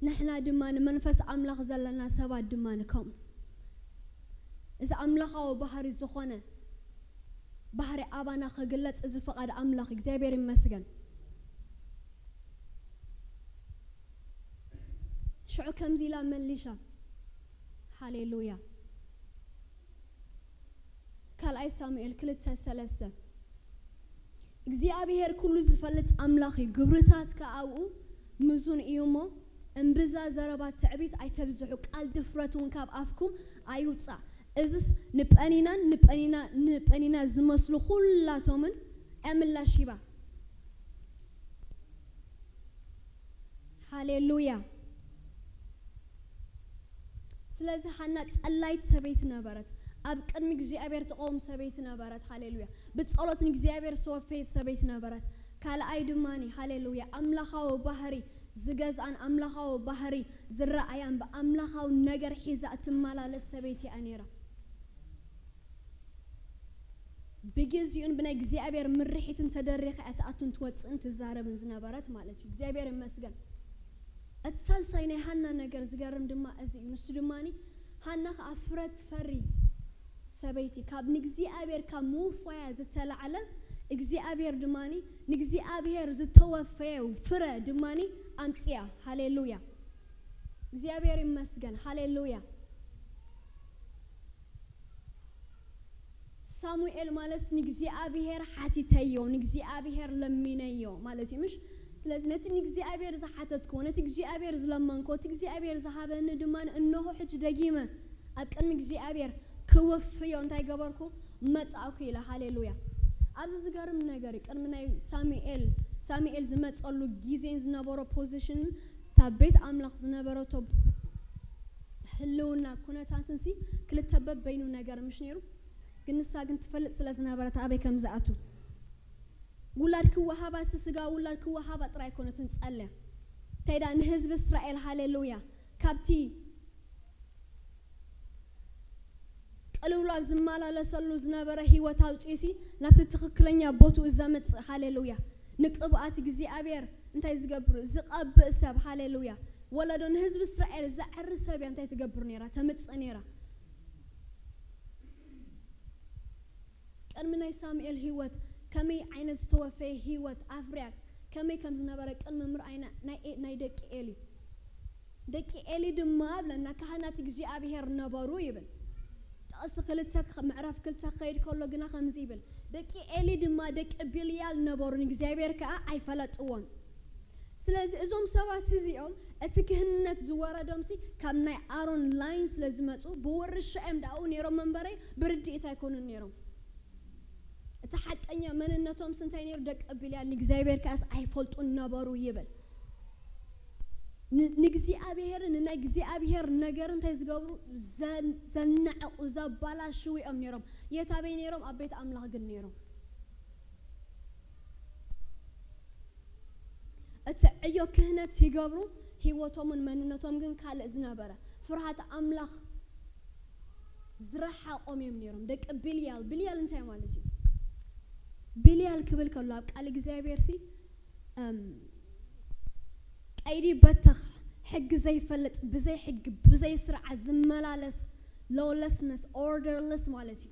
ንሕና ድማ ንመንፈስ ኣምላኽ ዘለና ሰባት ድማ ንከምኡ። እዚ ኣምላኻዊ ባህሪ ዝኾነ ባህሪ ኣባና ክግለጽ እዚ ፍቓድ ኣምላኽ እግዚኣብሔር ይመስገን። ሽዑ ከምዚ ኢላ መሊሻ። ሃሌሉያ። ካልኣይ ሳሙኤል ክልተ ሰለስተ። እግዚኣብሔር ኩሉ ዝፈልጥ ኣምላኽ እዩ፣ ግብርታትካ ኣብኡ ምዙን እዩ እሞ፣ እምብዛ ዘረባ ትዕቢት ኣይተብዝሑ፣ ቃል ድፍረት እውን ካብ ኣፍኩም ኣይውጻእ። እዝስ ንጳኒናን ንጳኒና-፣ ንጳኒና ዝመስሉ ኩላቶምን እያ ምላሽ ሂባ። ሃሌሉያ። ስለዚ ሃና ጸላይት ሰበይቲ ነበረት። ኣብ ቅድሚ እግዚኣብሔር ትቐውም ሰበይቲ ነበረት። ሃሌሉያ። ብጸሎት ንእግዚኣብሔር ዝተወፈየት ሰበይቲ ነበረት። ካልኣይ ድማኒ፣ ሃሌሉያ፣ ኣምላኻዊ ባህሪ ዝገዝኣን ኣምላኻዊ ባህሪ ዝረኣያን ብኣምላኻዊ ነገር ሒዛ እትመላለስ ሰበይቲ እያ ነይራ። ብግዜኡን ብናይ እግዚኣብሔር ምርሒትን ተደሪኻ እያ ትኣቱን ትወጽእን ትዛረብን ዝነበረት ማለት እዩ። እግዚኣብሔር ይመስገን። እቲ ሳልሳይ ናይ ሃና ነገር ዝገርም ድማ እዚ እዩ። ንሱ ድማኒ፣ ሃና ኸዓ ፍረ ትፈሪ ሰበይቲ፣ ካብ ንእግዚኣብሔር ካብ ምውፋያ ዝተላዕለ እግዚኣብሔር ድማኒ ንእግዚኣብሔር ዝተወፈየ ፍረ ድማኒ ኣምጽያ። ሃሌሉያ። እግዚኣብሔር ይመስገን። ሃሌሉያ። ሳሙኤል ማለት ንእግዚኣብሔር ሓቲተዮ፣ ንእግዚኣብሔር ለሚነዮ ማለት እዩ፣ ምሽ? ስለዚ ነቲ ንእግዚኣብሔር ዝሓተትክዎ፣ ነቲ እግዚኣብሔር ዝለመንክዎ፣ እቲ እግዚኣብሔር ዝሃበኒ ድማ እንሆ ሕጂ ደጊመ ኣብ ቅድሚ እግዚኣብሔር ክወፍዮ እንታይ ገበርኩ? መጻእኩ ኢለ። ሃሌሉያ። ኣብዚ ዝገርም ነገር እዩ። ቅድሚ ናይ ሳሙኤል፣ ሳሙኤል ዝመጸሉ ግዜን ዝነበሮ ፖዚሽንን እታ ቤት ኣምላኽ ዝነበረቶ ህልውና ኩነታትንሲ ክልተ በበይኑ ነገር ምሽ ነይሩ? ግን ንሳ ግን ትፈልጥ ስለ ዝነበረት ኣበይ ከም ዝኣቱ። ውላድ ክወሃባ፣ ስጋ ውላድ ክወሃባ ጥራይ ኣይኮነትን ጸልያ። እንታይ ደኣ ንህዝቢ እስራኤል፣ ሃሌሉያ፣ ካብቲ ቅልውላው ዝመላለሰሉ ዝነበረ ህይወት ኣውጺኡሲ ናብቲ ትኽክለኛ ቦትኡ ዘምጽእ፣ ሃሌሉያ፣ ንቅብኣት እግዚኣብሔር እንታይ ዝገብር? ዝቐብእ ሰብ፣ ሃሌሉያ። ወለዶ ንህዝቢ እስራኤል ዘዕሪ ሰብ እያ እንታይ ትገብር ነይራ? ተምጽእ ነይራ። ቅድሚ ናይ ሳሙኤል ህይወት ከመይ ዓይነት ዝተወፈየ ህይወት ኣፍርያ፣ ከመይ ከም ዝነበረ ቅድሚ ምርኣይና ናይ ኤ-፣ ናይ ደቂ ኤሊ። ደቂ ኤሊ ድማ ብለና ካህናት እግዚኣብሔር ነበሩ ይብል። ጥቕሲ ክልተ ክኸ-፣ ምዕራፍ ክልተ ክኸይድ ከሎ ግና ከምዚ ይብል፣ ደቂ ኤሊ ድማ ደቂ ቢልያል ነበሩ፣ ንእግዚኣብሔር ከኣ ኣይፈለጥዎን። ስለዚ እዞም ሰባት እዚኦም እቲ ክህነት ዝወረዶምሲ ካብ ናይ ኣሮን ላይን ስለ ዝመጹ ብውርሻ እዮም ደኣኡ ነይሮም እምበረይ ብርድኢት ኣይኮኑን ነይሮም። እቲ ሓቀኛ መንነቶምስ እንታይ ነይሩ? ደቂ ቢልያል ንእግዚኣብሔር ከኣስ ኣይፈልጡን ነበሩ ይብል። ን-፣ ንእግዚኣብሔርን ንናይ እግዚኣብሔር ነገር እንታይ ዝገብሩ? ዘን-፣ ዘናዕቑ፣ ዘባላሽዉ እዮም ነይሮም። የት ኣበይ ነይሮም? ኣብ ቤት ኣምላኽ ግን ነይሮም። እቲ ዕዮ ክህነት ይገብሩ፣ ህይወቶምን መንነቶም ግን ካልእ ዝነበረ፣ ፍርሃት ኣምላኽ ዝረሓቖም እዮም ነይሮም። ደቂ ቢልያል፣ ቢልያል እንታይ ማለት እዩ? ቢልያል ክብል ከሎ ኣብ ቃል እግዚኣብሔር ሲ፣ እም፣ ቀይዲ በተኽ፣ ሕጊ ዘይፈልጥ፣ ብዘይ ሕጊ፣ ብዘይ ስርዓት ዝመላለስ፣ ሎውለስነስ፣ ኦርደርለስ ማለት እዩ።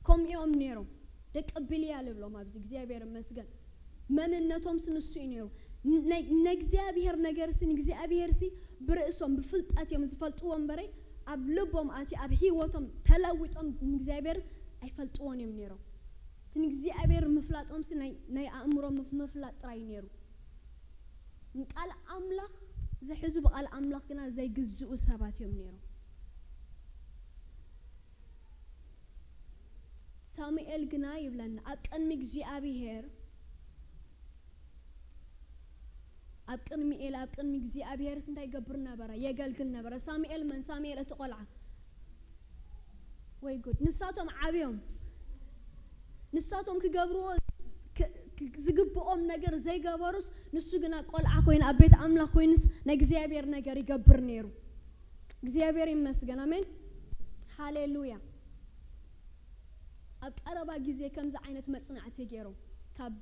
ከምኡ እዮም ነይሮም። ደቂ ቢልያል ይብሎም ኣብዚ፣ እግዚኣብሔር ይመስገን። መንነቶምስ ንሱ እዩ ነይሩ። ን-፣ ናይ፣ ናይ እግዚኣብሔር ነገርሲ ንእግዚኣብሔርሲ ብርእሶም ብፍልጠት እዮም ዝፈልጥዎ እምበረይ፣ ኣብ ልቦም ኣትዩ፣ ኣብ ህይወቶም ተለዊጦም ንእግዚኣብሔር ኣይፈልጥዎን እዮም ነይሮም። ንእግዚኣብሔር ምፍላጦምሲ ናይ ኣእምሮ ምፍላጥ ጥራይ ነይሩ። ንቃል ኣምላኽ ዝሕዙ ብቃል ኣምላኽ ግና ዘይግዝኡ ሰባት እዮም ነይሮም። ሳሙኤል ግና ይብለና ኣብ ቅድሚ እግዚኣብሔር ኣብ ቅድሚ ኤል ኣብ ቅድሚ እግዚኣብሔርስ እንታይ ይገብር ነበረ? የገልግል ነበረ። ሳሙኤል መን? ሳሙኤል እቲ ቆልዓ። ወይ ጉድ! ንሳቶም ዓብዮም ንሳቶም ክገብርዎ ዝግብኦም ነገር ዘይገበሩስ፣ ንሱ ግና ቆልዓ ኮይኑ ኣብ ቤት ኣምላኽ ኮይኑስ ናይ እግዚኣብሔር ነገር ይገብር ነይሩ። እግዚኣብሔር ይመስገን። ኣሜን፣ ሃሌሉያ። ኣብ ቀረባ ግዜ ከምዚ ዓይነት መጽናዕቲ ገይሮም ካብ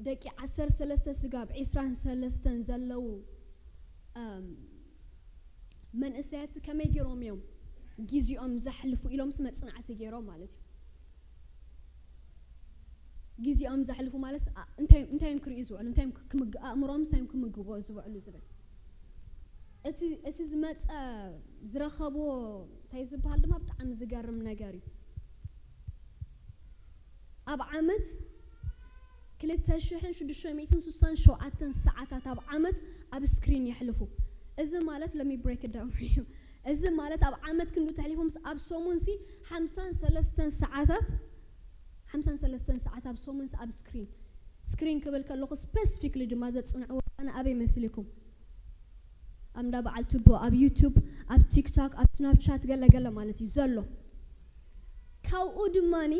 ደቂ ዓሰርተ ሰለስተ ስጋብ ዒስራን ሰለስተን ዘለዉ መንእሰያት ከመይ ገይሮም እዮም ግዜኦም ዘሕልፉ ኢሎምስ መጽናዕቲ ገይሮም ማለት እዩ። ግዜኦም ዘሕልፉ ማለት እንታይ እዮም ክርእዩ ዝውዕሉ፣ እንታይ ኣእምሮም እንታይ እዮም ክምግቦ ዝውዕሉ ዝብል እቲ ዝመፀ ዝረኸብዎ እንታይ ዝበሃል ድማ ብጣዕሚ ዝገርም ነገር እዩ። ኣብ ዓመት ክልተ ሽሕን ሽዱሽተ ሚእትን ስሳን ሸውዓተን ሰዓታት ኣብ ዓመት ኣብ ስክሪን የሕልፉ። እዚ ማለት let me break it down for you። እዚ ማለት ኣብ ዓመት ክንዱ ተሕሊፎም ኣብ ሰሙን ሲ ሓምሳን ሰለስተን ሰዓታት ሓምሳን ሰለስተን ሰዓት ኣብ ሰሙን ኣብ ስክሪን ስክሪን ክብል ከለኹ specifically ድማ ዘጽንዕዎ ኣነ ኣበይ መሲልኩም ኣብ እንዳ በዓል ቱቦ ኣብ ዩቱብ ኣብ ቲክቶክ ኣብ ስናፕቻት ገለገለ ማለት እዩ ዘሎ። ካብኡ ድማኒ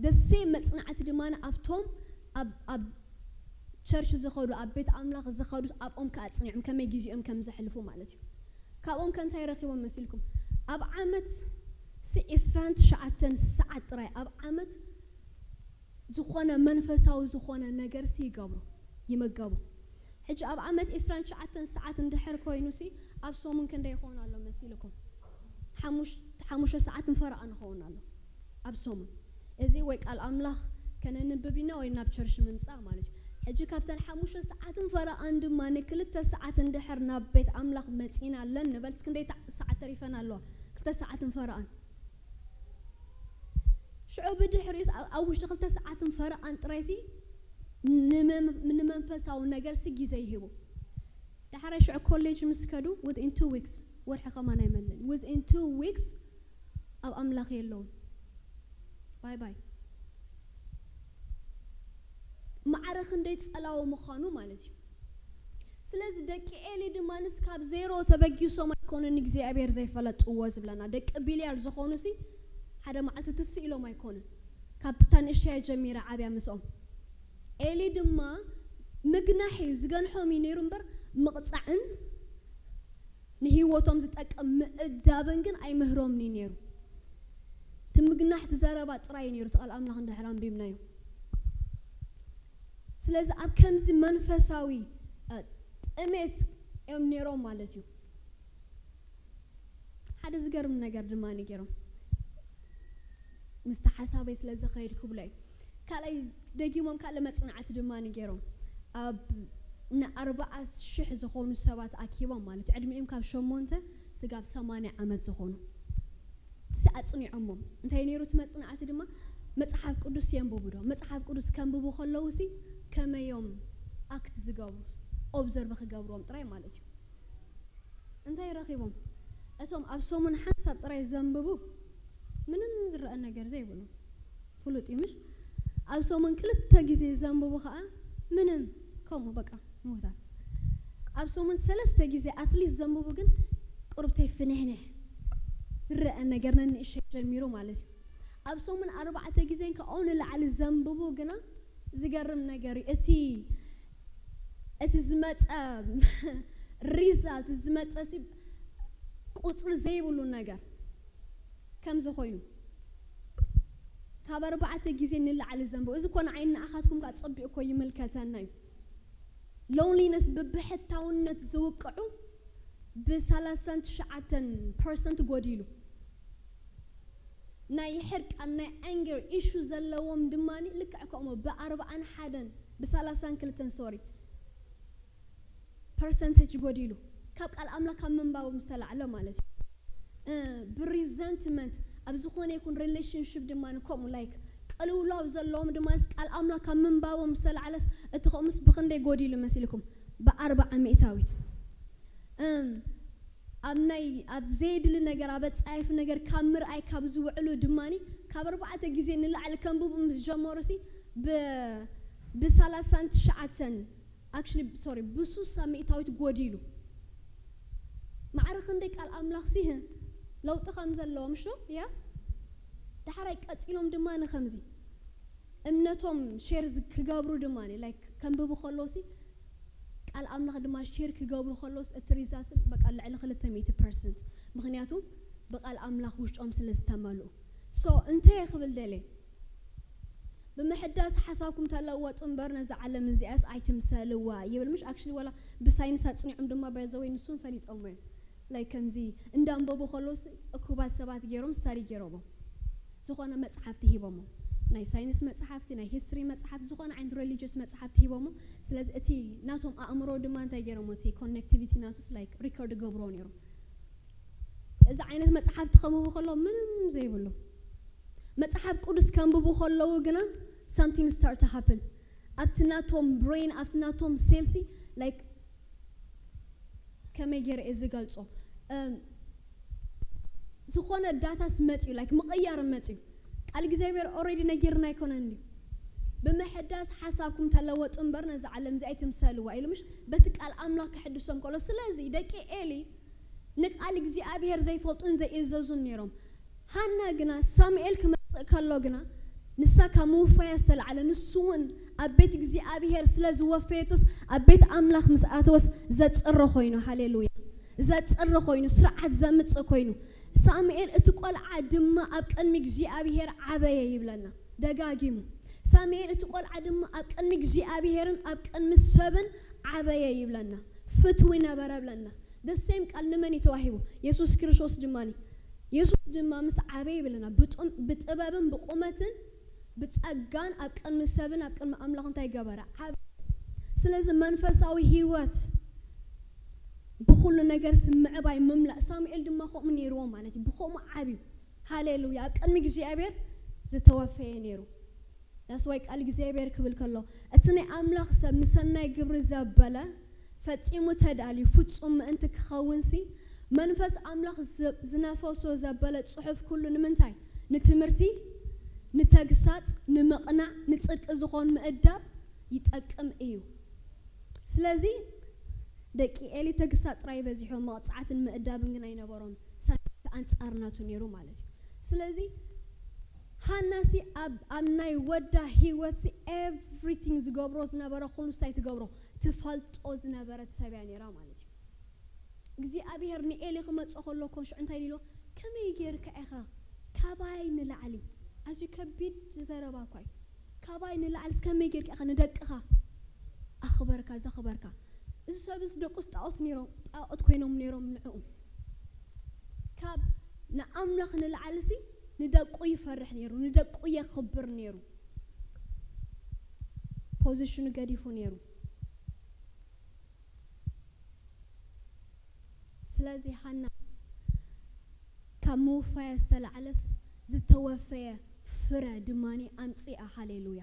ደሴ መጽናዕቲ ድማ ኣብቶም ኣብ ቸርች ዝኸዱ ኣብ ቤት ኣምላኽ ዝኸዱ ኣብኦም ከኣ ኣጽኒዖም ከመይ ግዜኦም ከም ዘሕልፉ ማለት እዩ። ካብኦም ከ እንታይ ረኺቦም መሲልኩም? ኣብ ዓመት ሲ ዕስራን ትሽዓተን ሰዓት ጥራይ ኣብ ዓመት ዝኾነ መንፈሳዊ ዝኾነ ነገር ሲ ይገብሩ ይመገቡ። ሕጂ ኣብ ዓመት ዕስራን ትሽዓተን ሰዓት እንድሕር ኮይኑ ሲ ኣብ ሰሙን ክንደይ ይኸውን ኣሎ መሲልኩም? ሓሙሽተ ሰዓት ንፈረቓ ንኸውን ኣሎ ኣብ ሰሙን። እዚ ወይ ቃል ኣምላኽ ከነንብብ ኢና ወይ ናብ ቸርች ምምጻእ ማለት እዩ። ሕጂ ካብተን ሓሙሽተ ሰዓትን ፈረቓን ድማ ንክልተ ሰዓት እንድሕር ናብ ቤት ኣምላኽ መጺና ኣለን ንበልስ ክንደይ ሰዓት ተሪፈን ኣለዋ? ክልተ ሰዓትን ፈረቓን። ሽዑ ብድሕሪኡስ ኣብ ውሽጢ ክልተ ሰዓትን ፈረቓን ጥራይሲ ንመንፈሳዊ ነገርሲ ግዜ ይህቡ። ዳሕራይ ሽዑ ኮሌጅ ምስ ከዱ within two weeks ወርሒ ከማን ኣይመልእን within two weeks ኣብ ኣምላኽ የለውን። ባይ ባይ። ማዕረ ክንደይ ጸላዊ ምዃኑ ማለት እዩ። ስለዚ ደቂ ኤሊ ድማ ንስ ካብ ዜሮ ተበጊሶም ኣይኮኑን እግዚኣብሔር ዘይፈለጥዎ ዝብለና። ደቂ ቢልያል ዝኾኑ ሲ ሓደ መዓልቲ ትስ ኢሎም ኣይኮኑን። ካብ ብታ ንእሽተያ ጀሚራ ዓብያ ምስኦም። ኤሊ ድማ ምግናሕ እዩ ዝገንሖም እዩ ነይሩ እምበር ምቕጻዕን ንህይወቶም ዝጠቅም ምእዳብን ግን ኣይምህሮምን እዩ ነይሩ። እቲ ምግናሕ እቲ ዘረባ ጥራይ እዩ ነይሩ። እቲ ቃል ኣምላኽ እንድሕር ኣንቢብናዮ። ስለዚ ኣብ ከምዚ መንፈሳዊ ጥሜት እዮም ነይሮም ማለት እዩ። ሓደ ዝገርም ነገር ድማ ነይሮም ምስቲ ሓሳበይ ስለ ዝኸይድ ክብሎ እዩ። ካልኣይ ደጊሞም ካልእ መጽናዕቲ ድማ ነይሮም ኣብ ንኣርባዓ ሽሕ ዝኾኑ ሰባት ኣኪቦም ማለት እዩ። ዕድሚኦም ካብ ሸሞንተ ስጋብ ሰማንያ ዓመት ዝኾኑ ሲ ኣጽኒዖሞም። እንታይ ነይሩ እቲ መጽናዕቲ ድማ መጽሓፍ ቅዱስ የንብቡ ዶ? መጽሓፍ ቅዱስ ከንብቡ ከለዉ ሲ ከመዮም ኣክት ዝገብሩ ኦብዘርቭ ክገብርዎም ጥራይ ማለት እዩ። እንታይ ረኺቦም? እቶም ኣብ ሰሙን ሓንሳብ ጥራይ ዘንብቡ ምንም ዝረአ ነገር ዘይብሉ ፍሉጥ እዩ ምሽ? ኣብ ሰሙን ክልተ ግዜ ዘንብቡ ከዓ ምንም ከምኡ በቃ ምውታት። ኣብ ሰሙን ሰለስተ ግዜ ኣትሊስት ዘንብቡ ግን ቁርብተይ ፍንሕንሕ ዝረአ ነገር ነንእሸ ጀሚሩ ማለት እዩ። ኣብ ሰሙን ኣርባዕተ ግዜን ካብኡ ንላዕሊ ዘንብቡ ግና ዝገርም ነገር እዩ። እቲ እቲ ዝመፀ ሪዛልት ዝመፀ ቁፅሪ ዘይብሉ ነገር ከምዚ ኮይኑ ካብ ኣርባዕተ ግዜ ንላዕሊ ዘንብቡ። እዚ ኮነ ዓይኒ ንኣኻትኩም ከዓ ፀቢቑ እኮ ይምልከተና እዩ። ሎንሊነስ ብብሕታውነት ዝውቅዑ ብሰላሳን ትሽዓተን ፐርሰንት ጎዲሉ ናይ ሕርቃን ናይ ኣንገር ኢሹ ዘለዎም ድማ ልክዕ ከምኡ ብኣርባዓን ሓደን ብሰላሳን ክልተን ሶሪ ፐርሰንቴጅ ጎዲሉ ካብ ቃል ኣምላኽ ካብ ምንባቦም ዝተላዕለ ማለት እዩ። ብሪዘንትመንት ኣብ ዝኾነ ይኹን ሪሌሽንሽፕ ድማ ከምኡ፣ ላይክ፣ ቅልውላው ዘለዎም ድማ ቃል ኣምላኽ ካብ ምንባቦም ዝተላዕለስ እቲ ከምኡስ ብኽንደይ ጎዲሉ መሲልኩም? ብኣርባዓ ሚእታዊት። እም፣ ኣብ ናይ፣ ኣብ ዘየድሊ ነገር፣ ኣብ ኣጸያፊ ነገር ካብ ምርኣይ ካብ ዝውዕሉ ድማኒ ካብ ኣርባዕተ ግዜ ንላዕሊ ከንብቡ ምስ ጀመሩ ሲ ብ-፣ ብሰላሳን ትሽዓተን፣ actually፣ ሶሪ፣ ብሱሳ ሚእታዊት ጎዲሉ። ማዕረ ክንደይ ቃል ኣምላኽ ሲ ለውጢ ከም ዘለዎ፣ ምሽ ዶ? ያ፣ ዳሕራይ ቀጺሎም ድማ ንኸምዚ እምነቶም ሼር ዝ-፣ ክገብሩ ድማ፣ ላይክ፣ ከንብቡ ከለዉ ሲ ቃል ኣምላኽ ድማ ሼር ክገብሩ ከለውስ እቲ ሪዛልት በቃ ልዕሊ ክልተ ሚእቲ ፐርሰንት። ምኽንያቱ ብቃል ኣምላኽ ውሽጦም ስለ ዝተመልኡ። ሶ እንታይ ክብል ደልየ? ብምሕዳስ ሓሳብኩም ተለወጡ እምበር ነዛ ዓለም እዚኣስ ኣይትምሰልዋ ይብል። ምሽ ኣክቹሊ ዋላ ብሳይንስ ኣጽኒዖም ድማ ባይዘወይ ንሱም ፈሊጦሞ እዮም። ላይክ ከምዚ እንዳንበቡ ከለውስ እኩባት ሰባት ገይሮም ስታዲ ገይሮሞ። ዝኾነ መጽሓፍቲ ሂቦሞ። ናይ ሳይንስ መጽሓፍቲ፣ ናይ ሂስትሪ መጽሓፍቲ፣ ዝኾነ ዓይነት ሪሊጅስ መጽሓፍቲ ሂቦሞ። ስለዚ እቲ ናቶም ኣእምሮ ድማ እንታይ ገይሮሞ? እቲ ኮኔክቲቪቲ ናቱስ ላይክ ሪከርድ ገብሮ ነይሩ። እዚ ዓይነት መጽሓፍቲ ከንብቡ ከለዉ ምንም ዘይብሉ። መጽሓፍ ቅዱስ ከንብቡ ከለዉ ግና something start to happen። ኣብቲ ናቶም ብሬን፣ ኣብቲ ናቶም ሴልሲ ላይክ ከመይ ገይረ እየ ዝገልጾ? እም፣ ዝኾነ ዳታስ መጽዩ፣ ላይክ ምቕያር መጽዩ። ቃል እግዚኣብሔር ኦልሬዲ ነጊርና ኣይኮነን ድዩ? ብምሕዳስ ሓሳብኩም ተለወጡ እምበር ነዛ ዓለም እዚኣ ኣይትምሰልዋ ኢሉ ምሽ በቲ ቃል ኣምላኽ ክሕድሶም ከሎ። ስለዚ ደቂ ኤሊ ንቃል እግዚኣብሔር ዘይፈልጡን ዘይእዘዙን ነይሮም። ሃና ግና ሳሙኤል ክመጽእ ከሎ ግና ንሳ ካብ ምውፋያ ዝተላዕለ ንሱ እውን ኣብ ቤት እግዚኣብሔር ስለ ዝወፈየቶስ ኣብ ቤት ኣምላኽ ምስ ኣተወስ ዘጽሪ ኮይኑ፣ ሃሌሉያ፣ ዘጽሪ ኮይኑ፣ ስርዓት ዘምጽእ ኮይኑ፣ ሳሙኤል እቲ ቆልዓ ድማ ኣብ ቅድሚ እግዚኣብሔር ዓበየ ይብለና ደጋጊሙ። ሳሙኤል እቲ ቆልዓ ድማ ኣብ ቅድሚ እግዚኣብሔርን ኣብ ቅድሚ ሰብን ዓበየ ይብለና፣ ፍትዊ ነበረ ብለና። The same ቃል ንመን እዩ ተዋሂቡ? የሱስ ክርስቶስ ድማ። የሱስ ድማ ምስ ዓበየ ይብለና፣ ብጥም-፣ ብጥበብን ብቁመትን ብጸጋን ኣብ ቅድሚ ሰብን ኣብ ቅድሚ ኣምላኽ እንታይ ገበረ? ዓበየ። ስለዚ መንፈሳዊ ህይወት ብኹሉ ነገር ሲ ምዕባይ ምምላእ፣ ሳሙኤል ድማ ከምኡ ነይርዎ ማለት እዩ። ብኸምኡ ዓብዩ። ሃሌሉያ። ኣብ ቅድሚ እግዚኣብሔር ዝተወፈየ ነይሩ። ዳስ ዋይ ቃል እግዚኣብሔር ክብል ከሎ፣ እቲ ናይ ኣምላኽ ሰብ ንሰናይ ግብሪ ዘበለ ፈጺሙ ተዳልዩ ፍጹም ምእንቲ ክኸውን ሲ መንፈስ ኣምላኽ ዝ-፣ ዝነፈሶ ዘበለ ጽሑፍ ኩሉ ንምንታይ? ንትምህርቲ፣ ንተግሳጽ፣ ንምቕናዕ፣ ንጽድቂ ዝኾን ምእዳብ ይጠቅም እዩ። ስለዚ ደቂ ኤሊ ተግሳጽ ጥራይ በዚሖም፣ መቕጻዕትን ምእዳብን ግን ኣይነበሮም። ሳሙኤል ኣንጻር ናቱ ነይሩ ማለት እዩ። ስለዚ ሃናሲ ኣብ፣ ኣብ ናይ ወዳ ህይወትሲ ኤቭሪቲንግ ዝገብሮ ዝነበረ ኩሉ ስታይ ትገብሮ ትፈልጦ ዝነበረት ሰብ እያ ነይራ ማለት እዩ። እግዚኣብሔር ንኤሊ ክመጽኦ ከሎ እኮ ሽዑ እንታይ ኢልዎ? ከመይ ጌርካ ኢኻ ካባይ ንላዕሊ? ኣዝዩ ከቢድ ዘረባ እኳ እዩ። ካባይ ንላዕሊ ከመይ ጌርካ ኢኻ ንደቅኻ ኣኽበርካ ዘኽበርካ? እዚ ሰብ እዚ ደቁስ ጣዖት ነይሮም፣ ጣዖት ኮይኖም ነይሮም ንዕኡ። ካብ ንኣምላኽ ንላዕሊሲ ንደቁ ይፈርሕ ነይሩ፣ ንደቁ የኽብር ነይሩ። ፖዚሽኑ ገዲፉ ነይሩ። ስለዚ ሃና ካብ ምውፋያ ዝተላዕለስ ዝተወፈየ ፍረ ድማኒ ኣምጺኣ። ሃሌሉያ።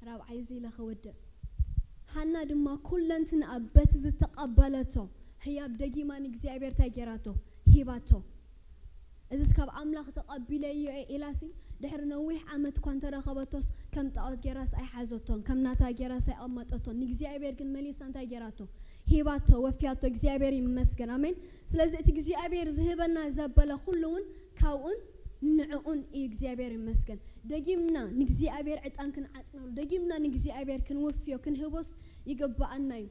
ራብዓይ እዚ ኢለ ክውድእ። ሃና ድማ ኩለንትንኣ በቲ ዝተቐበለቶ ህያብ ደጊማ ንእግዚኣብሔር እንታይ ጌራቶ? ሂባቶ። እዚስ ካብ ኣምላኽ ተቐቢለዮ እየ ኢላሲ ድሕሪ ነዊሕ ዓመት እኳ እንተረኸበቶስ ከም ጣዖት ጌራስ ኣይሓዘቶን፣ ከም ናታ ጌራስ ኣይቐመጠቶን። ንእግዚኣብሔር ግን መሊሳ እንታይ ጌራቶ? ሂባቶ፣ ወፍያቶ። እግዚኣብሔር ይመስገን። ኣሜን። ስለዚ እቲ እግዚኣብሔር ዝህበና ዘበለ ኩሉ እውን ካብኡን ንዕኡን እዩ። እግዚኣብሔር ይመስገን። ደጊምና ንእግዚኣብሔር ዕጣን ክንዓጥነሉ፣ ደጊምና ንእግዚኣብሔር ክንውፍዮ፣ ክንህቦስ ይግብኣና እዩ።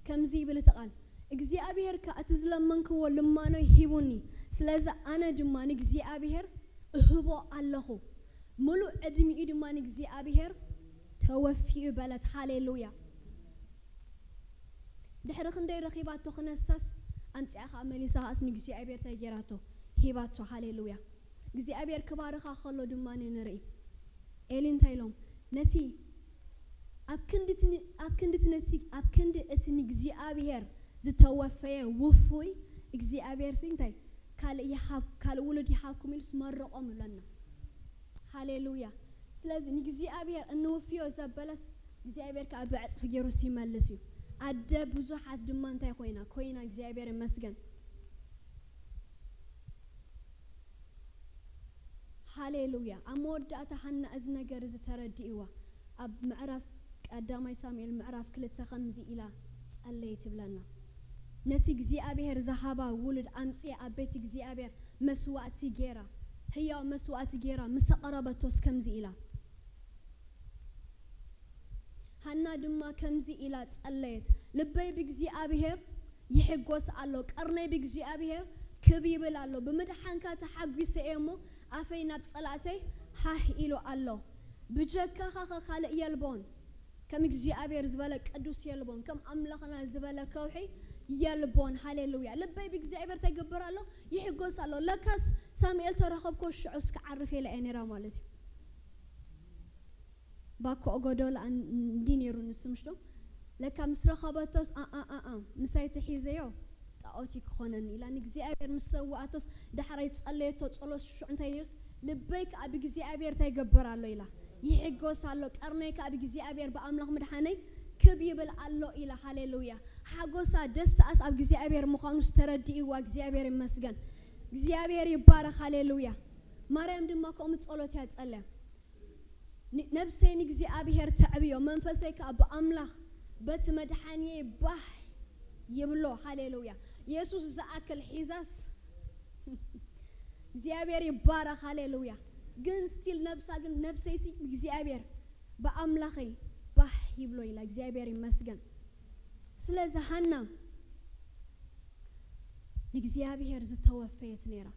ከምዚ ይብል እቲ ቃል፣ እግዚኣብሔር ከኣ እቲ ዝለመንክዎ ልማኖይ ሂቡኒ፣ ስለዚ ኣነ ድማ ንእግዚኣብሔር እህቦ ኣለኹ፣ ምሉእ ዕድሚኡ ድማ ንእግዚኣብሔር ተወፊኡ በለት። ሃሌሉያ። ድሕሪ ክንደይ ረኺባቶ ክነሳስ፣ ኣምጺኣ ከኣ መሊሳ ከኣስ ንእግዚኣብሔር እንታይ ጌራቶ? ሂባቶ። ሃሌሉያ። እግዚኣብሔር ክባርኻ ከሎ ድማ ንርኢ። ኤሊ እንታይ ኢሎም? ነቲ ኣብ ክንዲ እቲ ን-፣ ኣብ ክንዲ እቲ ነቲ፣ ኣብ ክንዲ እቲ ንእግዚኣብሔር ዝተወፈየ ውፉይ እግዚኣብሔር ሲ እንታይ? ካልእ ይሃብ፣ ካልእ ውሉድ ይሃብኩም ኢሉስ መረቖም ይብለና። ሃሌሉያ። ስለዚ ንእግዚኣብሔር እንውፍዮ ዘበለስ እግዚኣብሔር ከኣ ብዕጽፊ ገይሩ ሲመልስ እዩ። ኣደ ብዙሓት ድማ እንታይ ኮይና? ኮይና፣ እግዚኣብሔር ይመስገን። ሃሌሉያ። ኣብ መወዳእታ ሃና እዚ ነገር እዚ ተረዲእዋ። ኣብ ምዕራፍ ቀዳማይ ሳሙኤል ምዕራፍ ክልተ ከምዚ ኢላ ጸለየ ትብለና። ነቲ እግዚኣብሔር ዝሃባ ውሉድ ኣምጽኤ ኣብ ቤት እግዚኣብሔር መስዋእቲ ገይራ፣ ህያው መስዋእቲ ገይራ ምስ ኣቐረበቶስ ከምዚ ኢላ። ሃና ድማ ከምዚ ኢላ ጸለየት፣ ልበይ ብእግዚኣብሔር ይሕጎስ ኣሎ፣ ቀርነይ ብእግዚኣብሔር ክብ ይብል ኣሎ። ብምድሓንካ ተሓጒሰ እየ እሞ፣ ኣፈይ ናብ ጸላእተይ ሃህ ኢሉ ኣሎ። ብጀካኻ ኸ ካልእ የልቦን። ከም እግዚኣብሔር ዝበለ ቅዱስ የልቦን፣ ከም ኣምላኽና ዝበለ ከውሒ የልቦን። ሃሌሉያ። ልበይ ብእግዚኣብሔር ተገብር ኣሎ፣ ይሕጎስ ኣሎ። ለካስ ሳሙኤል ተረኸብኮ ሽዑ እስከ ዓርፍ ኢለ እየ ነይራ ማለት እዩ። ባኮ ኦጎዶላ እንዲ ነይሩ ንሱ ምሽ ዶ? ለካ ምስ ረኸበቶስ፣ "ኣ፣ ኣ፣ ኣ፣ ኣ፣ ምሳይ ተሒዘዮ ጣኦት እዩ ክኾነኒ" ኢላ ንእግዚኣብሔር ምስ ሰዋኣቶስ፣ ዳሕራይ ዝጸለየቶ ጸሎት ሽዑ እንታይ ነይሩስ? "ልበይ ከኣ ብእግዚኣብሔር እንታይ ይገብር ኣሎ?" ኢላ፣ "ይሕጎስ ኣሎ፣ ቀርነይ ከኣ ብእግዚኣብሔር ብኣምላኽ ምድሓነይ ክብ ይብል ኣሎ" ኢላ። ሃሌሉያ። ሓጎሳ ደስታኣስ ኣብ እግዚኣብሔር ምዃኑስ ተረዲእዋ፣ እግዚኣብሔር ይመስገን። እግዚኣብሔር ይባረኽ። ሃሌሉያ። ማርያም ድማ ከምኡ ጸሎት እያ ጸልያ። ን-፣ ነፍሰይ ንእግዚኣብሔር ተዕብዮ፣ መንፈሰይ ከኣ ብኣምላኽ በቲ መድሓንየይ ባህ ይብሎ። ሃሌሉያ። የሱስ ዝኣክል ሒዛስ እግዚኣብሔር ይባረኽ። ሃሌሉያ። ግን ስቲል ነብሳ ግን፣ ነፍሰይሲ እግዚኣብሔር ብኣምላኸይ ባህ ይብሎ ኢላ። እግዚኣብሔር ይመስገን። ስለዚ ሃና ንእግዚኣብሔር ዝተወፈየት ነይራ።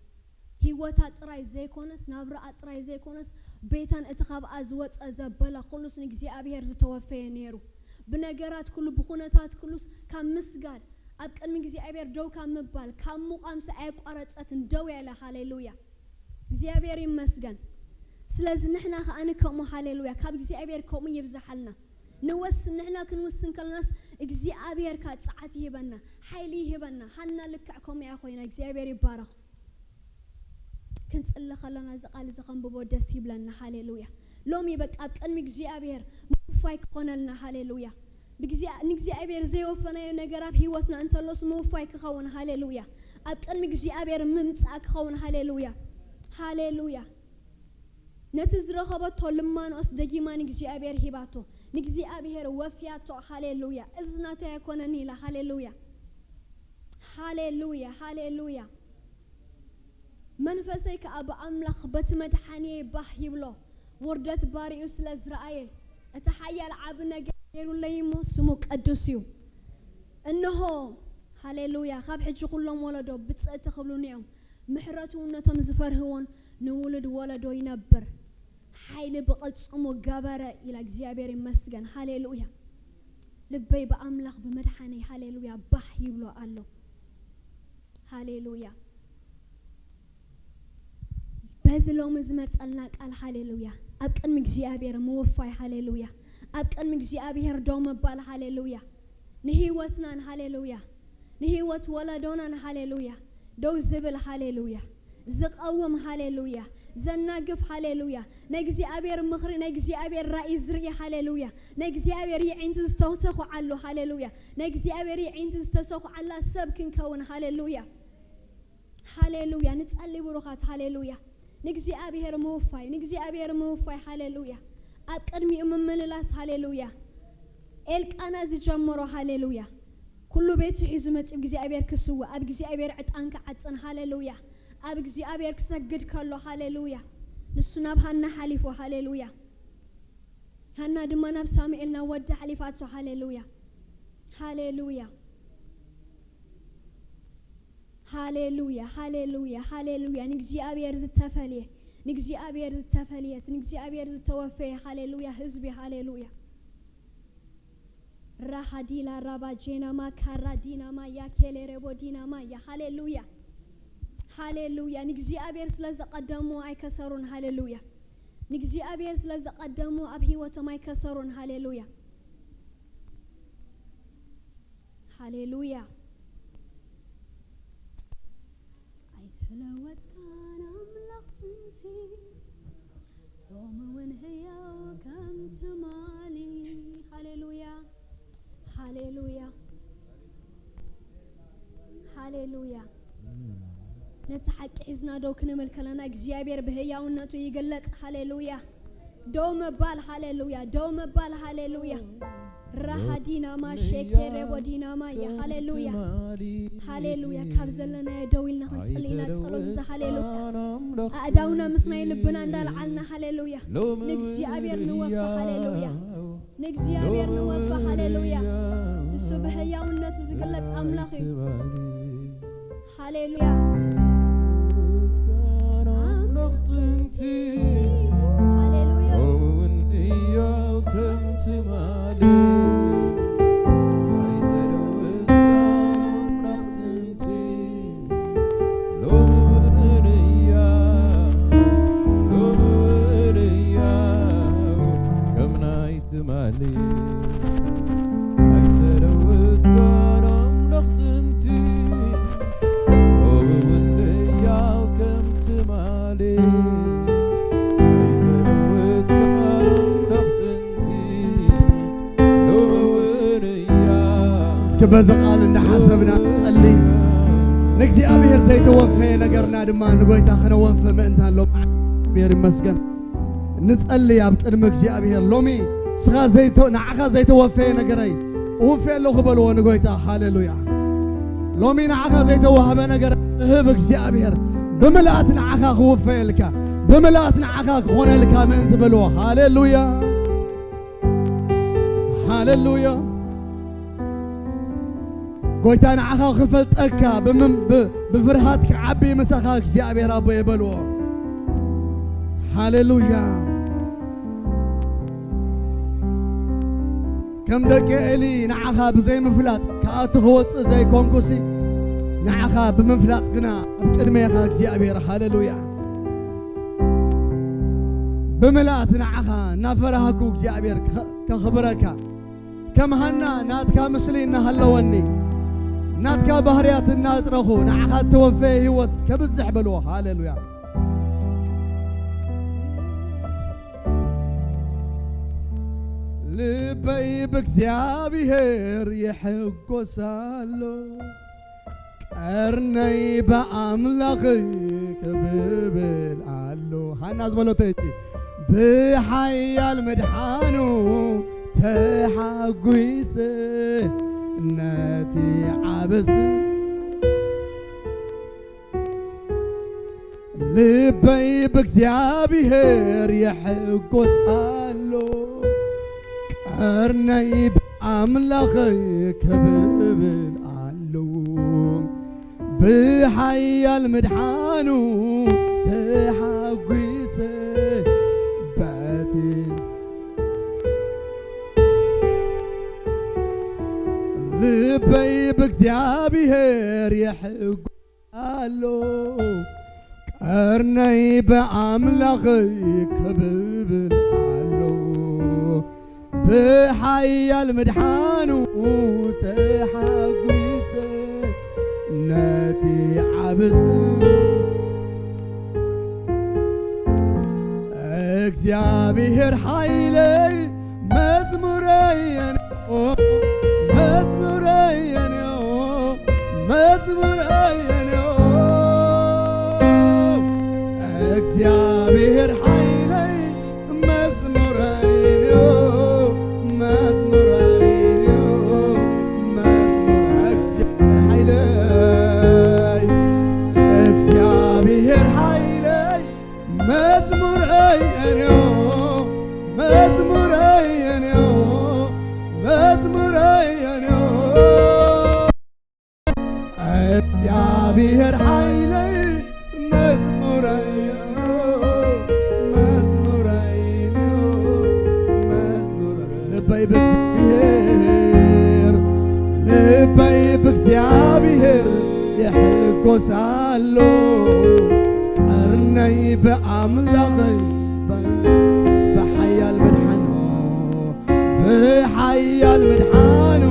ህይወታ ጥራይ ዘይኮነስ፣ ናብራኣ ጥራይ ዘይኮነስ፣ ቤታን እቲ ካብኣ ዝወጸ ዘበለ ኩሉስ ንእግዚኣብሔር ዝተወፈየ ነይሩ። ብነገራት ኩሉ፣ ብኹነታት ኩሉስ ካብ ምስጋድ፣ ኣብ ቅድሚ እግዚኣብሔር ደው ካብ ምባል፣ ካብ ምቋምሲ ኣየቋረጸትን፣ ደው ያለ። ሃሌሉያ። እግዚኣብሔር ይመስገን። ስለዚ ንሕና ከኣ ንከምኡ፣ ሃሌሉያ፣ ካብ እግዚኣብሔር ከምኡ ይብዝሓልና። ንወስን፣ ንሕና ክንውስን ከለናስ እግዚኣብሔር ከኣ ጽዓት ይህበና፣ ሓይሊ ይህበና። ሃና ልክዕ ከምኡ እያ ኮይና። እግዚኣብሔር ይባረኽ። ክንጽሊ ከለና እዚ ቃል እዚ ከንብቦ ደስ ይብለና። ሃሌሉያ። ሎሚ በቃ ኣብ ቅድሚ እግዚኣብሔር ምውፋይ ክኾነልና። ሃሌሉያ። ብግዚኣ-፣ ንእግዚኣብሔር ዘይወፈናዮ ነገር ኣብ ህይወትና እንተሎስ ምውፋይ ክኸውን። ሃሌሉያ። ኣብ ቅድሚ እግዚኣብሔር ምምጻእ ክኸውን። ሃሌሉያ። ሃሌሉያ። ነቲ ዝረኸበቶ ልማኖስ ደጊማ ንእግዚኣብሔር ሂባቶ። ንእግዚኣብሔር ወፍያቶ። ሃሌሉያ። እዚ ናተይ ኣይኮነን ኢላ። ሃሌሉያ። ሃሌሉያ። ሃሌሉያ። መንፈሰይ ከኣ ብኣምላኽ በቲ መድሓንየይ ባህ ይብሎ። ውርደት ባሪኡ ስለ ዝረኣየ፣ እቲ ሓያል ዓቢ ነገር ገይሩለይ እሞ ስሙ ቅዱስ እዩ። እንሆ፣ ሃሌሉያ፣ ካብ ሕጂ ኩሎም ወለዶ ብጽእቲ ክብሉኒ እዮም። ምሕረቱ ነቶም ዝፈርህዎን ንውሉድ ወለዶ ይነብር። ሓይሊ ብቕልጽሙ ገበረ ኢላ። እግዚኣብሔር ይመስገን። ሃሌሉያ። ልበይ ብኣምላኽ ብመድሓነይ፣ ሃሌሉያ፣ ባህ ይብሎ ኣሎ። ሃሌሉያ። በዚ ሎሚ ዝመጸልና ቃል፣ ሃሌሉያ፣ ኣብ ቅድሚ እግዚኣብሔር ምውፋይ። ሃሌሉያ። ኣብ ቅድሚ እግዚኣብሔር ደው ምባል። ሃሌሉያ። ንህይወትናን፣ ሃሌሉያ፣ ንህይወት ወለዶናን፣ ሃሌሉያ፣ ደው ዝብል፣ ሃሌሉያ፣ ዝቐውም፣ ሃሌሉያ፣ ዘናግፍ፣ ሃሌሉያ፣ ናይ እግዚኣብሔር ምኽሪ፣ ናይ እግዚኣብሔር ራእይ ዝርኢ፣ ሃሌሉያ፣ ናይ እግዚኣብሔር የዒንቲ ዝተሰኹዓሉ፣ ሃሌሉያ፣ ናይ እግዚኣብሔር የዒንቲ ዝተሰኹዓላ ሰብ ክንከውን። ሃሌሉያ። ሃሌሉያ። ንጸሊ ብሩኻት። ሃሌሉያ። ንእግዚኣብሔር ምውፋይ፣ ንእግዚኣብሔር ምውፋይ። ሃሌሉያ። ኣብ ቅድሚኡ ምምልላስ። ሃሌሉያ። ኤልቃና ዝጀመሮ። ሃሌሉያ። ኩሉ ቤቱ ሒዙ መጺኡ እግዚኣብሔር ክስውእ፣ ኣብ እግዚኣብሔር ዕጣን ክዓጽን። ሃሌሉያ። ኣብ እግዚኣብሔር ክሰግድ ከሎ። ሃሌሉያ። ንሱ ናብ ሃና ሓሊፉ። ሃሌሉያ። ሃና ድማ ናብ ሳሙኤል ናብ ወዳ ሓሊፋቶ። ሃሌሉያ። ሃሌሉያ። ሃሌሉያ፣ ሃሌሉያ፣ ሃሌሉያ። ንእግዚኣብሔር ዝተፈልየ፣ ንእግዚኣብሔር ዝተፈልየት፣ ንእግዚኣብሔር ዝተወፈየ። ሃሌሉያ፣ ህዝቢ። ሃሌሉያ። ራሃዲላ ራባ ጄናማ ካራ ዲናማ ያ ኬሌ ሬቦ ዲናማ ያ። ሃሌሉያ፣ ሃሌሉያ። ንእግዚኣብሔር ስለ ዘቐደሙ ኣይከሰሩን። ሃሌሉያ። ንእግዚኣብሔር ስለ ዘቐደሙ ኣብ ህይወቶም ኣይከሰሩን። ሃሌሉያ፣ ሃሌሉያ። ኣይስሕን ሃሌሉያ። ነቲ ሓቂ ሒዝና ደው ክንብል ከለና እግዚኣብሔር ብህያውነቱ ይግለጽ። ሃሌሉያ። ደው ምባል፣ ሃሌሉያ። ደው ምባል፣ ሃሌሉያ። ራሃዲናማ ሸኬሬ ቦዲናማ ያ፣ ሃሌሉያ። ሃሌሉያ። ካብ ዘለናዮ ደው ኢልና ክንጽሊ ኢና ጸሎት እዚ፣ ሃሌሉያ። ኣእዳውና ምስ ናይ ልብና እንዳልዓልና፣ ሃሌሉያ። ንእግዚኣብሔር ንወፋ፣ ሃሌሉያ። ንእግዚኣብሔር ንወፋ፣ ሃሌሉያ። ንሱ ብህያውነቱ ዝግለጽ ኣምላኽ እዩ። ሃሌሉያ። ሃሌሉያ። ከምቲ ማሊ ኣይተለወጥካን ኣምላኽ ጥንቲ፣ ሎሚ እውን እያ፣ ሎሚ እውን እያ፣ ከም ናይ ትማሊ ኣይተለወጥካን ኣምላኽ ጥንቲ፣ ሎሚ እውን ሕያው ከም ትማሊ ኣይተለወጥካን ኣምላኽ ጥንቲ፣ ሎሚ እውን ሕያው እስኪ በዚ ቃል እናሓሰብና ንጸሊ። ንእግዚኣብሔር ዘይተወፈየ ነገርና ድማ ንጎይታ ከነወፍእ ምእንታን ሎም እግዚኣብሔር ይመስገን። ንጸሊ ኣብ ቅድሚ እግዚኣብሔር። ሎሚ ንስኻ ዘይተ-፣ ንዓኻ ዘይተወፈየ ነገረይ እውፌ ኣለኹ በልዎ ንጎይታ። ሃሌሉያ። ሎሚ ንዓኻ ዘይተዋህበ ነገር እህብ እግዚኣብሔር ብምልኣት ንዓኻ ክውፈየልካ፣ ብምልኣት ንዓኻ ክኾነልካ ምእንቲ በልዎ። ሃሌሉያ። ሃሌሉያ። ጎይታ ንዓኻ ክፈልጠካ፣ ብምም-፣ ብ-፣ ብፍርሃት ክዓቢ ምሳኻ እግዚኣብሔር ኣቦ የበልዎ። ሃሌሉያ። ከም ደቂ ኤሊ ንዓኻ ብዘይምፍላጥ ክኣቱ ክወጽእ ዘይኮንኩሲ፣ ንዓኻ ብምፍላጥ ግና ኣብ ቅድሜኻ እግዚኣብሔር፣ ሃሌሉያ። ብምልኣት ንዓኻ እናፈራህኩ እግዚኣብሔር ከ-፣ ከኽብረካ። ከም ሃና ናትካ ምስሊ እናሃለወኒ፣ ናትካ ባህርያት እናጥረኹ፣ ንዓኻ እተወፈየ ህይወት ከብዝሕ በልዎ። ሃሌሉያ። ልበይ ብእግዚኣብሔር ይሕጎስ ኣሎ፣ ቀርነይ ብኣምላኽ ክብብል ኣሎ። ሃና ዝበለቶ እቲ ብሓያል ምድሓኑ ተሓጒሰ ነቲ ዓበስ ልበይ ብእግዚኣብሔር ይሕጎስ ኣሎ፣ ቀርነይ ብኣምላኸይ ክብብል ኣሎ። ብሓያል ምድሓኑ ተሓጒሰ በቲ ልበይ ብእግዚኣብሔር ይሕጎስ ኣሎ፣ ቀርነይ ብኣምላኸይ ክብብል ኣሎ። ብሓያል ምድሓኑ ተሓጒሰ ነቲ ዓብስ እግዚኣብሔር ሓይለይ መዝሙረይ የንኦ፣ መዝሙረይ የንኦ፣ መዝሙረይ የንኦ። እግዚኣብሔር ሓይለይ መዝሙረይ የንኦ፣ መዝሙረይ የንኦ፣ መዝሙረ እግዚኣብሔር ሓይለይ፣ እግዚኣብሔር ሓይለይ መዝሙረይ የንኦ፣ መዝሙረይ የንኦ፣ መዝሙረይ የንኦ። እግዚኣብሔር ሓይለይ መዝሙረይ የንኦ፣ መዝሙረይ የንኦ፣ መዝሙረይ። ልበይ ብእግዚኣብሔር፣ ልበይ ብእግዚኣብሔር ይሕጎስ ኣሎ፣ ቀርነይ ብኣምላኸይ ብሓያል ምድሓኑ፣ ብሓያል ምድሓኑ፣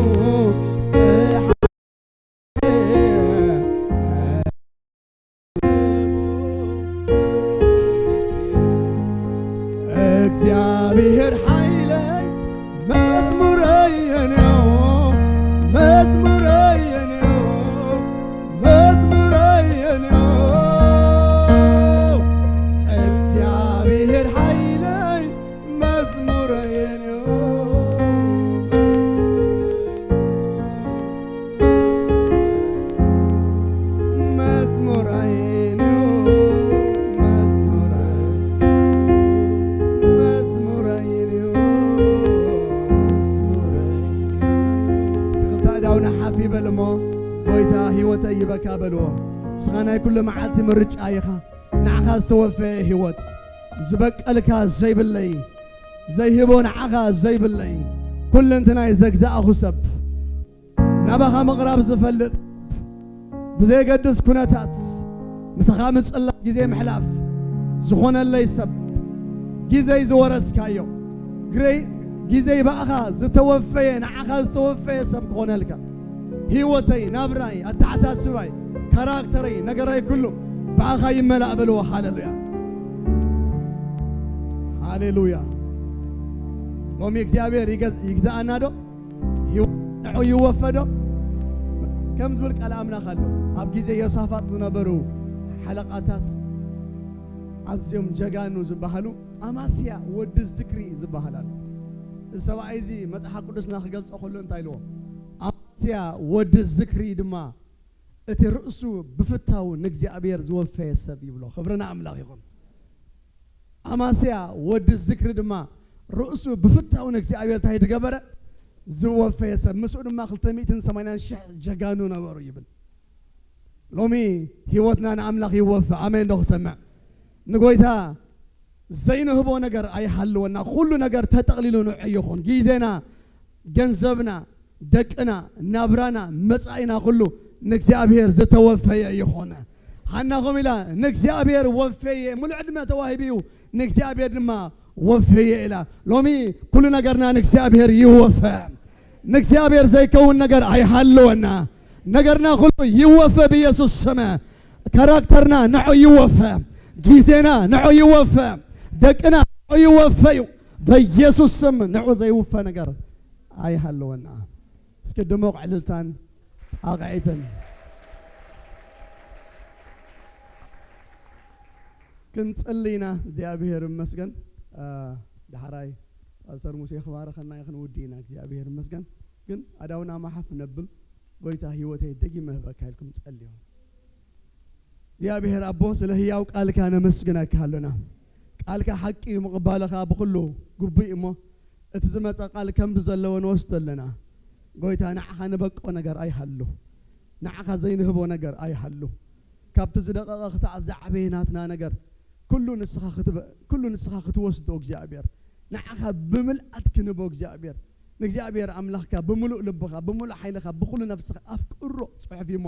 እግዚኣብሔር ሓይለይ መዝሙረይ የንኦ፣ መዝሙረይ የንኦ፣ ህይወተይ ይበካ በልዎ። ንስኻ ናይ ኩሉ መዓልቲ ምርጫ ኢኻ። ንዓኻ ዝተወፈየ ህይወት፣ ዝበቀልካ ዘይብለይ፣ ዘይህቦ ንዓኻ ዘይብለይ፣ ኩለንትናይ ዘግዛእኹ ሰብ፣ ናባኻ ምቕራብ ዝፈልጥ፣ ብዘየገድስ ኩነታት ምሳኻ ምጽላይ፣ ግዜ ምሕላፍ ዝኾነለይ ሰብ፣ ግዜይ ዝወረስካዮ፣ ግሬ-፣ ግዜይ ብኣኻ ዝተወፈየ፣ ንዓኻ ዝተወፈየ ሰብ ክኾነልካ፣ ህይወተይ፣ ናብራይ፣ ኣተሓሳስባይ፣ ካራክተረይ፣ ነገረይ ኩሉ ብኣኻ ይመላእ በልዎ። ሃሌሉያ፣ ሃሌሉያ። ሎሚ እግዚኣብሔር ይገዝ-፣ ይግዛኣና ዶ? ህይወት ንዑ ይወፈ ዶ? ከም ዝብል ቃል ኣምላኽ ኣሎ። ኣብ ግዜ ዮሳፋጥ ዝነበሩ ሓለቓታት ኣዝዮም ጀጋኑ ዝበሃሉ ኣማስያ ወዲ ዝክሪ ዝበሃል ኣሎ። እዚ ሰብኣይ እዚ መጽሓፍ ቅዱስና ክገልጾ ከሎ እንታይ ኢልዎ? ኣማስያ ወዲ ዝክሪ ድማ እቲ ርእሱ ብፍታው ንእግዚኣብሔር ዝወፈየ ሰብ ይብሎ። ክብሪ ንኣምላኽ ይኹን። ኣማስያ ወዲ ዝክሪ ድማ ርእሱ ብፍታው ንእግዚኣብሔር እንታይ ዝገበረ? ዝወፈየ ሰብ። ምስኡ ድማ ክልተ ሚእትን ሰማንያን ሽሕ ጀጋኑ ነበሩ ይብል። ሎሚ ህይወትና ንኣምላኽ ይወፈ። ኣሜን ዶ ክሰምዕ? ንጎይታ ዘይንህቦ ነገር ኣይሃልወና። ኩሉ ነገር ተጠቕሊሉ ንዑ ይኹን። ግዜና፣ ገንዘብና፣ ደቅና፣ ናብራና፣ መጻኢና ኩሉ ንእግዚኣብሔር ዝተወፈየ ይኾነ። ሃና ከምኡ ኢላ፣ "ንእግዚኣብሔር ወፈየ፣ ሙሉእ ዕድመ ተዋሂቡ እዩ፣ ንእግዚኣብሔር ድማ ወፈየ" ኢላ። ሎሚ ኩሉ ነገርና ንእግዚኣብሔር ይወፈ። ንእግዚኣብሔር ዘይከውን ነገር ኣይሃልወና። ነገርና ኩሉ ይወፈ ብኢየሱስ ስም። ካራክተርና ንዑ ይወፈ። ግዜና ንዑ ይወፈ። ደቅና ንዑ ይወፈ እዩ። በኢየሱስ ስም ንዑ ዘይውፈ ነገር ኣይሃልወና። እስኪ ድሙቕ ዕልልታን ጣቕዒትን። ክንጽሊ ኢና። እግዚኣብሔር ይመስገን። አ፣ ዳሕራይ ፓስተር ሙሴ ክባረኸና እዩ፣ ክንውዲ ኢና። እግዚኣብሔር ይመስገን። ግን ኣዳውና ማሓፍ ነብል፣ ጎይታ ህይወተይ ደጊመ ህበካ ኢልኩም ጸልዩ። እግዚኣብሔር ኣቦ፣ ስለ ህያው ቃልካ ነመስግነካ ኣለና። ቃልካ ሓቂ እዩ፣ ምቕባልኻ ብኹሉ ግቡእ እሞ፣ እቲ ዝመጸ ቃል ከም ብዘለዎ ንወስዶ ኣለና። ጎይታ፣ ንዓኻ ንበቆ ነገር ኣይሃሉ፣ ንዓኻ ዘይንህቦ ነገር ኣይሃሉ። ካብቲ ዝደቐቐ ክሳዕ ዝዓበየ ናትና ነገር፣ ኩሉ ንስኻ ክትበ-፣ ኩሉ ንስኻ ክትወስዶ እግዚኣብሔር፣ ንዓኻ ብምልኣት ክንቦ እግዚኣብሔር፣ ንእግዚኣብሔር ኣምላኽካ ብምሉእ ልብኻ፣ ብምሉእ ሓይልኻ፣ ብኹሉ ነፍስኻ ኣፍቅሮ ጽሑፍ እዩ እሞ፣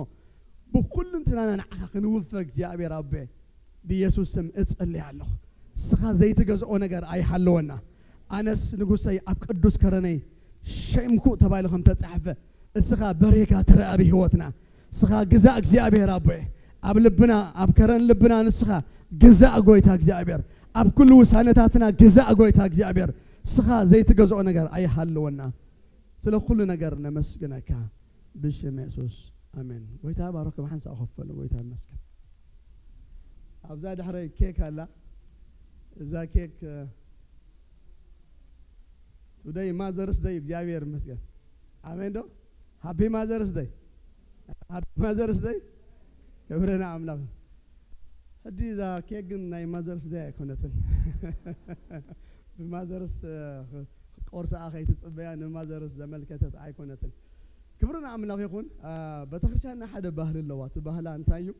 ብኹሉ እንትናና ንዓኻ ክንውፈ እግዚኣብሔር ኣቦ፣ ብኢየሱስ ስም እጸልይ ኣለኹ። እስኻ ዘይትገዝኦ ነገር ኣይሃለወና። ኣነስ ንጉሰይ ኣብ ቅዱስ ከረነይ ሸምኩ ተባሂሉ ከም ተጻሕፈ፣ እስኻ በሪህካ ትረኣ ብህይወትና። እስኻ ግዛእ እግዚኣብሔር ኣቦየ። ኣብ ልብና፣ ኣብ ከረን ልብና ንስኻ ግዛእ ጎይታ እግዚኣብሔር። ኣብ ኩሉ ውሳነታትና ግዛእ ጎይታ እግዚኣብሔር። እስኻ ዘይትገዝኦ ነገር ኣይሃለወና። ስለ ኩሉ ነገር ነመስግነካ ብሽም የሱስ ኣሜን። ጎይታ ባረኩም። ሓንሳእ ኮፍ በሉ። ጎይታ ይመስገን። ኣብዛ ድሕረይ ኬክ ኣላ። እዛ ኬክ፣ እ፣ ቱደይ ማዘርስ ደይ፣ እግዚኣብሔር ይመስገን። ኣሜን ዶ? ሃፒ ማዘርስ ደይ። ሃፒ ማዘርስ ደይ። ክብሪ ንኣምላኽ። ሕጂ እዛ ኬክ ግን ናይ ማዘርስ ደይ ኣይኮነትን። ብማዘርስ፣ እ፣ ክትቆርስኣ ከይትጽበያ ንማዘርስ ዘመልከተት ኣይኮነትን። ክብሪ ንኣምላኽ ይኹን። እ፣ ቤተክርስትያንና ሓደ ባህሊ ኣለዋ። እቲ ባህላ እንታይ እዩ?